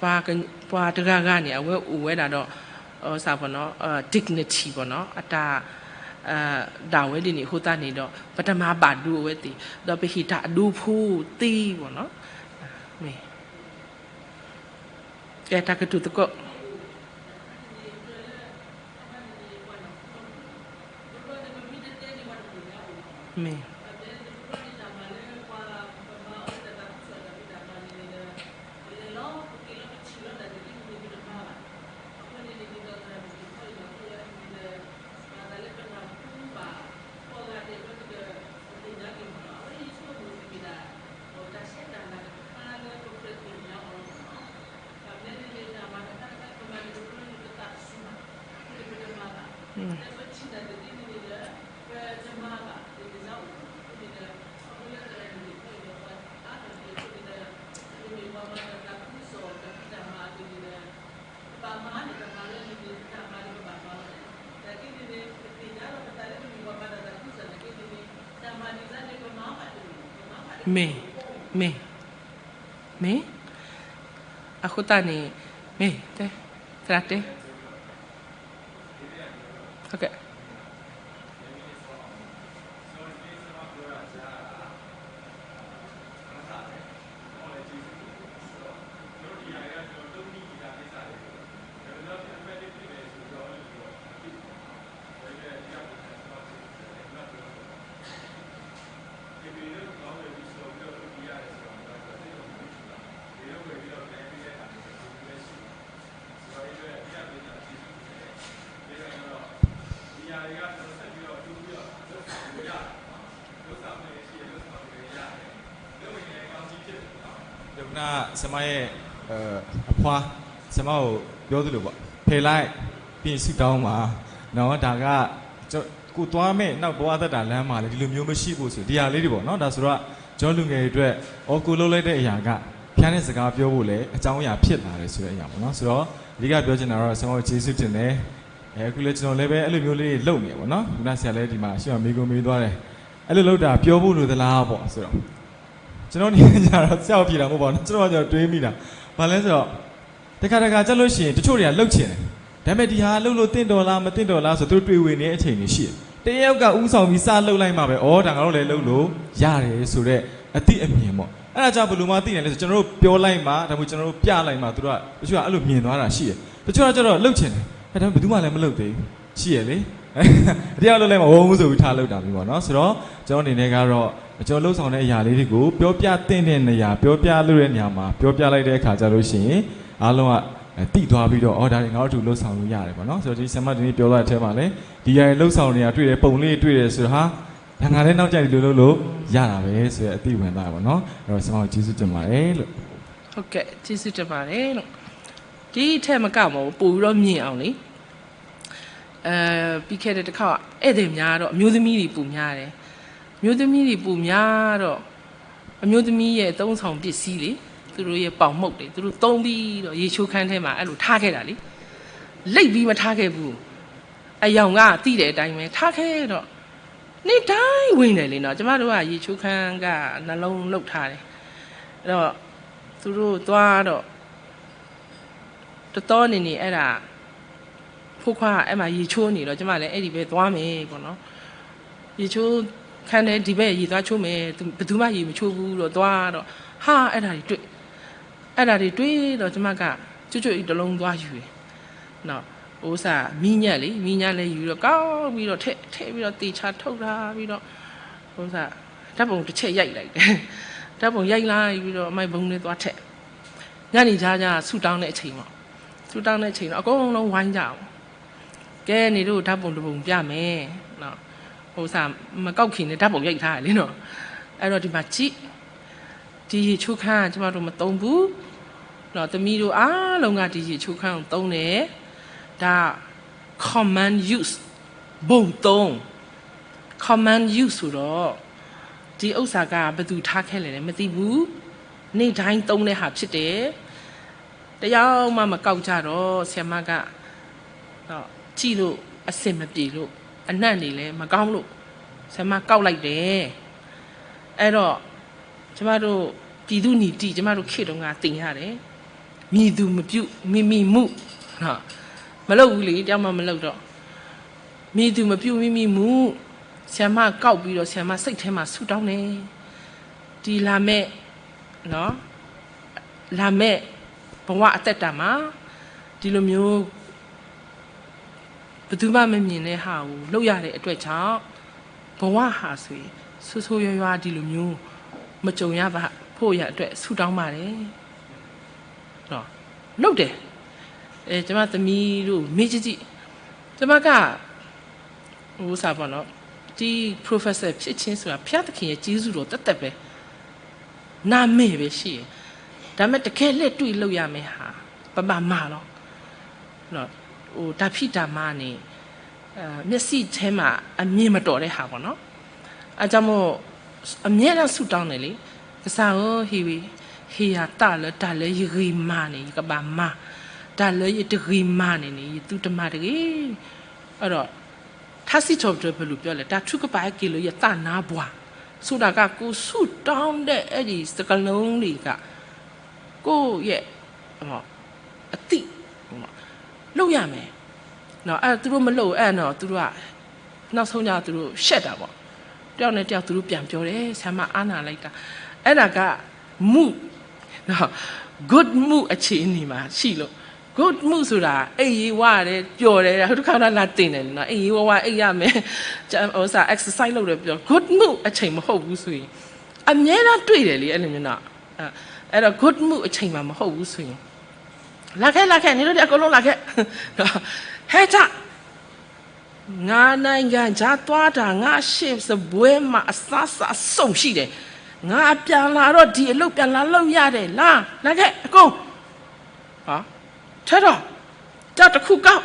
ပှၤတဂၤဂၤန့ၣ် အဝဲအိၣ်ဝဲဒၣ်ဒီး စးဖီနီၤ dignity ဘီနီၤ အတၢ် ဒၣ်ဝဲဒ်န့ၣ်အဃိသတးန့ၣ်ဒီး ပတမၤဘၣ်ဒိအဝဲသ့ၣ် ဒီးပဟ့ၣ်တၢ်အဒိဖိသ့ဘီနီၤ. မ့ၢ် ကဲ တၢ်ကတိၤသကိး မ့ၢ် မ့ၢ်, မ့ၢ်, မ့ၢ်, အဃိသတးန့ၣ် မ့ၢ်, တဲ, သရၣ်တဲ ဒိကနၣ် ဆရာမရဲ့ အဖွါ, ဆရာမကိုပြောသလိုပေါ့, ဖယ်လိုက်, ပြီးရင်ဆုတောင်းပါ, နော်, ဒါက ကိုယ်သွားမဲ့နောက်ဘဝသက်တာလမ်းမှာလည်းဒီလိုမျိုးမရှိဖို့ဆို ဒီဟာလေးတွေပေါ့နော်. ဒါဆိုတော့ ကျွန်တော်လူငယ်တွေအတွက် အော် ကိုလုပ်လိုက်တဲ့အရာက ဖျားနဲ့စကားပြောဖို့လည်းအကြောင်းအရာဖြစ်လာတယ်ဆိုတဲ့အရာပေါ့နော်. ဆိုတော့ အဓိကပြောချင်တာတော့ ဆရာမကိုကျေးဇူးတင်တယ်. အဲ အခုလည်းကျွန်တော်လည်းပဲအဲ့လိုမျိုးလေးလုပ်နေပေါ့နော်. ခုနဆရာလည်းဒီမှာရှေ့မှာမေးခွန်းမေးသွားတယ်. အဲ့လိုလုပ်တာပြောဖို့လိုသလားပေါ့ဆိုတော့ ကျွန်တော်နေကြတော့ ဆရာကိုဖြေတာမဟုတ်ပါဘူးနော်. ကျွန်တော်ကကျွန်တော်တွေးမိတာ ဘာလဲဆိုတော့ တခါတခါကြလို့ရှိရင် တချို့တွေကလှုပ်ချင်တယ်. ဒါပေမဲ့ ဒီဟာလှုပ်လို့သင့်တော်လား မသင့်တော်လားဆို သူတို့တွေးဝေနေတဲ့အချိန်တွေရှိတယ်. တယောက်ကဦးဆောင်ပြီးစလှုပ်လိုက်မှပဲ အော် ဒါငါတို့လည်းလှုပ်လို့ရတယ်ဆိုတဲ့ အသိအမြင်ပေါ့. အဲ့ဒါကြောင့်ဘယ်လိုမှသိနိုင်လဲဆို ကျွန်တော်တို့ပြောလိုက်မှ ဒါမှမဟုတ် ကျွန်တော်တို့ပြလိုက်မှ သူတို့က တချို့ကအဲ့လိုမြင်သွားတာရှိတယ်. တချို့ကကျတော့လှုပ်ချင်တယ်. အဲ ဒါပေမဲ့ ဘယ်သူမှလည်းမလှုပ်သေးဘူး. ရှိရလေ. တယောက်လုပ်လိုက်မှ ဝုန်းဆိုပြီး ထားလုပ်တာမျိုးပေါ့နော်။ ဆိုတော့ ကျွန်တော်အနေနဲ့ကတော့ ကျွန်တော်လုပ်ဆောင်တဲ့အရာလေးတွေကို ပြောပြသင့်တဲ့နေရာ ပြောပြလို့တဲ့နေရာမှာ ပြောပြလိုက်တဲ့အခါကျလို့ရှိရင် အားလုံးက အဲ သိသွားပြီးတော့ အော် ဒါတွေငါတို့အတူလုပ်ဆောင်လို့ရတယ်ပေါ့နော်။ ဆိုတော့ ဒီဆရာမဒီနေ့ပြောသွားတဲ့အထဲမှာလည်း ဒီအရာတွေလုပ်ဆောင်နေတာတွေ့တယ်၊ ပုံလေးတွေ့တယ်ဆိုတော့ ဟာ ဒါငါလည်းနောက်ကျရင်ဒီလိုလုပ်လို့ရတာပဲဆိုတဲ့အသိဝင်သွားတာပေါ့နော်။ အဲ့တော့ ဆရာမကိုကျေးဇူးတင်ပါတယ်လို့။ ဟုတ်ကဲ့၊ ကျေးဇူးတင်ပါတယ်လို့။ ဒီထက်မကပေါ့၊ ပိုပြီးတော့မြင်အောင်လေ။ အဲ၊ ပြီးခဲ့တဲ့တစ်ခါ ဧည့်သည်များတော့ အမျိုးသမီးတွေပိုများတယ်။ အမျိုးသမီးတွေပိုများတော့ အမျိုးသမီးရဲ့အသုံးအဆောင်ပစ္စည်းတွေ၊ သူတို့ရဲ့ပေါင်မုန့်တွေ၊ သူတို့သုံးပြီးတော့ ရေချိုးခန်းထဲမှာ အဲ့လိုထားခဲ့တာလေ။ လိပ်ပြီးမထားခဲ့ဘူး။ အရောင်ကသိတဲ့အတိုင်းပဲ ထားခဲ့တော့ နေ့တိုင်းဝင်တယ်လေနော်။ ကျမတို့က ရေချိုးခန်းက နှလုံးလုပ်ထားတယ်။ အဲ့တော့ သူတို့သွားတော့ တသီနေနေ အဲ့ဒါ ဖိခွါ အဲ့မှာရေချိုးနေတော့ ကျမလည်း အဲ့ဒီပဲသွားမယ်ပေါ့နော်။ ရေချိုးခန်းထဲ ဒီဘက်ရေသွားချိုးမယ်၊ သူ ဘယ်သူမှရေမချိုးဘူးတော့ သွားတော့ ဟာ အဲ့ဒါတွေတွေ့၊ အဲ့ဒါတွေတွေ့တော့ ကျမက ကျိတ်ကျိတ်အံၤတစ်လုံးသွားယူတယ်နော်။ ဥစ္စာ မီးညှပ်လေ၊ မီးညှပ်လည်းယူတော့ ကောက်ပြီးတော့ ထည့်၊ ထည့်ပြီးတော့ သေချာထုတ်ထားပြီးတော့ ဥစ္စာ ဓာတ်ပုံတစ်ချက်ရိုက်လိုက်တယ်။ ဓာတ်ပုံရိုက်လိုက်ပြီးတော့ မိုက်ဘုံထဲသွားထည့်။ ညနေခြားကျ ဆူတောင်းတဲ့အချိန်ပေါ့။ ဆူတောင်းတဲ့အချိန်တော့ အကုန်လုံးဝိုင်းကြပေါ့။ ကဲ နေတို့ ဓာတ်ပုံတစ်ပုံပြမယ်နော်။ ဥစ္စာ မကောက်ခင်နဲ့ ဓာတ်ပုံရိုက်ထားတယ်လေနော်။ အဲ့တော့ ဒီမှာကြည့်၊ ဒီရေချိုးခန်းက ကျမတို့မသုံးဘူးနော်။ သမီးတို့အားလုံးက ဒီရေချိုးခန်းကိုသုံးတယ်။ ဒါ common use ဘုံသုံး common use ဆိုတော့ ဒီဥစ္စာက ဘယ်သူထားခဲ့လဲလဲ မသိဘူး။ နေ့တိုင်းသုံးတဲ့ဟာဖြစ်တယ်။ တစ်ယောက်မှမကောက်ကြတော့ ဆရာမက ကြည့်လို့အဆင်မပြေလို့ အနံ့တွေလည်းမကောင်းလို့ ဆရာမကောက်လိုက်တယ်။ အဲ့တော့ ကျမတို့ ပြည်သူ့နီတိ ကျမတို့ခေတ်တုန်းကသင်ရတယ်။ မည်သူမပြုမိမိမူ။ မလုပ်ဘူးလေ၊ တယောက်မှမလုပ်တော့။ မည်သူမပြုမိမိမူ။ ဆရာမကောက်ပြီးတော့ ဆရာမစိတ်ထဲမှာဆုတောင်းတယ်။ ဒီလာမယ့်နော်၊ လာမယ့်ဘဝအသက်တာမှာ ဒီလိုမျိုး ဘယ်သူမှမမြင်တဲ့ဟာကို လုပ်ရတဲ့အတွက်ကြောင့် ဘဝဟာဆိုရင် ဆိုးဆိုးရွားရွား ဒီလိုမျိုး မကြုံရပါဖို့ရန်အတွက် ဆုတောင်းပါတယ်။ နော်၊ လုပ်တယ်။ အဲ၊ ကျမသမီးတို့ မေးကြည့်ကြည့်။ ကျမက ဥစ္စာပေါ့နော်၊ ဒီ professor ဖြစ်ခြင်းဆိုတာ ဘုရားသခင်ရဲ့ကျေးဇူးတော်သက်သက်ပဲ။ နာမည်ပဲရှိတယ်။ ဒါပေမဲ့ တကယ်လက်တွေ့လုပ်ရမယ့်ဟာ ပမမာလီၤ။ နော်၊ ဟို၊ တၢ်ဖံးတၢ်မၤန့ၣ် အဲ၊ မျက်စိထဲမှာ အမြင်မတော်တဲ့ဟာပေါ့နော်။ အဲဒါကြောင့်မို့ အမြဲတမ်းဆုတောင်းတယ်လေ။ ကစၢ်ဧၢ ဟ့ၣ်ဝံ၊ ဟ့ၣ်ယၤသးလၢ တၢ်လၢယဂ့ၤမၤန့ၣ် ယကဘၣ်မၤ၊ တၢ်လၢယတဂ့ၤမၤန့ၣ်န့ၣ် ယသုတမၤတဂ့ၤ. အဲတော့ ထါစံးထီၣ်ပတြၢၤ ဘယ်လိုပြောလဲ, တၢ်ထုကဖၣ်ဟဲက့ၤလၢယသးနါပှၢ်, ဆိုတာက ကိုယ်ဆုတောင်းတဲ့ အဲ့ဒီစကားလုံးတွေက ကိုယ့်ရဲ့ အသိ လုပ်ရမယ်. နော်, အဲ့သူတို့မလုပ်, အဲ့နော်, သူတို့က နောက်ဆုံးကျတော့ သူတို့ရှက်တာပေါ့. တယောက်နဲ့တယောက် သူတို့ပြန်ပြောတယ်, ဆရာမအားနာလိုက်တာ. အဲ့ဒါက mood, နော်, good mood အခြေအနေမှာရှိလို့. Good mood ဆိုတာ အိပ်ရေးဝတယ်, ပျော်တယ်, ဟိုတစ်ခါတော့လာတင်တယ်နော်, အိပ်ရေးဝဝ အိပ်ရမယ်, ဥစ္စာ exercise လုပ်တယ်, ပျော်, good mood အချိန်မဟုတ်ဘူးဆိုရင် အမြဲတမ်းတွေ့တယ်လေ, အဲ့လိုမျိုးနော်. အဲ့တော့ good mood အချိန်မှာမဟုတ်ဘူးဆိုရင် လာခဲ့, လာခဲ့, နင်တို့တွေအကုန်လုံးလာခဲ့, ဟဲထ, ငါနိုင်ငံခြားသွားတာ, ငါရှေ့စားပွဲမှာ အစားအစာအစုံရှိတယ်, ငါပြန်လာတော့ ဒီအလုပ်ပြန်လာလုပ်ရတယ်, လာ, လာခဲ့, အကုန် ဟော, ထဲတော့, ကြောက်တစ်ခုကောက်,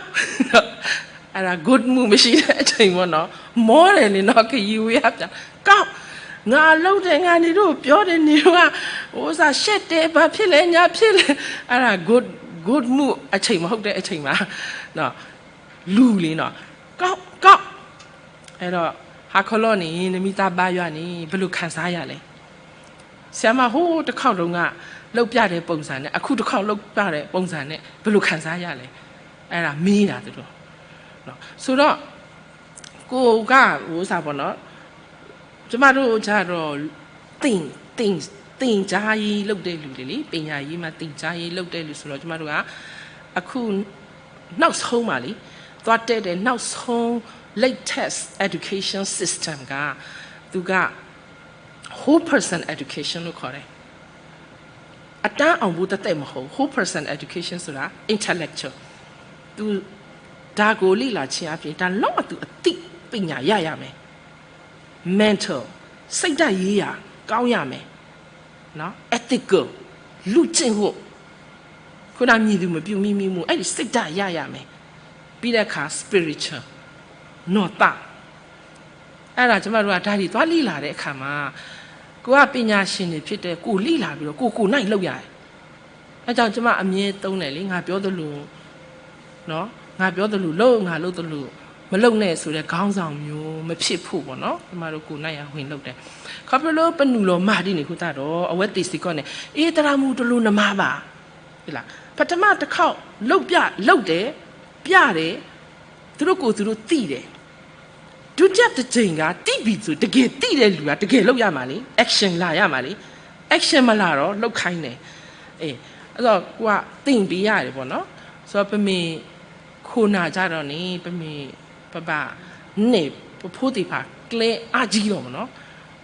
အဲ့ဒါ good mood မရှိတဲ့အချိန်ပေါ့နော်, မောတယ်လေနော်, ခရီးဝေးအပြန်, ကောက်, ငါအလုပ်တယ်, ငါနေတော့ပြောတယ်, နေတော့က ဥစ္စာရှက်တယ်, ဘာဖြစ်လဲ, ညာဖြစ်လဲ, အဲ့ဒါ good, good mood အချိန်မဟုတ်တဲ့အချိန်ပါနော်, လူလေနော်, ကောက်, ကောက်, အဲ့တော့ ဟါခီလီၤန့ၣ် နမ့ၢ်သးဘါယွၤန့ၣ် ဘယ်လိုခံစားရလဲ. ဆရာမဟိုတစ်ခေါက်တုန်းက လုပ်ပြတဲ့ပုံစံနဲ့ အခုတစ်ခေါက်လုပ်ပြတဲ့ပုံစံနဲ့ ဘယ်လိုခံစားရလဲ, အဲ့ဒါမေးတာသူတို့နော်. ဆိုတော့ ကိုယ်က ဥစ္စာပေါ့နော်, ကျမတို့ကျတော့ သင်, သင်, သင်ကြားရေးလုပ်တဲ့လူတွေလေ, ပညာရေးမှာ သင်ကြားရေးလုပ်တဲ့လူဆိုတော့ ကျမတို့က အခုနောက်ဆုံးမှာလေ, သွားတက်တဲ့နောက်ဆုံး latest education system က သူက whole person education လို့ခေါ်တယ်. အတန်းအောင်ဖို့သက်သက်မဟုတ်ဘူး. Whole person education ဆိုတာ intellectual. သူဒါကိုလေ့လာခြင်းအပြင် ဒါလုံးဝသူအသိပညာရရမယ်. Mental စိတ်ဓာတ်ရေးရာ ကောင်းရမယ်. နော်, ethical လူ့ကျင့်ဝတ်. ခုနမည်သူမပြုမိမိမှု အဲ့ဒီစိတ်ဓာတ်ရရမယ်. ပြီးတဲ့အခါ spiritual နော်သ အဲ့ဒါကျမတို့ကဒါတွေသွားလေ့လာတဲ့အခါမှာ ကိုကပညာရှင်တွေဖြစ်တဲ့ကိုလေ့လာပြီးတော့ကိုကိုနိုင်လုပ်ရတယ်. အဲကြောင့်ကျမအမြဲသုံးတယ်လေ, ငါပြောသလိုနော်, ငါပြောသလိုလုပ်, ငါလုပ်သလိုမလုပ်နဲ့ဆိုတဲ့ခေါင်းဆောင်မျိုးမဖြစ်ဖို့ပေါ့နော်. ကျမတို့ကိုနိုင်ရဝင်လုပ်တယ်. ခီဖျိလၢပနုာ်လီၤမၤဒ်န့ၣ်အဃိသတးဒီး အဝဲသ့ၣ်စ့ၢ်ကီးန့ၣ် အေး သရၣ်မုၣ်တလိၣ်နမၤဘၣ်. ပထမတစ်ခေါက်လုပ်ပြလုပ်တယ်, ပြတယ်, သူတို့ကိုယ်သူတို့သိတယ်. ဒုတိယတစ်ကြိမ်ကသိပြီဆို တကယ်သိတဲ့လူကတကယ်လုပ်ရမှာလေ, action လာရမှာလေ. action မလာတော့လုပ်ခိုင်းတယ်. အဲ, အဲ့တော့ကိုကသင်ပေးရတယ်ပေါ့နော်. ဆိုတော့ပမ့ၢ်ခိၣ်နၢ်ကြတော့န့ၣ် ပမ့ၢ်ပဘၣ်နဲၣ်ပဖိသ့ၣ်တဖၣ်ကျဲအါကြီးလီၤပေါ့နော်.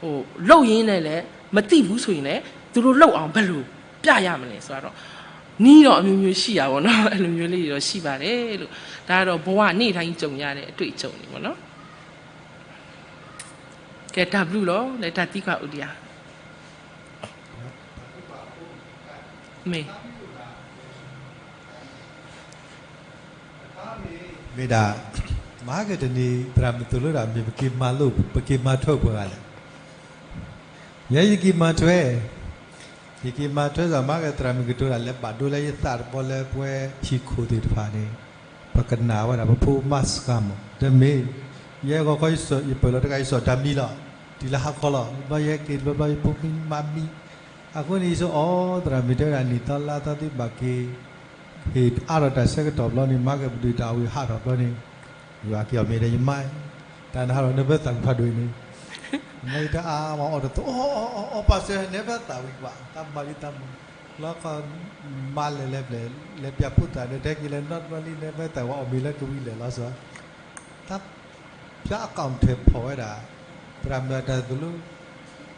ဟို, လုပ်ရင်းနဲ့လည်းမသိဘူးဆိုရင်လည်း သူတို့လုပ်အောင်ဘယ်လိုပြရမလဲဆိုတော့ နည်းတော့အမျိုးမျိုးရှိတာပေါ့နော်. အဲ့လိုမျိုးလေးတွေတော့ရှိပါတယ်လို့. ဒါကတော့ဘဝနေ့တိုင်းကြုံရတဲ့အတွေ့အကြုံတွေပေါ့နော်. ကဲ, တၢ်ဘျုးလီၤ. လဲၤတၢ်သံကွၢ်အိၣ်ဒံးဧါ. မ့ၢ် မ့ၢ်ဒၣ်, မဟါကတနံၤ သရၣ်မုၣ်သိၣ်လိဒၣ် မ့ၢ်ပက့ၤမၤလိ, ပက့ၤမၤထွဲပှဲၤဂၤလဲၣ်. ယဲယက့ၤမၤထွဲ, ယက့ၤမၤထွဲစ့ၢ် မဟါကသရၣ်မုၣ်ကတိၤတၢ်လၢဘၣ်ဒိလၢယသးတဘီလၢပဝဲဟံၣ်ခိၣ်သ့ၣ်တဖၣ်န့ၣ် ပကနၣ်ဝဲဒၣ် ပဖိမါစှၤမး, တမ့ၢ်, ယဲဂီၤခီယပၢၢ်လီၤတဂၤ ယစိာ်တၢ်မံလီၤ, တုၤလၢဟါခီလီၤ, ဘျီယဟဲက့ၤတဘျီဘျီ ယဖိမံမါမံ, အဃိန့ၣ် ယဆိအီၤ သရၣ်မုၣ်တဲဝဲဒၣ် နံၣ်သီလါသီသုဘၣ်က့ၤ ဟ့ၣ်အါထီၣ်တၢ်ဆၢကတီၢ်ဘျီန့ၣ် မၤက့ၤပဒုးတၢ်ဝံၤဟးထီၣ်ဘျီန့ၣ်, ယွၤက့ၤအီၤမ့ၢ်ဒီးယမါ, တၢ်နဟးထီၣ်နဘၢသၣ်ကဖးဒိၣ်အံၤန့ၣ်, မ့ၢ်တအါမးအီၣ်တသိး, အီၣ်အီၣ်အီၣ်အီၣ် ပာ်စၢၤ နဘၢသၣ်ဝံၤကွၢ် တၢ်မၤလံတၢ်မၤ, လီၤခီ မါလဲၤလဲၤဖျဲၣ် လဲၤပၠးဖိသၣ်ဒီး တဲက့ၤလၢနီတဘျီလံ နဘၢသၣ်ဝဲအီၣ်မ့ၢ်လၢကဝံၤလဲၣ်လီၤစ့ၢ်, တၢ် ဖျါအကီၣ်ထဲဖီၣ်ဝဲဒၣ်, သရၣ်မုၣ်အတၢ်သိၣ်လိ,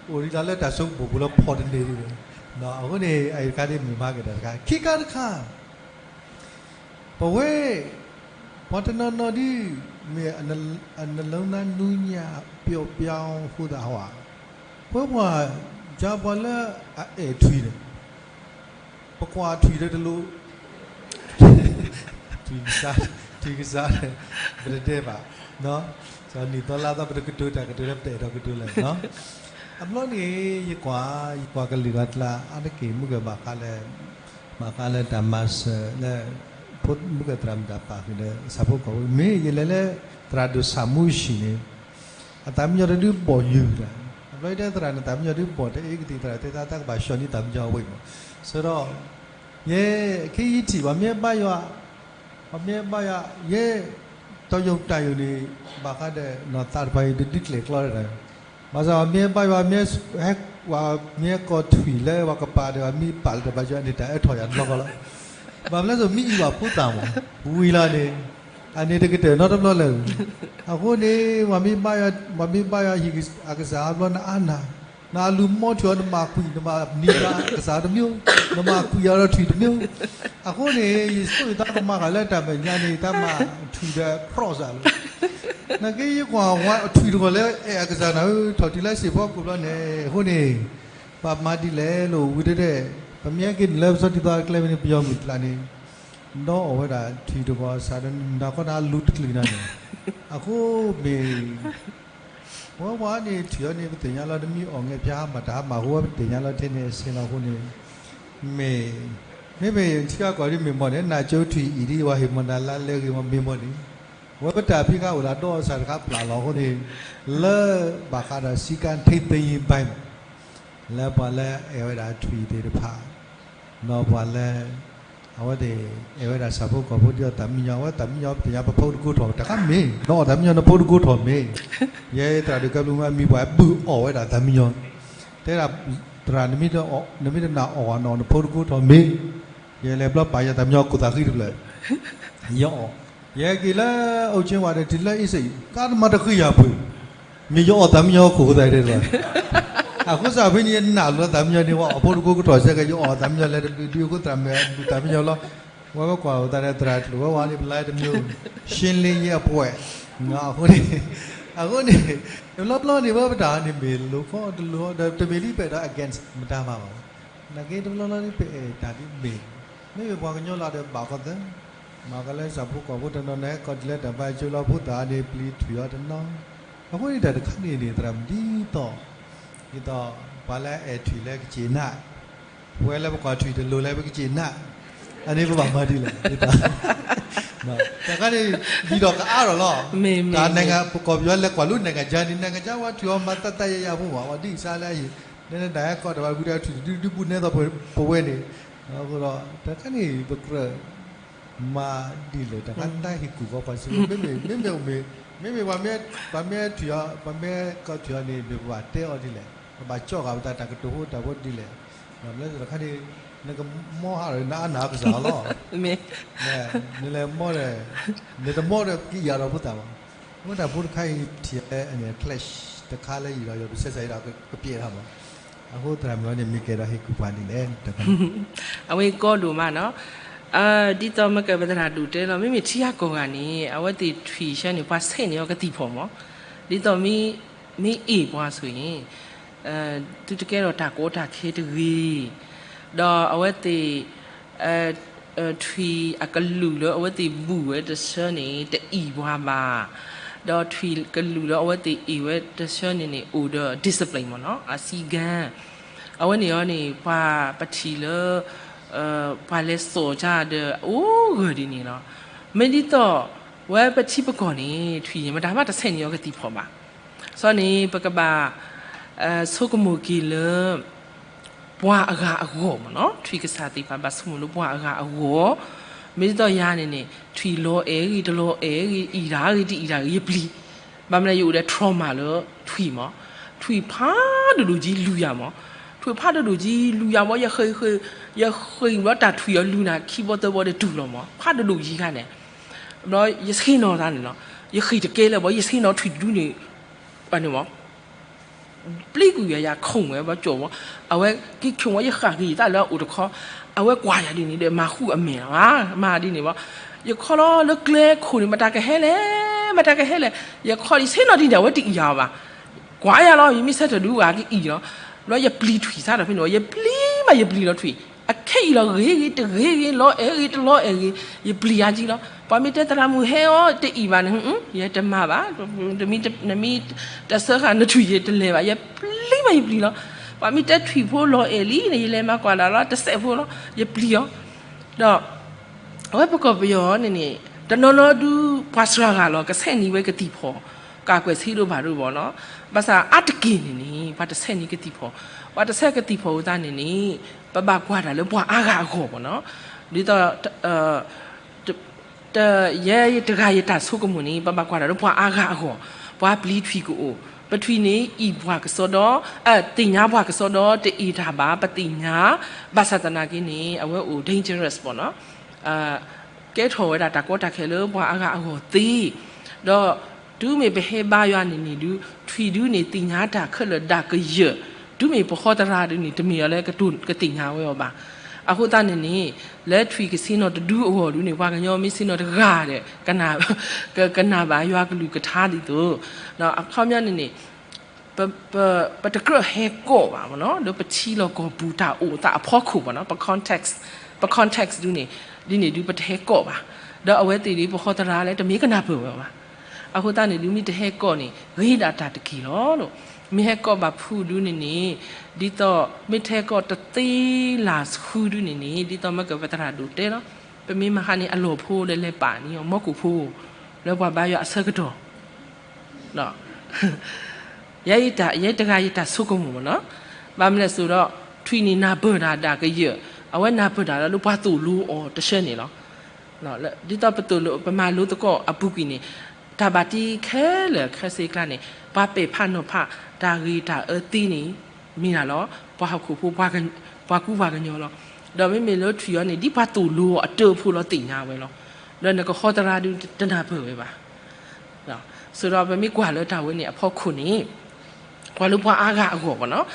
အိၣ်ဒံးလီၤလၢတၢ်ဆိကမိၣ်ပူၤလၢဖီၣ်တန့ၢ်ဒံး, အဃိန့ၣ် အအံၤတခါဒ်မုၢ်မၤက့ၤတၢ်တခါ ခံခါတခါ, ပဝဲ, ပှၤတနီၤနီၤဒ်, မ့ၢ်အနလုံးသားနူညါပျော့ပြောင်းအဃိသတးဟီဧါ, ပဝဲပှၤ, ယပှၤလၢအအဲၣ်ထွံၣ်န့ၣ် ပကွၢ်ထွံၣ်ဒီးတလိၣ်, ထွံၣ်ကစၢ်, ထွံၣ်ကစၢ်, ပတတဲဘၣ်, နံၣ်သီလါသီပတကတိၤတၢ်ကတိၤလၢပတအဲၣ်ဒိးကတိၤလဲၣ်, အဘျီန့ၣ် ယကွၢ်, ယကွၢ်ကလုာ်ဂၤကျါ အါတက့ၢ်မုၢ်ကဘၣ်ဃးလၢ, ဘၣ်ဃးလၢတၢ်မၤစၢၤလၢ, မုၢ်ကသရၣ်မုၣ်တၢ်ပာ်ဃုာ်ဒီး ဆၣ်ဖိကီၢ်ဖိ မ့ၢ်ယလဲၤလၢ သရၣ်ဒိၣ်ဆၣ်မူဆံးန့ၣ် အသးမံညီၤတဒုဘီၣ်ယုၢ်တၢ်, အဘျီတဲသရၣ်န့ၣ် သးမံညီၤဒုဘီၣ် တအ့ၣ်ကသံၣ်သရၣ်တဲသး တၢ်ကဘၣ်ဆှီန့ၢ်သးမံညီၤအဝဲမး, စ့ၢ်ဒီး, ယဲ, ခဲအံၤထံၣ် ပှၤမ့ၢ်ဘါယွၤ, ပှၤမ့ၢ်ဘါယွၤ, ယဲ, တယုၢ်တၢ်ယုၢ်န့ၣ်, ဘၣ်ဃးဒီးနီၢ်သးတဖၣ်အံၤ တဒုကျဲၣ်ကျီတၢ်, ဘၣ်ဆၣ်ပှၤမ့ၢ်ဘါယွၤ မ့ၢ်ဟဲ, ပှၤမ့ၢ်ဟဲကိးထွံၣ်လၢပှၤကပၤဒီး ပှၤမ့ၢ်ပာ်လၢတၢ်ဘါယွၤန့ၣ် တၢ်အၢထီၣ်ယၤတဘျီဃီလီၤ, ဘၣ်မနုၤလဲၣ် မ့ၢ်အံၤဘၣ်ဖိသၣ်မး, ဝံၤလီၤန့ၣ်, အန့ၣ်တကတၢၢ်နီတဘျီလၢ, အဃိန့ၣ်, ပှၤမ့ၢ်ဘါယွၤ, ပှၤမ့ၢ်ဘါယွၤဟံၣ်အကစၢ်အဘျီ နအါနၤ, နအလူၤမီထံၣ်အီၤ နမၤကွံာ် နမၤနံၤဘၣ်ကစၢ်တမံၤ, နမၤကွံာ်အီၤဒီးထွံၣ်တမံၤ, အဃိန့ၣ် ယဆိကမိၣ်တၢ်ကမၤဃာ်လၢတၢ်မဲာ်ညါန့ၣ် တၢ်မၤထွံၣ်ဒီး cross လီၤ, နာ်က့ယကွၢ်ဝဲထွံၣ်တဂီၢ်လၢအဲၣ်အကစၢ်နၤဧၢ, ထီၣ်တုၤလၢစံၣ်ဖီခိၣ်ဘျီန့ၣ်, အဃိန့ၣ်, ပမၤဒ်လဲၣ်လိာ်ဝံၤတဲဒဲး, ပမ့ၢ်ဟဲက့ၤနုာ်လၢပဆီဒံသီကျဲမ့ၢ်န့ၣ် ပယီၤမုၣ်ကျါန့ၣ်, ဒီးအီၣ်ဝဲဒၣ်ထွံၣ်တဂီၤစးဒီးနနၤခီနၤလူၤတချုးနၤန့ၣ်, အဃိမ့ၢ် ပဝဲပှၤန့ၣ် ထွံၣ်အီၤန့ၣ် ပသ့ၣ်ညါလီၤ တမ့ၢ်အီၣ်ငဲၢ်ဖၠါဟါမၢ် တၢ်ဟါမၢ်အဃိ ပသ့ၣ်ညါလီၤထဲန့ၣ်အဆ့လီၤအဃိန့ၣ်, မ့ၢ်, မ့မ့ၢ်ထံဂၤကီၢ်ဒ်မ့ၢ်မီၢ်န့ၣ် နၢ်ကၠိထွံၣ်အံၤဒ် ပှၤဟ့ၣ်မီၢ်နၤလါလဲဂ့ၤမီၢ်မ့ၢ်မီၢ်န့ၣ်, အဝဲပတၢ်ဖံးခါအိၣ်လၢဒီးစၢ်တခါပျၢ်လီၤအဃိန့ၣ်, လၢဘၣ်ဃးဒီးစည်းကမ်းထိန်းသိမ်းရေးပိုင်းမး လၢပှၤလၢအဲၣ်ဝဲဒၣ်ထွံၣ်သ့ၣ်တဖၣ်, ဒီးပှၤလၢ အဝဲသ့ၣ်အဲၣ်ဝဲဒၣ်ဆၣ်ဖိကီၢ်ဖိဒ်အီၤသးမံညီၤ အဝဲသးမံညီၤပသ့ၣ်ညါပဖိတကိးထီၣ် တခါမ့ၢ် နအီၣ်သးမံညီၤနဖိတကိးထီၣ်မ့ၢ်, ယဲသရၣ်ဒိၣ်ကဲဘျုးမးမံၤပှၤဘုၣ်အီၣ်ဝဲဒၣ်သးမံညီၤ, တဲဒၣ်, သရၣ် နမ့ၢ်တနာ်အီၣ်နအီၣ်နဖိတကိးထီၣ်မ့ၢ်, ယလဲၤဘျီပာ်ယသးမံညီၤကိၢ်သးဃံတဖျၢၣ်, ယအီၣ် ယဟဲက့ၤလၢအအိၣ်ကၠ့ဝဲဒီး တုၤလၢအ့စ့ၣ် ကါတမၤတဃံယၤပှ့ၤ, မ့ၢ်ယအီၣ်သးမံညီခိၣ်ဃိသးတဲလီၤ. အဃိစ့ၢ်ဖဲန့ၣ် ယနာ်လီၤသးမံညီန့ၣ်ဝဲ အဖိတကိးကထီၣ်ဆဲက့ၤ ယအီၣ်သးမံညီလဲၤတဘျုးဒုအဃိ သရၣ်မုၣ်အဘျုးသးမံညီလီၤ. ဝဲပကွၢ်အသးဒီးသရၣ်ကျိၤဝဲဝဲန့ၣ် ပလၢတမံၤ ရှင်းလင်းရေးအဖွဲ့ အဃိန့ၣ်, အဃိန့ၣ် တဘျီဘျီန့ၣ် ဝဲပတၢ်န့ၣ်မ့ၢ်လိၤခီတလိၤဒီး တမ့ၢ်လံပအဲၣ်ဒိး against မတၤမၤဘၣ်. နာ်က့တဘျီဘျီန့ၣ် ပအဲၣ်တၢ်ဒ်မ့ၢ်, မ့မ့ၢ်ပှၤကညီလီၤဒီးဘၣ်ကီသၢ မၤကီလၢစၢဖှိၣ်ကီၢ်ဖိတနီၤန့ၣ် ကီၢ်တုၤလၢတၢ်ဘါယွၤကၠိလီၤ ဖိသၣ်န့ၣ် ပျံၤထွံၣ်အီၤတနီၤ, အဃိန့ၣ်တၢ်တခါန့ၣ်န့ၣ် သရၣ်မုၣ်ဒ်သိး, ဒ်သိး ပှၤလၢအအဲၣ်ထွံၣ်လၢကစ့ၣ်နး, ပဝဲလၢပကွၢ်ထွံၣ်တလိၤလၢပကစ့ၣ်နး, အန့ၣ်ပဘၣ်မၤဒ်လဲၣ်, တၢ်ခါန့ၣ် ယံၤဒီးကအါထီၣ်လီၤ. တၢ် ပကီၢ်ပယီၤလဲၤကွၢ်လၢ နိုင်ငံခြား န့ၣ် နိုင်ငံခြား ဝဲထွံၣ်အီၤမၤသးသးယၤယၤဖိမး ပှၤဒ်အံၤစါလၢအယံၤ, နဲနဒၣ်ဟဲကီးတၢ်ဘၣ်ဝံၤဒီးထွံၣ်တဒုဒုဘူးနဲသိးပဝဲန့ၣ်, အဃိဒီး တၢ်ခါန့ၣ် ပကြၢး မၤဒ်လဲၣ် တၢ်ခါန့ၣ်တၢ်ဟ့ၣ်ကူၣ်ဃီပှၤစ့ၢ်ကီး မ့မ့ၢ်မ့မ့ၢ်အိၣ်မ့ၢ်, မ့မ့ၢ်ပှၤမ့ၢ်ထွံၣ်အီၤ ပှၤမ့ၢ်ကီးထွံၣ်အီၤန့ၣ် မ့ၢ်ပဘၣ်တဲအီၤဒ်လဲၣ်, ပဘၣ်ကၠီၣ်ဃာ်ပသးတၢ်ကတိၤဖိတၢ်ဖိဒ်လဲၣ်, ဘၣ်မနုၤတၢ်ခါန့ၣ် နကမီဟးဒီးနအါနၢ်ကစၢ်လီၤ. နလဲၤမီဒီး, နတမီဒီးကအံၣ်အါဒီးဖိသၣ်ဘၣ်. မ့ၢ်တၢ်ဖိတခါအံၤထံၣ်လၢ clash တခါလၢယံၤဒီးယီၤ ပဆဲးစၢ်ယံၤဒီးကပျဲးတၢ်မး, အဃိသရၣ်မုၣ်အီၤန့ၣ် မ့ၢ်ကဲဒီးဟ့ၣ်ကူၣ်ပှၤဒ်လဲၣ် အဝဲကီဒိၣ်မးနီၤ, ဒ်သိးမ့ၢ်ကပသရၣ်ဒိၣ်တဲလီၤ မ့မ့ၢ်ထံဂၤကီၢ်ဂၤန့ၣ် အဝဲသ့ၣ်ထွံၣ်ဆၢန့ၣ် ပှၤဆဲးန့ၢ်အီၤကသံၣ်ဖီၣ်မး, ဒ်သိးမ့ၢ်အ့ၣ်ပှၤဆိၣ်အံၤ သုတကဲထီၣ်တၢ်ကီတၢ်ခဲတဂ့ၤ, ဒီးအဝဲသ့ၣ် ထွံၣ်အကလုာ်လၢအဝဲသ့ၣ်ဘူၣ်ဝဲတဆၢန့ၣ် တအံၣ်ပှၤဘၣ်, ဒီးထွံၣ်ကလုာ်လၢအဝဲသ့ၣ်အ့ၣ်ဝဲတဆၢန့ၣ်န့ၣ် အိၣ်ဒီး discipline မ့ၢ်နီၤ အစည်းကမ်း, အဝဲန့ၣ်အီၤန့ၣ် ပှၤပထံၣ်လၢ ပှၤလဲၤစိာ်ကါဒီးအိၣ်ဂၢၢ်ဒ်န့ၣ်လီၤ. မ့ၢ်ဒ်သိး ဝဲပထံပကီၢ်န့ၣ် ထွံၣ်န့ၣ် မတၤမးတဆဲးန့ၢ်အီၤကသံၣ်ဖီၣ်ဘၣ်. စီၤန့ၣ် ပကဘၣ် ဆိကမိၣ်က့ၤလၢ ပှၤအဂၤအဂီၢ်မ့ၢ်နီၤ, ထွံၣ်ကစၢ်သ့ၣ်တဖၣ်ဘၣ်ဆိကမိၣ်လၢပှၤအဂၤအဂီၢ်, မ့ၢ်ဒ်သိးယၤန့ၣ်န့ၣ် ထွံၣ်လီၤအဲၣ်ဂ့ၤ တလီၤအဲၣ်ဂ့ၤ အံၣ်တၢ်ဂ့ၤ တအံၣ်တၢ်ဂ့ၤ ယပျံၤ, ဘၣ်မနုၤယအိၣ်ဒီး trauma လၢထွံၣ်မး, ထွံၣ်ဖးဒိၣ်ဒိၣ်ကံလူၤယၤမး, ထွံၣ်ဖးဒိၣ်ဒိၣ်ကံလူၤယၤဘီ ယဃ့ၢ်ဃ့ၢ် ယဃ့ၢ်ဘျီတၢ်ထွံၣ်အီၤလူၤနၤခံဘီသၢဘီဒီးတုၤလီၤမး ဖးဒိၣ်ဒိၣ်ကံခါန့ၣ်, ဘျီယဆ့ၣ်နီၤသးန့ၣ်လီၤ, ယဃ့ၢ်တကဲလၢၤဘီ ယဆ့ၣ်နီၤထွံၣ်တဒုန့ၣ်, န့ၣ်မး ပျံၤကွံာ်ယၤ ယၤခိၣ်ဝဲဘၣ်ကၠီၣ်ဝဲ, အဝဲက့ၤခိၣ်ဝဲ ယဃၣ်က့ၤယသးလၢအအိၣ်တခီ, အဝဲကွၢ်ယၤဒ်န့ၣ်ဒီး မၤဃူအမဲာ်လီၤ, မၤဒ်န့ၣ်ဘၣ်, ယခီလီၤလၢကျဲခိၣ်န့ၣ် မတၤကဟဲလဲၣ်, မတၤကဟဲလဲၣ်, ယခီဒ်ဆ့ၣ်နီၤဒ်န့ၣ် အဝဲတအံၣ်ယၤဘၣ်, ကွၢ်ယၤလီၤ ယမ့ၢ်ဆၢထၢၣ်ဒုးဝဲက့ၤအံၣ်လီၤ, ဘျီယပျံၤထွံၣ်စးထီၣ်ဖဲန့ၣ် ယပျံၤမးယပျံၤလီၤထွံၣ်, အခဲအံၤလီၤဂ့ၤဂ့ၤတဂ့ၤဂ့ၤ လီၤအဲၣ်ဂ့ၤတလီၤအဲၣ်ဂ့ၤ, ယပျံၤယၤကံလီၤ, ပှၤမ့ၢ်တဲသရၣ်မုၣ်ဟဲအီၤတအံၣ်ဘၣ်န့ၣ် ယတမၤဘၣ်, နမ့ၢ်တဆၢဃာ်နထွံၣ်ယတလဲၤဘၣ်, ယပျံၤမးယပျံၤလီၤ, ပှၤမ့ၢ်တဲထွံၣ်ဖိလီၤအဲၣ်လံန့ၣ် ယလဲၤမၤကွၢ်ဒၣ်လီၤ တစဲးဖိလီၤ, ယပျံၤအီၤ, ဒီး အဝဲပကီၢ်ပယီၤန့ၣ်န့ၣ် တနီၤနီၤဒုး ပှၤစှၤဂၤလီၤ ကဆဲးန့ၢ်ဝဲကသံၣ်ဖီၣ်, ကးကွဲးဆံးဒိၣ်ဘၣ်ဒိၣ်ဘၣ်နီၤ, ဘၣ်ဆၣ်အါတက့ၢ်န့ၣ်န့ၣ် ပှၤတဆဲးန့ၢ်ကသံၣ်ဖီၣ်, ပှၤတဆဲးကသံၣ်ဖီၣ်အသးန့ၣ်န့ၣ် ပဘၣ်ကွၢ်တၢ်လၢပှၤအါဂၤအဂီၢ်မ့ၢ်နီၤ, ဒ်သိး ယဲယတဂၤယတၢ်ဆိကမိၣ်န့ၣ် ပဘၣ်ကွၢ်တၢ်လၢပှၤအါဂၤအဂီၢ်, ပှၤပျံၤထွံၣ်ကအိၣ်, ပထွံၣ်န့ၣ်အံၣ်ပှၤကစီဒီ, သ့ၣ်ညါပှၤကစီဒီ တအံၣ်တၢ်ဘၣ် ပသ့ၣ်ညါ, ဘၣ်ဆၣ်သနာ်က့န့ၣ် အဝဲအိၣ် dangerous မ့ၢ်နီၤ, ကဲထီၣ်ဝဲဒၣ်တၢ်ကီတၢ်ခဲလၢပှၤအါဂၤအဂီၢ်သ့, ဒီးတုၤမ့ၢ်ပဟဲဘါယွၤန့ၣ်န့ၣ်ဒုး ထွံၣ်ဒုးန့ၣ်သ့ၣ်ညါတၢ်ခဲလၢာ်ဒၣ်ကယၢၢ်, တုၤမ့ၢ်ပဟီသရၣ်ဒုးန့ၣ် တမ့ၢ်အီၤလၢကသ့ၣ်ညါဝဲအီၤဘၣ်. အဃိသတးန့ၣ်န့ၣ် လၢထွံၣ်ကဆ့ၣ်နီၤတဒုအဂီၢ်ဒုးန့ၣ် ပှၤကညီမ့ၢ်ဆ့ၣ်နီၤတဂၤဒီး ကနၣ်ဘၣ်ယွၤကလုၢ်ကထါဒ်သိး, အခီပညီန့ၣ်န့ၣ် ပတကြၢးဟဲကိးဘၣ်မ့ၢ်နီၤ, ဒီးပထံလီၢ်ကီၢ်ပူၤတၢ်အိၣ်သးအဖီခိၣ်မ့ၢ်နီၤ, ပ context, ပ context ဒုးန့ၣ် ဒ်န့ၣ်ဒုးပတဟဲကိးဘၣ်, ဒီးအဝဲသ့ၣ်ဒ်ပဟီသရၣ်လၢတမ့ၢ်ကနၢ်ပၢၢ်ဝဲဘၣ်. အဃိသတးန့ၣ်ဒုး မ့ၢ်တဟဲကိးန့ၣ် ဂ့ၤဒၣ်တၢ်တက့ၢ်လီၤ. မ့ၢ်ဟဲကိးဘၣ်ဖုးဒုးန့ၣ်န့ၣ် ဒ်သိး မ့ၢ်တဟဲကိးတသ့လၢ်ဆူဒုးန့ၣ်န့ၣ် ဒ်သိးမ့ၢ်ကပသရၣ်ဒိၣ်တဲလီၤ, ပမ့ၢ်မၤဟးန့ၣ် အလီၢ်ဖိဒီးလဲၤပာ်န့ၢ်အီၤ မီၢ်ခိၣ်ဖိ လၢပှၤဘါယွၤအဆၢကတီၢ် ယဲတဂၤယတၢ်ဆိကမိၣ်မ့ၢ်နီၤ, ဘၣ်မနုၤလဲၣ်စိဒီး ထွံၣ်န့ၣ်နၢ်ပၢၢ်တၢ်ဒၣ်ကယၢၢ်, အဝဲနၢ်ပၢၢ်တၢ်လၢပှၤသိၣ်လိအီၤတဆၢန့ၣ်လီၤ. ဒ်သိးပသိၣ်လိ ပမၤလိသကိးအပူၤကွံာ်န့ၣ် တၢ်ဘၣ်တ့ခဲလၢာ်ခဲဆ့ကျါန့ၣ် ပှၤပဲာ်ဖးနီၤဖးတၢ်ဂ့ၤတၢ်အၢသ့န့ၣ် မ့ၢ်ဒၣ်လီၤ ပှၤဟီၣ်ခိၣ်ဖိ ပှၤကူပှၤကညီလီၤ. ဒီးမ့မ့ၢ်လၢထွံၣ်အီၤန့ၣ် ဒ်ပှၤသိၣ်လိအီၤအတၢၢ်ဖိလီၤသ့ၣ်ညါဝဲလီၤ. ဒီးနကဟီသရၣ်ဒုးတနၢ်ပၢၢ်ဝဲဘၣ်. ဆိုတော့ ပမ့ၢ်ကွၢ်လၢတၢ်ဝဲန့ၣ်အဖီခိၣ်န့ၣ် ကွၢ်လၢပှၤအါဂၤအဂီၢ်ပေါ့နော်.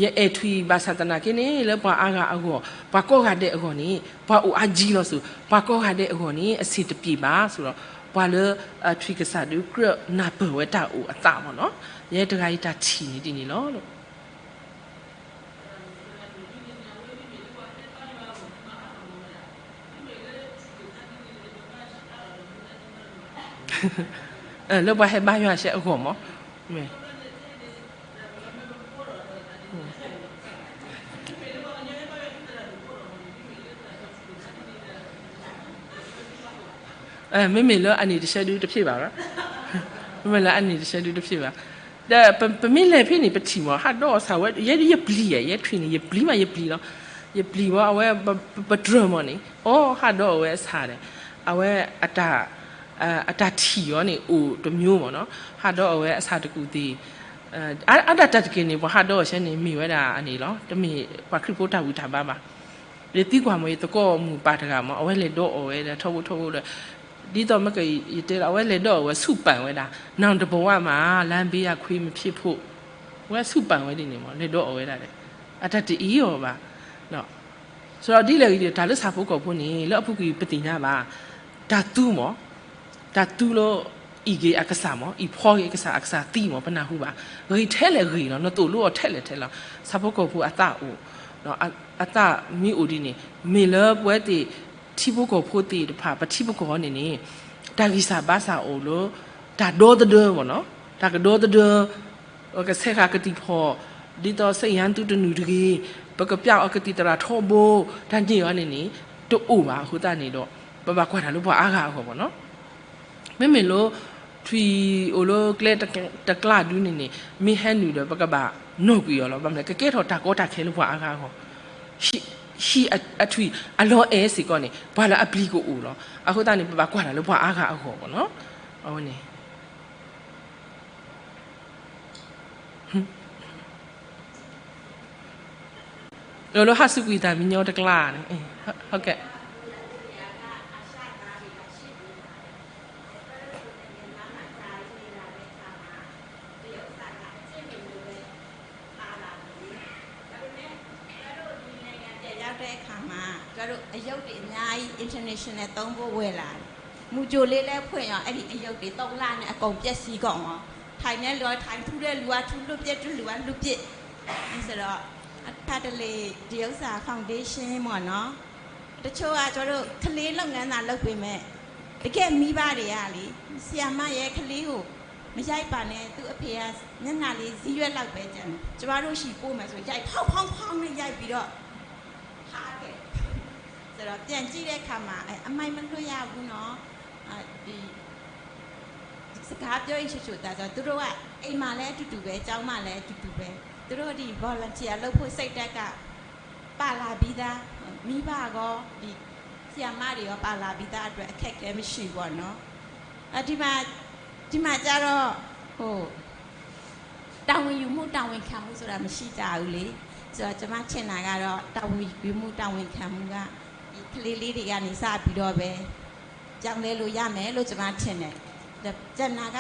ယအဲၣ်ထွံၣ်ဘၣ်ဆၣ်သနာ်က့န့ၣ် လၢပှၤအါဂၤအဂီၢ် ပှၤကိးဂၤဒဲးအဂီၢ်န့ၣ် ပှၤအိၣ်အါကံလီၤစ့ၢ်, ပှၤကိးဂၤဒဲးအဂီၢ်န့ၣ် အဆင်တပြေဘၣ် ဆိုတော့ ပှၤလၢအထွံၣ်ကစၢ်ဒုးကြၢးနၢ်ပၢၢ်ဝဲတၢ်အိၣ်အသး ပေါ့နော်. ယဲတဂၤအံၤတၢ်ထံၣ်န့ၣ်ဒ်န့ၣ်လီၤ. လၢပှၤဟဲဘါယွၤအရှဲအဂီၢ်မး. မ့မ့ၢ်လၢအနံၣ်တဆၢဒုတဖျ့ဘၣ်, မ့မ့ၢ်လၢအနံၣ်တဆၢဒုတဖျ့ဘၣ်. ဒီးပမ့ၢ်လဲၤဖဲန့ၣ် ပထံၣ်မး ဟးဒီးအီၣ်ဆၣ်ဝဲ ယဲဒ်ယပျံၤဧါ, ယဲထွံၣ်န့ၣ် ယပျံၤမးယပျံၤလီၤ. ယပျံၤဝဲ အဝဲပတြၢၤမးန့ၣ် အိၣ်ဟးဒီးအီၣ်ဝဲအဆၣ်ဒီး အဝဲ အတၢ်ထံၣ်အီၤန့ၣ် အိၣ်တမျိုးမးနီၤ. ဟးဒီးအီၣ်ဝဲအဆၣ်တကူၣ်သ့ၣ် အါဒၣ်တၢ်တက့ၢ်န့ၣ် ပှၤဟးဒီးအီၣ်ဆၢန့ၣ် မ့ၢ်ဝဲဒၣ်အန့ၣ်လီၤ. တမ့ၢ်ပှၤခရံာ်ဖိတၢ်ဝံတၢ်ဘါဘၣ်. ယသံကွၢ်မး ယသကိးမုၣ်ပၢ်တဂၤမး အဝဲလဲၤဒီးအီၣ်ဝဲဒီး ထီဘိထီဘိဒီး ဒ်သိးမ့ၢ်ကယတဲလီၤ အဝဲလဲၤဒီးအီၣ်ဝဲဆူၣ်ပၢၢ်ဝဲဒၣ် နောင်တဘဝမှာ လမ်းပေးရာခွင့်မဖြစ်ဖို့ အဝဲဆူၣ်ပၢၢ်ဝဲဒ်န့ၣ်မး လဲၤဒီးအီၣ်ဝဲဒၣ်ဒီး အတၢ်တအံၤအီၤဘၣ်. ဆိုတော့ ဒ်လဲၣ်ဂ့ၤဒီး တၢ်လၢဆၣ်ဖိကီၢ်ဖိန့ၣ် လၢအပူၤကွံာ်ပသ့ၣ်ညါဘၣ် တၢ်သူမး တၢ်သူလၢ အံၣ်က့ၤအကစၢ်မး အံၣ်ဖီက့ၤအကစၢ် အကစၢ်သံမး ပနၢ်ဟူဘၣ်. ဂ့ၤထဲလဲၣ်ဂ့ၤလီၤ နသိၣ်လိအီၤထဲလဲၣ်ထဲလီၤ. ဆၣ်ဖိကီၢ်ဖိအသးအိၣ် အသးမ့ၢ်အိၣ်ဒ်န့ၣ် မ့ၢ်လၢပဝဲသ့ၣ် ထံဖိကီၢ်ဖိသ့ၣ်တဖၣ် ပထံပကီၢ်န့ၣ်န့ၣ် တၢ်ဂံၢ်စၢ်ဘါစၢ်အိၣ်လၢ တၢ်ဒီသဒၢမးနီၤ တၢ်ကဒီသဒၢ ကဆဲးဃာ်ကသံၣ်ဖီၣ် ဒ်သိးစ့ယါသူတနုာ်တဂ့ၤ ပကပျၢ်အီၤကသံၣ်သရၣ်ထီဘိ တၢ်န့ၢ်အီၤန့ၣ်န့ၣ် တအိၣ်ဘၣ်အဃိသတးန့ၣ်ဒီး ပဘၣ်ကွၢ်တၢ်လၢပှၤအါဂၤအဂီၢ်မးနီၤ. မ့မ့ၢ်လၢ ထွံၣ်အိၣ်လၢကျဲတကျါဒုန့ၣ်န့ၣ် မ့ၢ်ဟဲနုာ်ဒီး ပကဘၣ်နီၣ်ကွံာ်အီၤလီၤ. ဘၣ်မနုၤလဲၣ် ကကဲထီၣ်တၢ်ကီတၢ်ခဲလၢပှၤအါဂၤအဂီၢ် ဟံၣ်အထွံၣ်အလီၤအဲၣ်စ့ၢ်ကီးန့ၣ် ပှၤလၢအပျံၤကအိၣ်လီၤ. အဃိသတးန့ၣ် ပဘၣ်ကွၢ်တၢ်လၢပှၤအါဂၤအဂီၢ်မးနီၤ. အဝဲန့ၣ် လၢဟးစူးကွံာ်တၢ်မံညီတကျါန့ၣ် ရောက်တဲ့အခါမှာ ကျမတို့အရုပ်တွေအများကြီး international သုံးဖို့ဝယ်လာတယ်။ မူကြိုလေးလည်းဖွင့်ရော အဲ့ဒီအရုပ်တွေသုံးလနဲ့အကုန်ပျက်စီးကုန်ရော ထိုင်တဲ့လူကထိုင် ထူတဲ့လူကထူ လွှတ်ပစ်တဲ့လူကလွှတ်ပစ် ဆိုတော့ အခါတလေဒီဥစ္စာ foundation ပေါ့နော် တချို့ကကျမတို့ကလေးလုပ်ငန်းသာလုပ်ပေမဲ့ တကယ့်မိဘတွေကလေ ဆရာမရဲ့ကလေးကိုမရိုက်ပါနဲ့ သူ့အဖေကမျက်နှာလေးစည်းရွက်လောက်ပဲကျန်တယ် ကျမတို့ဆီပို့မယ်ဆိုရိုက်ဖောင်းဖောင်းဖောင်းနဲ့ရိုက်ပြီးတော့ထားခဲ့ဆိုတော့ပြန်ကြည့်တဲ့အခါမှာအမိုက်မလွှတ်ရဘူးနော်ဒီစကားပြောရင်ချိုချိုတာဆိုသူတို့ကအိမ်မှာလည်းအတူတူပဲကျောင်းမှာလည်းအတူတူပဲသူတို့ဒီ volunteer လုပ်ဖို့စိတ်တက်ကပါလာပြီးသားမိဘကောဒီဆရာမတွေရောပါလာပြီးသားအတွက်အခက်အခဲမရှိဘူးပေါ့နော်အဒီမှာဒီမှာကျတော့ဟိုတာဝန်ယူမှုတာဝန်ခံမှုဆိုတာမရှိကြဘူးလေဆိုတော့ကျမထင်တာကတော့တာဝန်ယူမှုတာဝန်ခံမှုကဒီကလေးလေးတွေကနေစပြီးတော့ပဲပြောင်းလဲလို့ရမယ်လို့ကျမထင်တယ်ကျန်တာက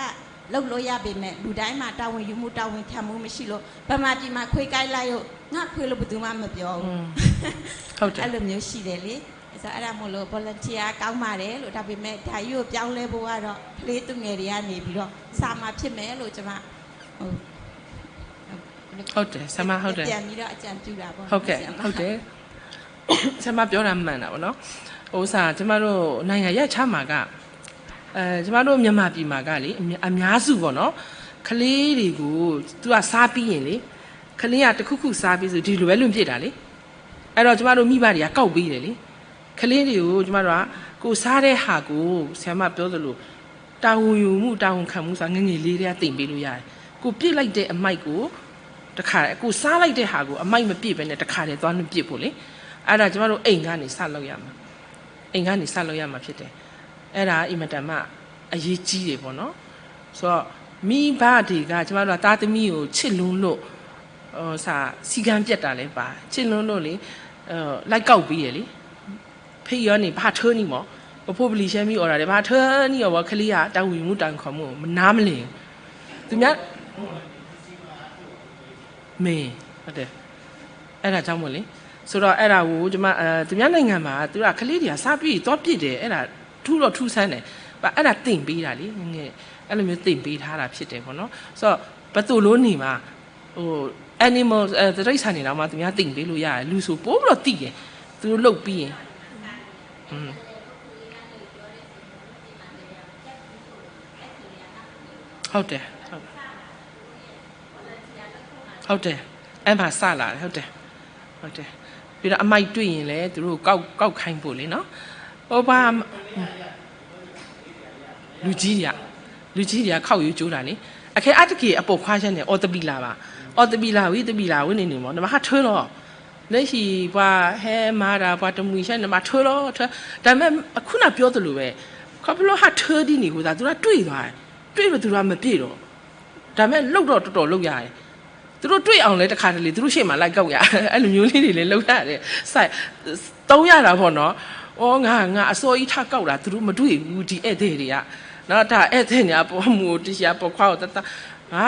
လုပ်လို့ရပေမဲ့လူတိုင်းမှာတာဝန်ယူမှုတာဝန်ခံမှုမရှိလို့ဗမာပြည်မှာခွေးကိုက်လိုက်လို့ငါခွေးလို့ဘယ်သူမှမပြောဘူးဟုတ်တယ်အဲ့လိုမျိုးရှိတယ်လေဆိုတော့အဲ့ဒါမို့လို့ volunteer ကောင်းပါတယ်လို့ဒါပေမဲ့ဒါကြီးကိုပြောင်းလဲဖို့ကတော့ကလေးသူငယ်တွေကနေပြီးတော့စာမှာဖြစ်မယ်လို့ကျွန်မဟုတ်ဟုတ်တယ်ဆရာမဟုတ်တယ်ပြန်ပြီးတော့အကြံပြုတာပေါ့ဟုတ်ကဲ့ဟုတ်တယ်ဆရာမပြောတာမှန်တာပေါ့နော်ဥစ္စာကျမတို့နိုင်ငံရပ်ခြားမှာကအဲကျမတို့မြန်မာပြည်မှာကလေအများစုပေါ့နော်ကလေးတွေကိုသူကစားပြီးရင်လေကလေးကတခုခုစားပြီးဆိုဒီလိုပဲလွင့်ပြစ်တာလေအဲ့တော့ကျမတို့မိဘတွေကကောက်ပေးတယ်လေကလေးတွေကိုကျမတို့ကကိုစားတဲ့ဟာကိုဆရာမပြောသလိုတာဝန်ယူမှုတာဝန်ခံမှုဆိုတာငငယ်လေးတွေကသင်ပေးလို့ရတယ်ကိုပြစ်လိုက်တဲ့အမိုက်ကိုတခါကိုစားလိုက်တဲ့ဟာကိုအမိုက်မပြစ်ပဲနဲ့တခါတည်းသွားလွင့်ပြစ်ဖို့လေအဲ့ဒါကျမတို့အိမ်ကနေစလုပ်ရမှာအိမ်ကနေစလုပ်ရမှာဖြစ်တယ်အဲ့ဒါအင်မတန်မှအရေးကြီးတယ်ပေါ့နော်ဆိုတော့မိဘတွေကကျမတို့ကသားသမီးကိုချစ်လွန်းလို့စာစည်းကမ်းပြတ်တာလည်းပါချစ်လွန်းလို့လေလိုက်ကောက်ပေးရလေဖေးရောနေဘာထើနေမော် ပဖိပလံၤဆဲမ့ၢ်အိၣ်ဒၣ်ဒီး ဘၣ်ဟးထၢန့ၢ်အီၤဝဲ ကလံၤယၤ တၢ်ဝံၤမူတၢ်ခီၣ်မူ မနၤမလဲၣ်. သူများ, မ့ၢ်, အဲဒါကြောင့်မို့လေ. ဆိုတော့ အဲဒါကို ကျမ, အဲ, သူများနိုင်ငံမှာ သူက ကလေးတွေက စားပြီးရင် သွားပစ်တယ်, အဲဒါ ထူတော့ထူဆန်းတယ်, အဲဒါ သင်ပေးတာလေ, ငယ်, အဲ့လိုမျိုး သင်ပေးထားတာ ဖြစ်တယ်ပေါ့နော်. ဆိုတော့ ဘယ်သူလို့နေမှာ, ဟို, animal, အဲ, တိရစ္ဆာန်တွေတောင်မှ သူများ သင်ပေးလို့ရတယ်, လူဆို ပိုပြီးတော့ သိတယ်, သူတို့ လုပ်ပြီးရင်. อืม, ဟုတ်တယ်, ဟုတ်တယ်, ဟုတ်တယ်, အဲ့မှာ စလာတယ်, ဟုတ်တယ်, ဟုတ်တယ်. ပြီးတော့ အမိုက်တွေ့ရင်လည်း သူတို့ ကောက်, ကောက်ခိုင်းဖို့လေနော်. ဟို, ဘာ, လူကြီးတွေက, လူကြီးတွေက ခေါက်ရိုးကျိုးတာလေ. အခဲအံၤတက့ၢ် အပိာ်ခွါဆဲန့ၣ် အီၣ်တဘံၣ်လၢ်ဘၣ်, အီၣ်တဘံၣ်လၢ်ဝံၤ တဘံၣ်လၢ်ဝံၤန့ၣ်န့ၣ်မ့ၢ် နဘၣ်ဟးထၢလီၤ. လၢဟံၣ်ပှၤဟဲမၤတၢ် ပှၤတမှံၤဆဲန့ၣ် နဘၣ်ထၢလီၤ, ထၢ. ဒါပေမဲ့ ခုနပြောသလိုပဲ, ခီဖျိဟးထၢဒ်န့ၣ်အဃိသတး သူတို့တွေ့သွားတယ်, တွေ့လို့ သူတို့က မပစ်တော့. ဒါပေမဲ့ လုပ်တော့ တော်တော်လုပ်ရတယ်. သူတို့တွေ့အောင်လည်း တခါတလေ သူတို့ရှေ့မှာ လိုက်ကောက်ရ, အဲ့လိုမျိုးလေးတွေလည်း လုပ်ရတယ်, စ, သုံးရတာပေါ့နော်. အိုး, ငါ, ငါအစောကြီး ထကောက်တာ သူတို့မတွေ့ဘူး, ဒီဧည့်သည်တွေက, နော်, တၢ်ဧည့်သည်န့ၣ် အပိာ်မုၣ်အိၣ်တဆံ အပိာ်ခွါအိၣ် တသး, ငါ,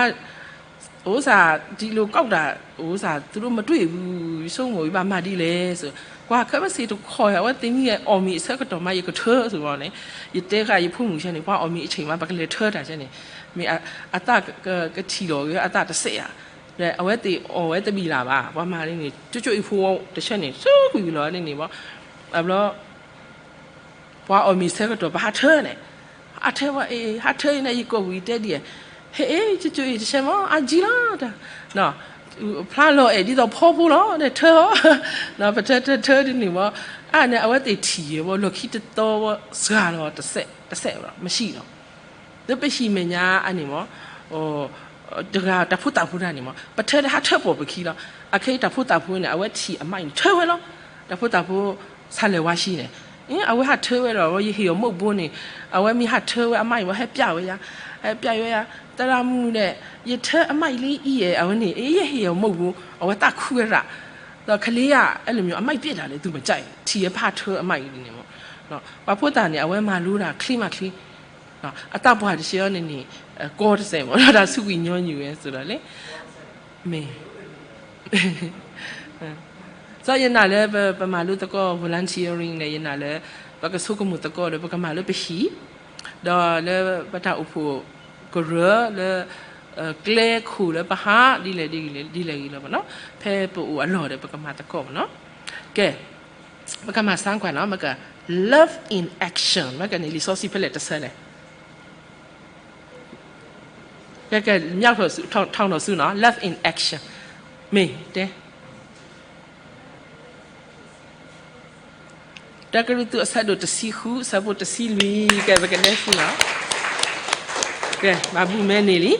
အိၣ်စၢ်, ဒီလိုကောက်တာ, အိၣ်စၢ်, သူတို့မတွေ့ဘူး, ဆိကမိၣ် ဘၣ်မၤဒ်လဲၣ် ဆို, ကွၢ်ခဲဘၣ်စ့တခီ အဝဲသ့ၣ်မ့ၢ်အီၣ်မ့ၤအဆၢကတီၢ်မး ယကထၢ ဆိုတော့န့ၣ်, ယတဲဃာ်ယဖိမုၣ်ဆဲန့ၣ်, ပှၤအီၣ်မ့ၤအဆၢမး ပကလဲၤထၢတၢ်ဆဲန့ၣ်, မ့ၢ်အ, အသးက, ကထံၣ်လီၤဂ့ၤ အသးတစဲးဧါ. အဝဲသ့ၣ်အီၣ်ဝဲတဘံၣ်လၢ်ဘၣ်, ပှၤမၤန့ၣ် ကၠိကၠိအံၤဖိတဆဲန့ၣ် ဆူကွံာ်လီၤန့ၣ်န့ၣ်ဘၣ်, အဘျီ ပှၤအီၣ်မ့ၤဆၢကတီၢ် ပဟးထၢန့ၣ်, ဟးထၢဝဲ, အ့, ဟးထၢအံၤန့ၣ် ယကိာ်ဝံၤတဲဒ်, ဟဲအ့, ကၠိကၠိအံၤတဆဲမး အါကံလီၤ, ဖျါလီၤအဲၣ်ဒ်သိးဖီဖိလီၤ, ထၢအီၤ, ပထၢထၢထၢဒ်န့ၣ်ဘၣ်, အါန့ၣ် အဝဲသ့ၣ်ထံၣ်ဝဲ လီၢ်ခံတတီဝဲ စှၤလီၤ, တစဲး, တစဲး, မရှိလီၤ. လၢပဟံၣ်မဲာ်ညါအန့ၣ်မ့ၢ်, တဂၤတၢ်ဖိသၣ်ဖိတဂၤန့ၣ်မ့ၢ် ပထၢလၢဟးထၢပိာ်ပခံလီၤ. အခဲအံၤတၢ်ဖိသၣ်ဖိန့ၣ် အဝဲထံၣ်အမိုက်န့ၣ် ထၢဝဲလီၤ. တၢ်ဖိသၣ်ဖိ ဆါလဲၤဝါဆံန့ၣ်, အဝဲဟးထၢဝဲဒီး ယဟ့ၣ်အီၤမုၢ်ဘိန့ၣ်, အဝဲမ့ၢ်ဟးထၢဝဲအမိုက်ဝဲ ဟဲပျးဝဲယၤ, ဟဲပျးဝဲယၤ, သရၣ်မုၣ်ဒီး, ယထၢအမိုက်လံအံၤ, အဝဲန့ၣ် အ့ ယဟ့ၣ်အီၤမုၢ်ဘိ, အဝဲသးခုဝဲဒၣ်. ဒီးကလံၤယၤ အဲလိုမျိုး အမိုက်ပစ်တာလေ သူမကြိုက်, ထံၣ်ဝဲဖးထၢအမိုက်န့ၣ်မ့ၢ်, ပှၤဖိသၣ်န့ၣ် အဝဲမၤလိတၢ်ချ့မးချ့, အသးပှၢ်တဆဲအံၤန့ၣ်န့ၣ်, ကီတစဲးမ့ၢ် ဒီးတၢ်ဆူးကွံာ်ညီနုၢ်ဝဲ ဆိုတော့လဲ, မ့ၢ်, စီၤယနာ်လၢပမၤလိသကိး volunteering န့ၣ် ယနာ်လၢ ပကဆိကမိၣ်သကိးဒီး ပကမၤလၢပဟံၣ်, ဒီးလၢပတၢ်အိၣ်ဖှိၣ်ကရၢလၢ ကျဲခိၣ်လၢပဟး ဒ်လဲၣ်ဒ်လဲၣ်ဂ့ၤလီၤမ့ၢ်နီၤ, ဖဲပအိၣ်အလီၢ်ဒီး ပကမၤသကိးမ့ၢ်နီၤ. ကဲ, ပကမၤစၢ်ကွၢ်နီၤ, မ့ၢ်က love in action, မ့ၢ်ကန့ၣ် လံာ်စီဆှံဖဲလဲၣ်တဆၢလဲၣ်. ကဲ, ကဲ, မြောက်ထောင်စု, ထောင်, ထောင်ထောင်စုနီၤ, love in action, မ့ၢ်တဲ တၢကရံၣ်သူး အဆၢဒိၣ်တဆံဃု အဆၢဖိတဆံလွံၢ်, ကဲ ပကဒဲစူနီၤ, ကဲ ဘၣ်ဘူၣ်မဲန့ၣ်လံ.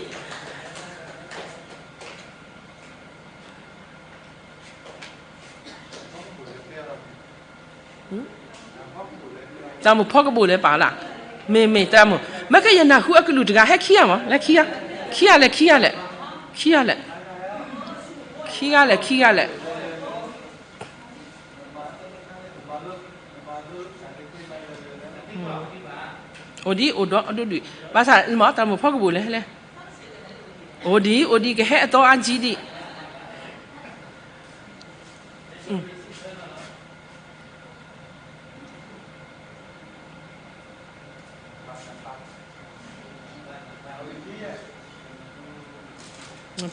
တၢ်မိၣ်ဖီကဘိၣ်လဲၤပာ်လၢ်, မ့ၢ်မ့ၢ်တၢ်မိၣ်, မ့ၢ်ကယနၢ်ဟူအကလုၢ်တဂၤ ဟဲခံဂၤမ့ၢ်, လဲၤခံဂၤ, ခံဂၤလဲၣ်, ခံဂၤလဲၣ်, ခံဂၤလဲၣ်, ခံဂၤလဲၣ်, ခံဂၤလဲၣ်. အိၣ်ဒံးအိၣ်ဒီးအဒိဒုး, ဘၣ်ဆၣ်မ့ၢ်တၢ်မိၣ်ဖီကဘိၣ်လဲၤလဲၤ, အိၣ်ဒံးအိၣ်ဒံး ကဟဲအသီအါကံဒံး.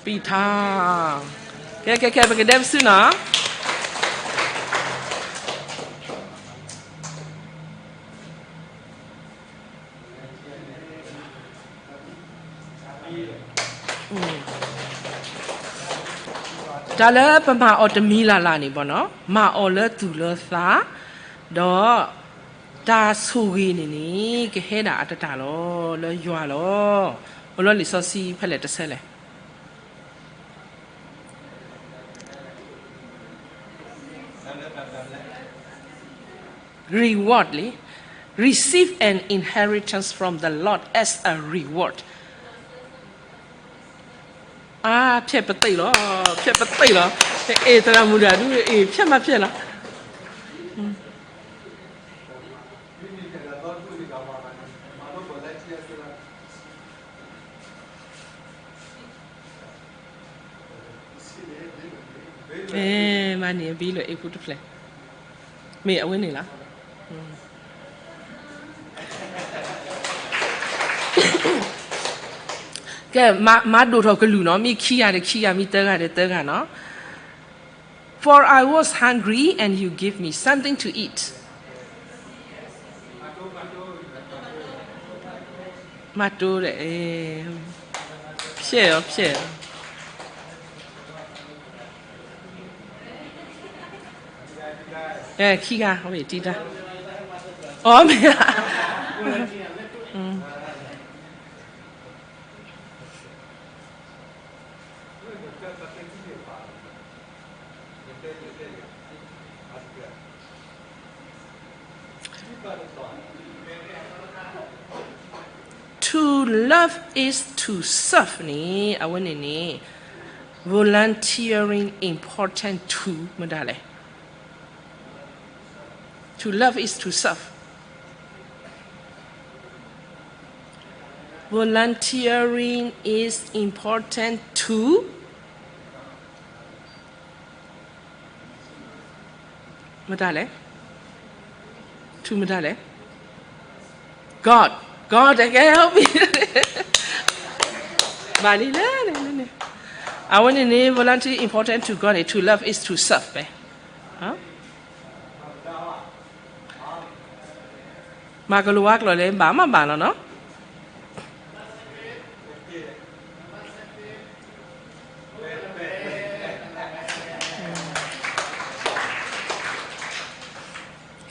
ပံထါ, ကဲ ကဲ ကဲ ပကဒဲပစုနီၤ. တၢ်လၢပမၤအီၤတမံၤလၢ်လၢ်န့ၣ်ဘၣ်နီၤ, မၤအီၤလၢသူၣ်လၢသး, ဒီးတၢ်ဆိၣ်ဂ့ၤန့ၣ်န့ၣ် ကဟဲဒၣ်အတတၢ်လီၤ လၢယွၤလီၤ. အိၣ်လီၤလံာ်စီဆှံဖဲလဲၣ်တဆၢလဲၣ်. Reward လံ, receive an inheritance from the Lord as a reward. အါ, ဖျဲးပသ့ၣ်လီၤ, ဖျဲးပသ့ၣ်လီၤ, အဲၣ်သရၣ်မုၣ်တဂၤဒုး အဲၣ်ဖျဲးမးဖျဲးလီၤ. အဲ, မၤန့ၢ်အဘံလၢအ့ၣ်ဖိတဖျၢၣ်, မ့ၢ်အဝဲန့ၣ်လီၤ. ကဲ, မၤဒိၣ်ထီၣ်ကလုၢ်နီၤ, မ့ၢ်ခံဂၤဒီးခံဂၤ, မ့ၢ်သၢဂၤဒီးသၢဂၤနီၤ. For I was hungry and you gave me something to eat. မၤတိၢ်ဒီး, ဖျဲၣ်အီၤ, ဖျဲၣ်အီၤ. အဲ, ခံဂၤ, ဝဲတံတၢ်, အီ မ့ၢ်ဧါ. To love is to serve န့ၣ်, အဝဲန့ၣ်န့ၣ် volunteering important to မတၤလဲၣ်. To love is to serve. Volunteering is important to မတၤလဲၣ်, to မတၤလဲၣ်, God, God, ကဲ, ဟုတ်ပြီ. ဘၣ်လံလၢန့ၣ်, အဝဲန့ၣ်န့ၣ် volunteer important to God န့ၣ် to love is to serve ဖဲ မၤကလိဝါကျိာ်လဲၣ်, ဘၣ်မးဘၣ်လီၤနီၤ.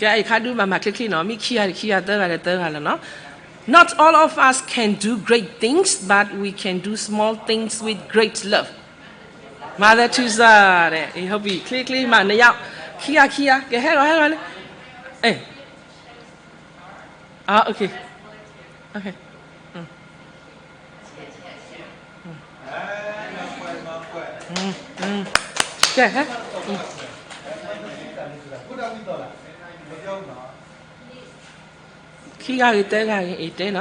ကဲ, အံၤခါဒုးဘၣ်မၤချ့ချ့နီၤ, မ့ၢ်ခံဂၤတခံဂၤ, သၢဂၤတသၢဂၤလီၤနီၤ. Not all of us can do great things, but we can do small things with great love. Mother Teresa ဒဲး, အံၤ ဟုတ်ပြီ, ချ့ချ့မး, နယါ, ခံဂၤခံဂၤ, ကဲ, ဟဲလီၤဟဲလီၤလံ. အဲ, အ, okay, okay. ကဲ, ခံဂၤဂ့ၤသၢဂၤဂ့ၤ, အံၤတဲနီၤ.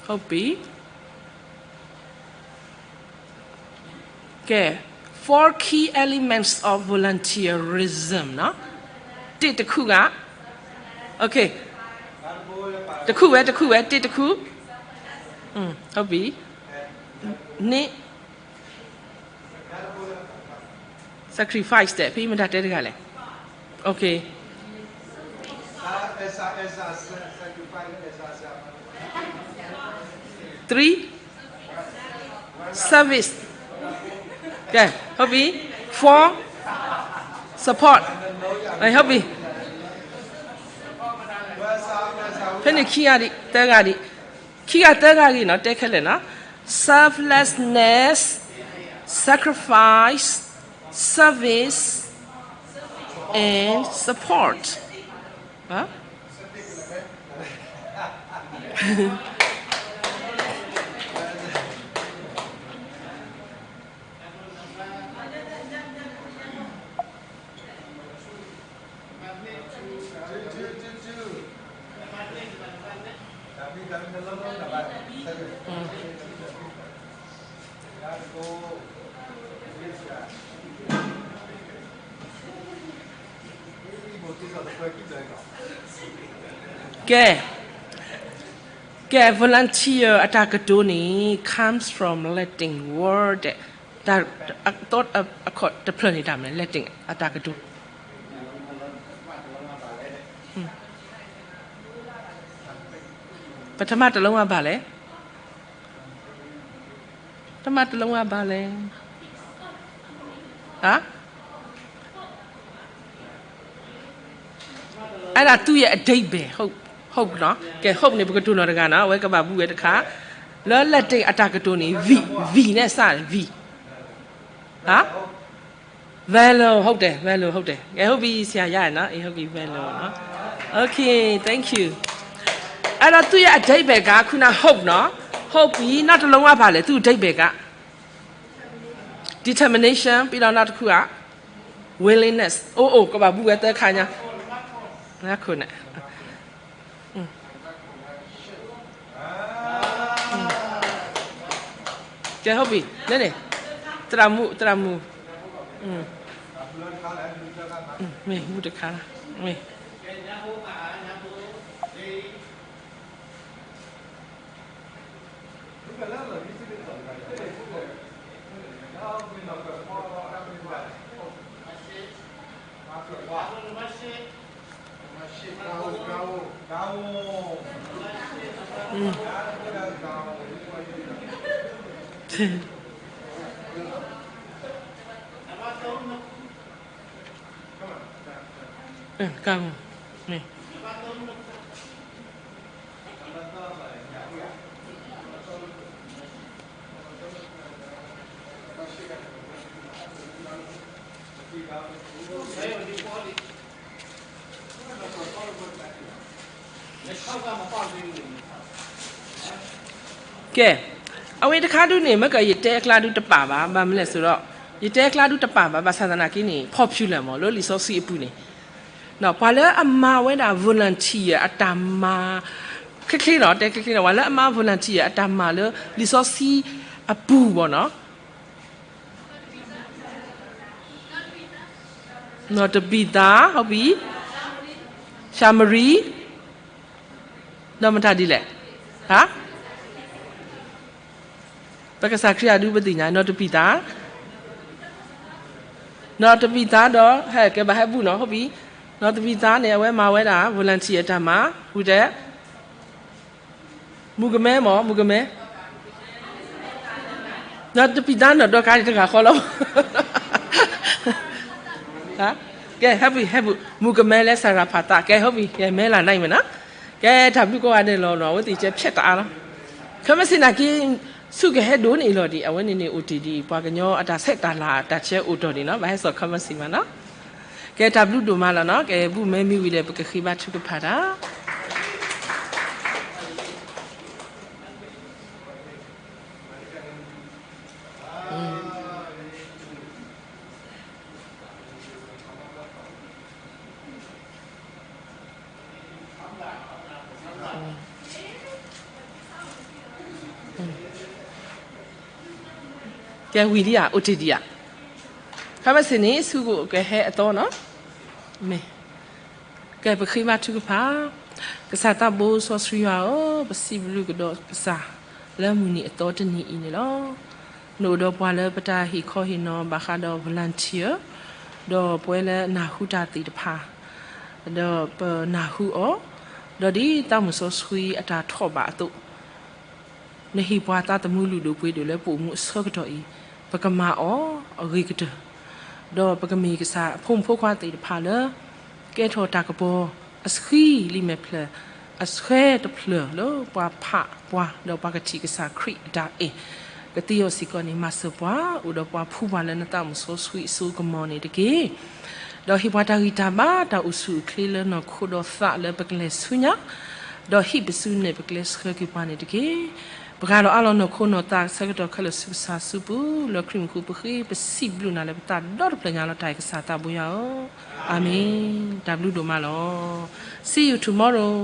ဟုတ်ပြီ. ကဲ, four key elements of volunteerism နီၤ. တ့ၢ်တခူၣ်ဂၤ, okay, တခူၣ်ဝဲ, တခူၣ်ဝဲ, တ့ၢ်တခူၣ်, ဟုတ်ပြီ. န့ၣ် sacrifice တဲ, ဖဲမတၤတဲတဂၤလဲၣ်. Okay. Three, service. ကဲ, ဟုတ်ပြီ. Four, support. အဲ, ဟုတ်ပြီ. ဖဲန့ၣ်ခံဂၤဒံး, သၢဂၤဒံး, ခံဂၤသၢဂၤဂ့ၤနီၤ, တဲခဲလၢာ်နီၤ. Selflessness, sacrifice, service and support. Okay, volunteer အတၢ်ကတိၤန့ၣ် comes from Latin word, တၢ်, အသီ, အခီၣ်တဖျၢၣ်န့ၣ်တၢ်မနုၤလဲၣ်, Latin အတၢ်ကတိၤ. ပထမတလုံးကဘၣ်လဲၣ်. ပထမတလုံးကဘၣ်လဲၣ်. ဟါ, အဲဒါသူ့ရဲ့အဓိပ္ပာယ်, hope, hope နီၤ. ကဲ, hope န့ၣ် ပကတိၤနီၢ်တဂၤနီၤ, အဝဲကဘၣ်ဘူးဝဲတခါ, လၢ Latin အတၢ်ကတိၤန့ၣ် V, V န့ၣ်စး, V, ဟါ, valor, ဟုတ်တယ်, valor, ဟုတ်တယ်. ကဲ, ဟုတ်ပြီ, ဆရာ, ရရနော်, အေး, ဟုတ်ပြီ, valor နော်. Okay, thank you. အဲၣ်ဒိး သူ့ရဲ့အဓိပ္ပာယ်က ခုန hope နော်. Hope ပြီး နောက်တစ်လုံးက ဘာလဲ? သူ့အဓိပ္ပာယ်က determination ပြီးတော့ နောက်တစ်ခုက willingness. အိၣ်အိၣ် ကဘၣ်ဘူးဝဲသၢခါညါ ငါခိၣ်န့ၣ် ကဲ ဟုတ်ပြီ လဲန့ၣ် သရၣ်မုၣ် သရၣ်မုၣ် မ့ၢ်မုၣ်တခါ မ့ၢ် ကဲ, အဝဲတခါဒုန့ၣ် မ့ၢ်က ယတဲအကျါဒုတပာ်ဘၣ်, ဘၣ်မနုၤလဲၣ်ဆိုတော့ ယတဲအကျါဒုတပာ်ဘၣ်, ဘၣ်ဆၣ်သနာ်က့န့ၣ် popular မ့ၢ် လၢလံာ်စီဆှံအပူၤန့ၣ် ပှၤလၢအမၤဝဲဒၣ် volunteer အတၢ်မၤ ချ့ချ့လီၤ, တဲချ့ချ့လီၤ, ပှၤလၢအမၤ volunteer အတၢ်မၤလၢလံာ်စီဆှံအပူၤဘၣ်နီၤ. နီၢ်တဘံၣ်သါ, ဟုတ်ပြီ, ၡၤမရံ, ဒီးမတၤဒ်လဲၣ်, ဟါ, ပကစၢ်ခရံာ်အဒုပသ့ၣ်ညါ, နီၢ်တဘံၣ်သါ, နီၢ်တဘံၣ်သါဒီး ဟဲကဲဘၣ်ဟဲဘူးနီၤ, ဟုတ်ပြီ, နီၢ်တဘံၣ်သါန့ၣ် အဝဲမၤဝဲဒၣ် volunteer အတၢ်မၤ, ဝံၤတဲ မုၣ်ကမဲမ့ၢ် မုၣ်ကမဲ, နီၢ်တဘံၣ်သါနီၢ်ဒီကါန့ၣ်တဂၤဃီလီၤ. ကဲ ဟဲဘူး ဟဲဘူး, မုၣ်ကမဲလၢစၤရၤဖးသး, ကဲ ဟုတ်ပြီ, ကဲ မဲလၢ်နံၤမ့ၢ်နီၤ, ကဲ တၢ်ဘျုးကိးဂၤဒဲးလီၤနီၤ, အဝဲသ့ၣ်ကဲဖျဲးတအါလီၤ. ခဲမုၢ်ဆ့ၣ်နာ်က့ ဆူကဟဲဒိၣ်န့ၣ်လီၤဒံး, အဝဲန့ၣ်န့ၣ်အိၣ်တ့ၢ်ဒံး ပှၤကညီအတၢ်ဆဲးတၢ်လၤတၢ်ဆဲးအိၣ်တ့ၢ်ဒံးနီၤ, ဘၣ်ဟဲစိာ်ခဲမုၢ်ဆ့ၣ်မးနီၤ. ကဲ တၢ်ဘျုးဒိၣ်မးလီၤနီၤ, ကဲ ဘူးမဲမ့ၢ်ဝံၤဒီး ပကဃ့ဘါထုကဖၣ်တၢ်. ကဲဝံၤဒံးဧါ, အိၣ်တ့ၢ်ဒံးဧါ. ခဲမုၢ်ဆ့ၣ်န့ၣ် ဆူကဟဲအသီနီၤ, မ့ၢ် ကဲပဃ့ဘါထုကဖၣ်. ကစၢ်သးဘိစီဆှံယွၤဧၢ, ပစံးဘျုးကဒီးကစၢ် လၢမုၢ်နံၤအသီတနံၤအံၤန့ၣ်လီၤ. နအိၣ်ဒီးပှၤလၢပတၢ်ဟ့ၣ်ခီဟ့ၣ်နီၤဘၣ်ဃးဒီး volunteer ဒီးပဝဲလၢအနၢ်ဟူတၢ်သ့ၣ်တဖၣ်, ဒီးပနၢ်ဟူအီၤ, ဒီးဒ်သးမုၣ်စီဆှံအတၢ်ထီၣ်ဘၣ်အသိး နဟ့ၣ်ပှၤသးသမူလုၢ်ဒိၣ်ပှ့ၤဒိၣ်လၢပအိၣ်မူအဆၢကတီၢ်အံၤ, ပကမၤအီၤအဂ့ၤကတၢၢ်, ဒီးပကမ့ၢ်ကစၢ်အဖိမုၣ်ဖိခွါသ့ၣ်တဖၣ်လၢ ကဲထီၣ်တၢ်ကပီၤအဆှံလံာ်မဲာ်ဖျၢၣ်, အဆှဲတဖျၢၣ်လၢပှၤဖးပှၤ, ဒီးပှၤကထံၣ်ကစၢ်ခရံာ်အတၢ်အဲၣ်, ကသ့အီၤစ့ၢ်ကီးန့ၣ် မၤစၢၤပှၤ, အိၣ်ဒီးပှၤဖှူပှၤလၢနသးမုၣ်စီဆှံအစိကမီၤန့ၣ်တက့ၢ်. ဒီးဟ့ၣ်ပှၤတၢ်ဂံၢ်တၢ်ဘါတၢ်အိၣ်ဆူၣ်အိၣ်ချ့လၢနီၢ်ခိဒီးသးလၢပကလဲၤဆူညါ, ဒီးဟံးပစုနဲၣ်ပကျဲဆှၢက့ၤပှၤန့ၣ်တက့ၢ်. ပှၤဂၤဒီးအါလီၤနီၢ်ခိနီၢ်သးဆၢကတီၢ်ခဲလၢာ်ဆူကစၢ်စုပူၤ, လၢခရံာ်မူခိၣ်ပဃ့ပစံးဘျုးနၤလၢပသးဒီတဖျၢၣ်ညါလီၤတၢ်အံၤကစၢ်သးဘိယွၤဧၢ, အၤမ့ၣ်, တၢ်ဘျုးဒိၣ်မးလီၤ. See you tomorrow.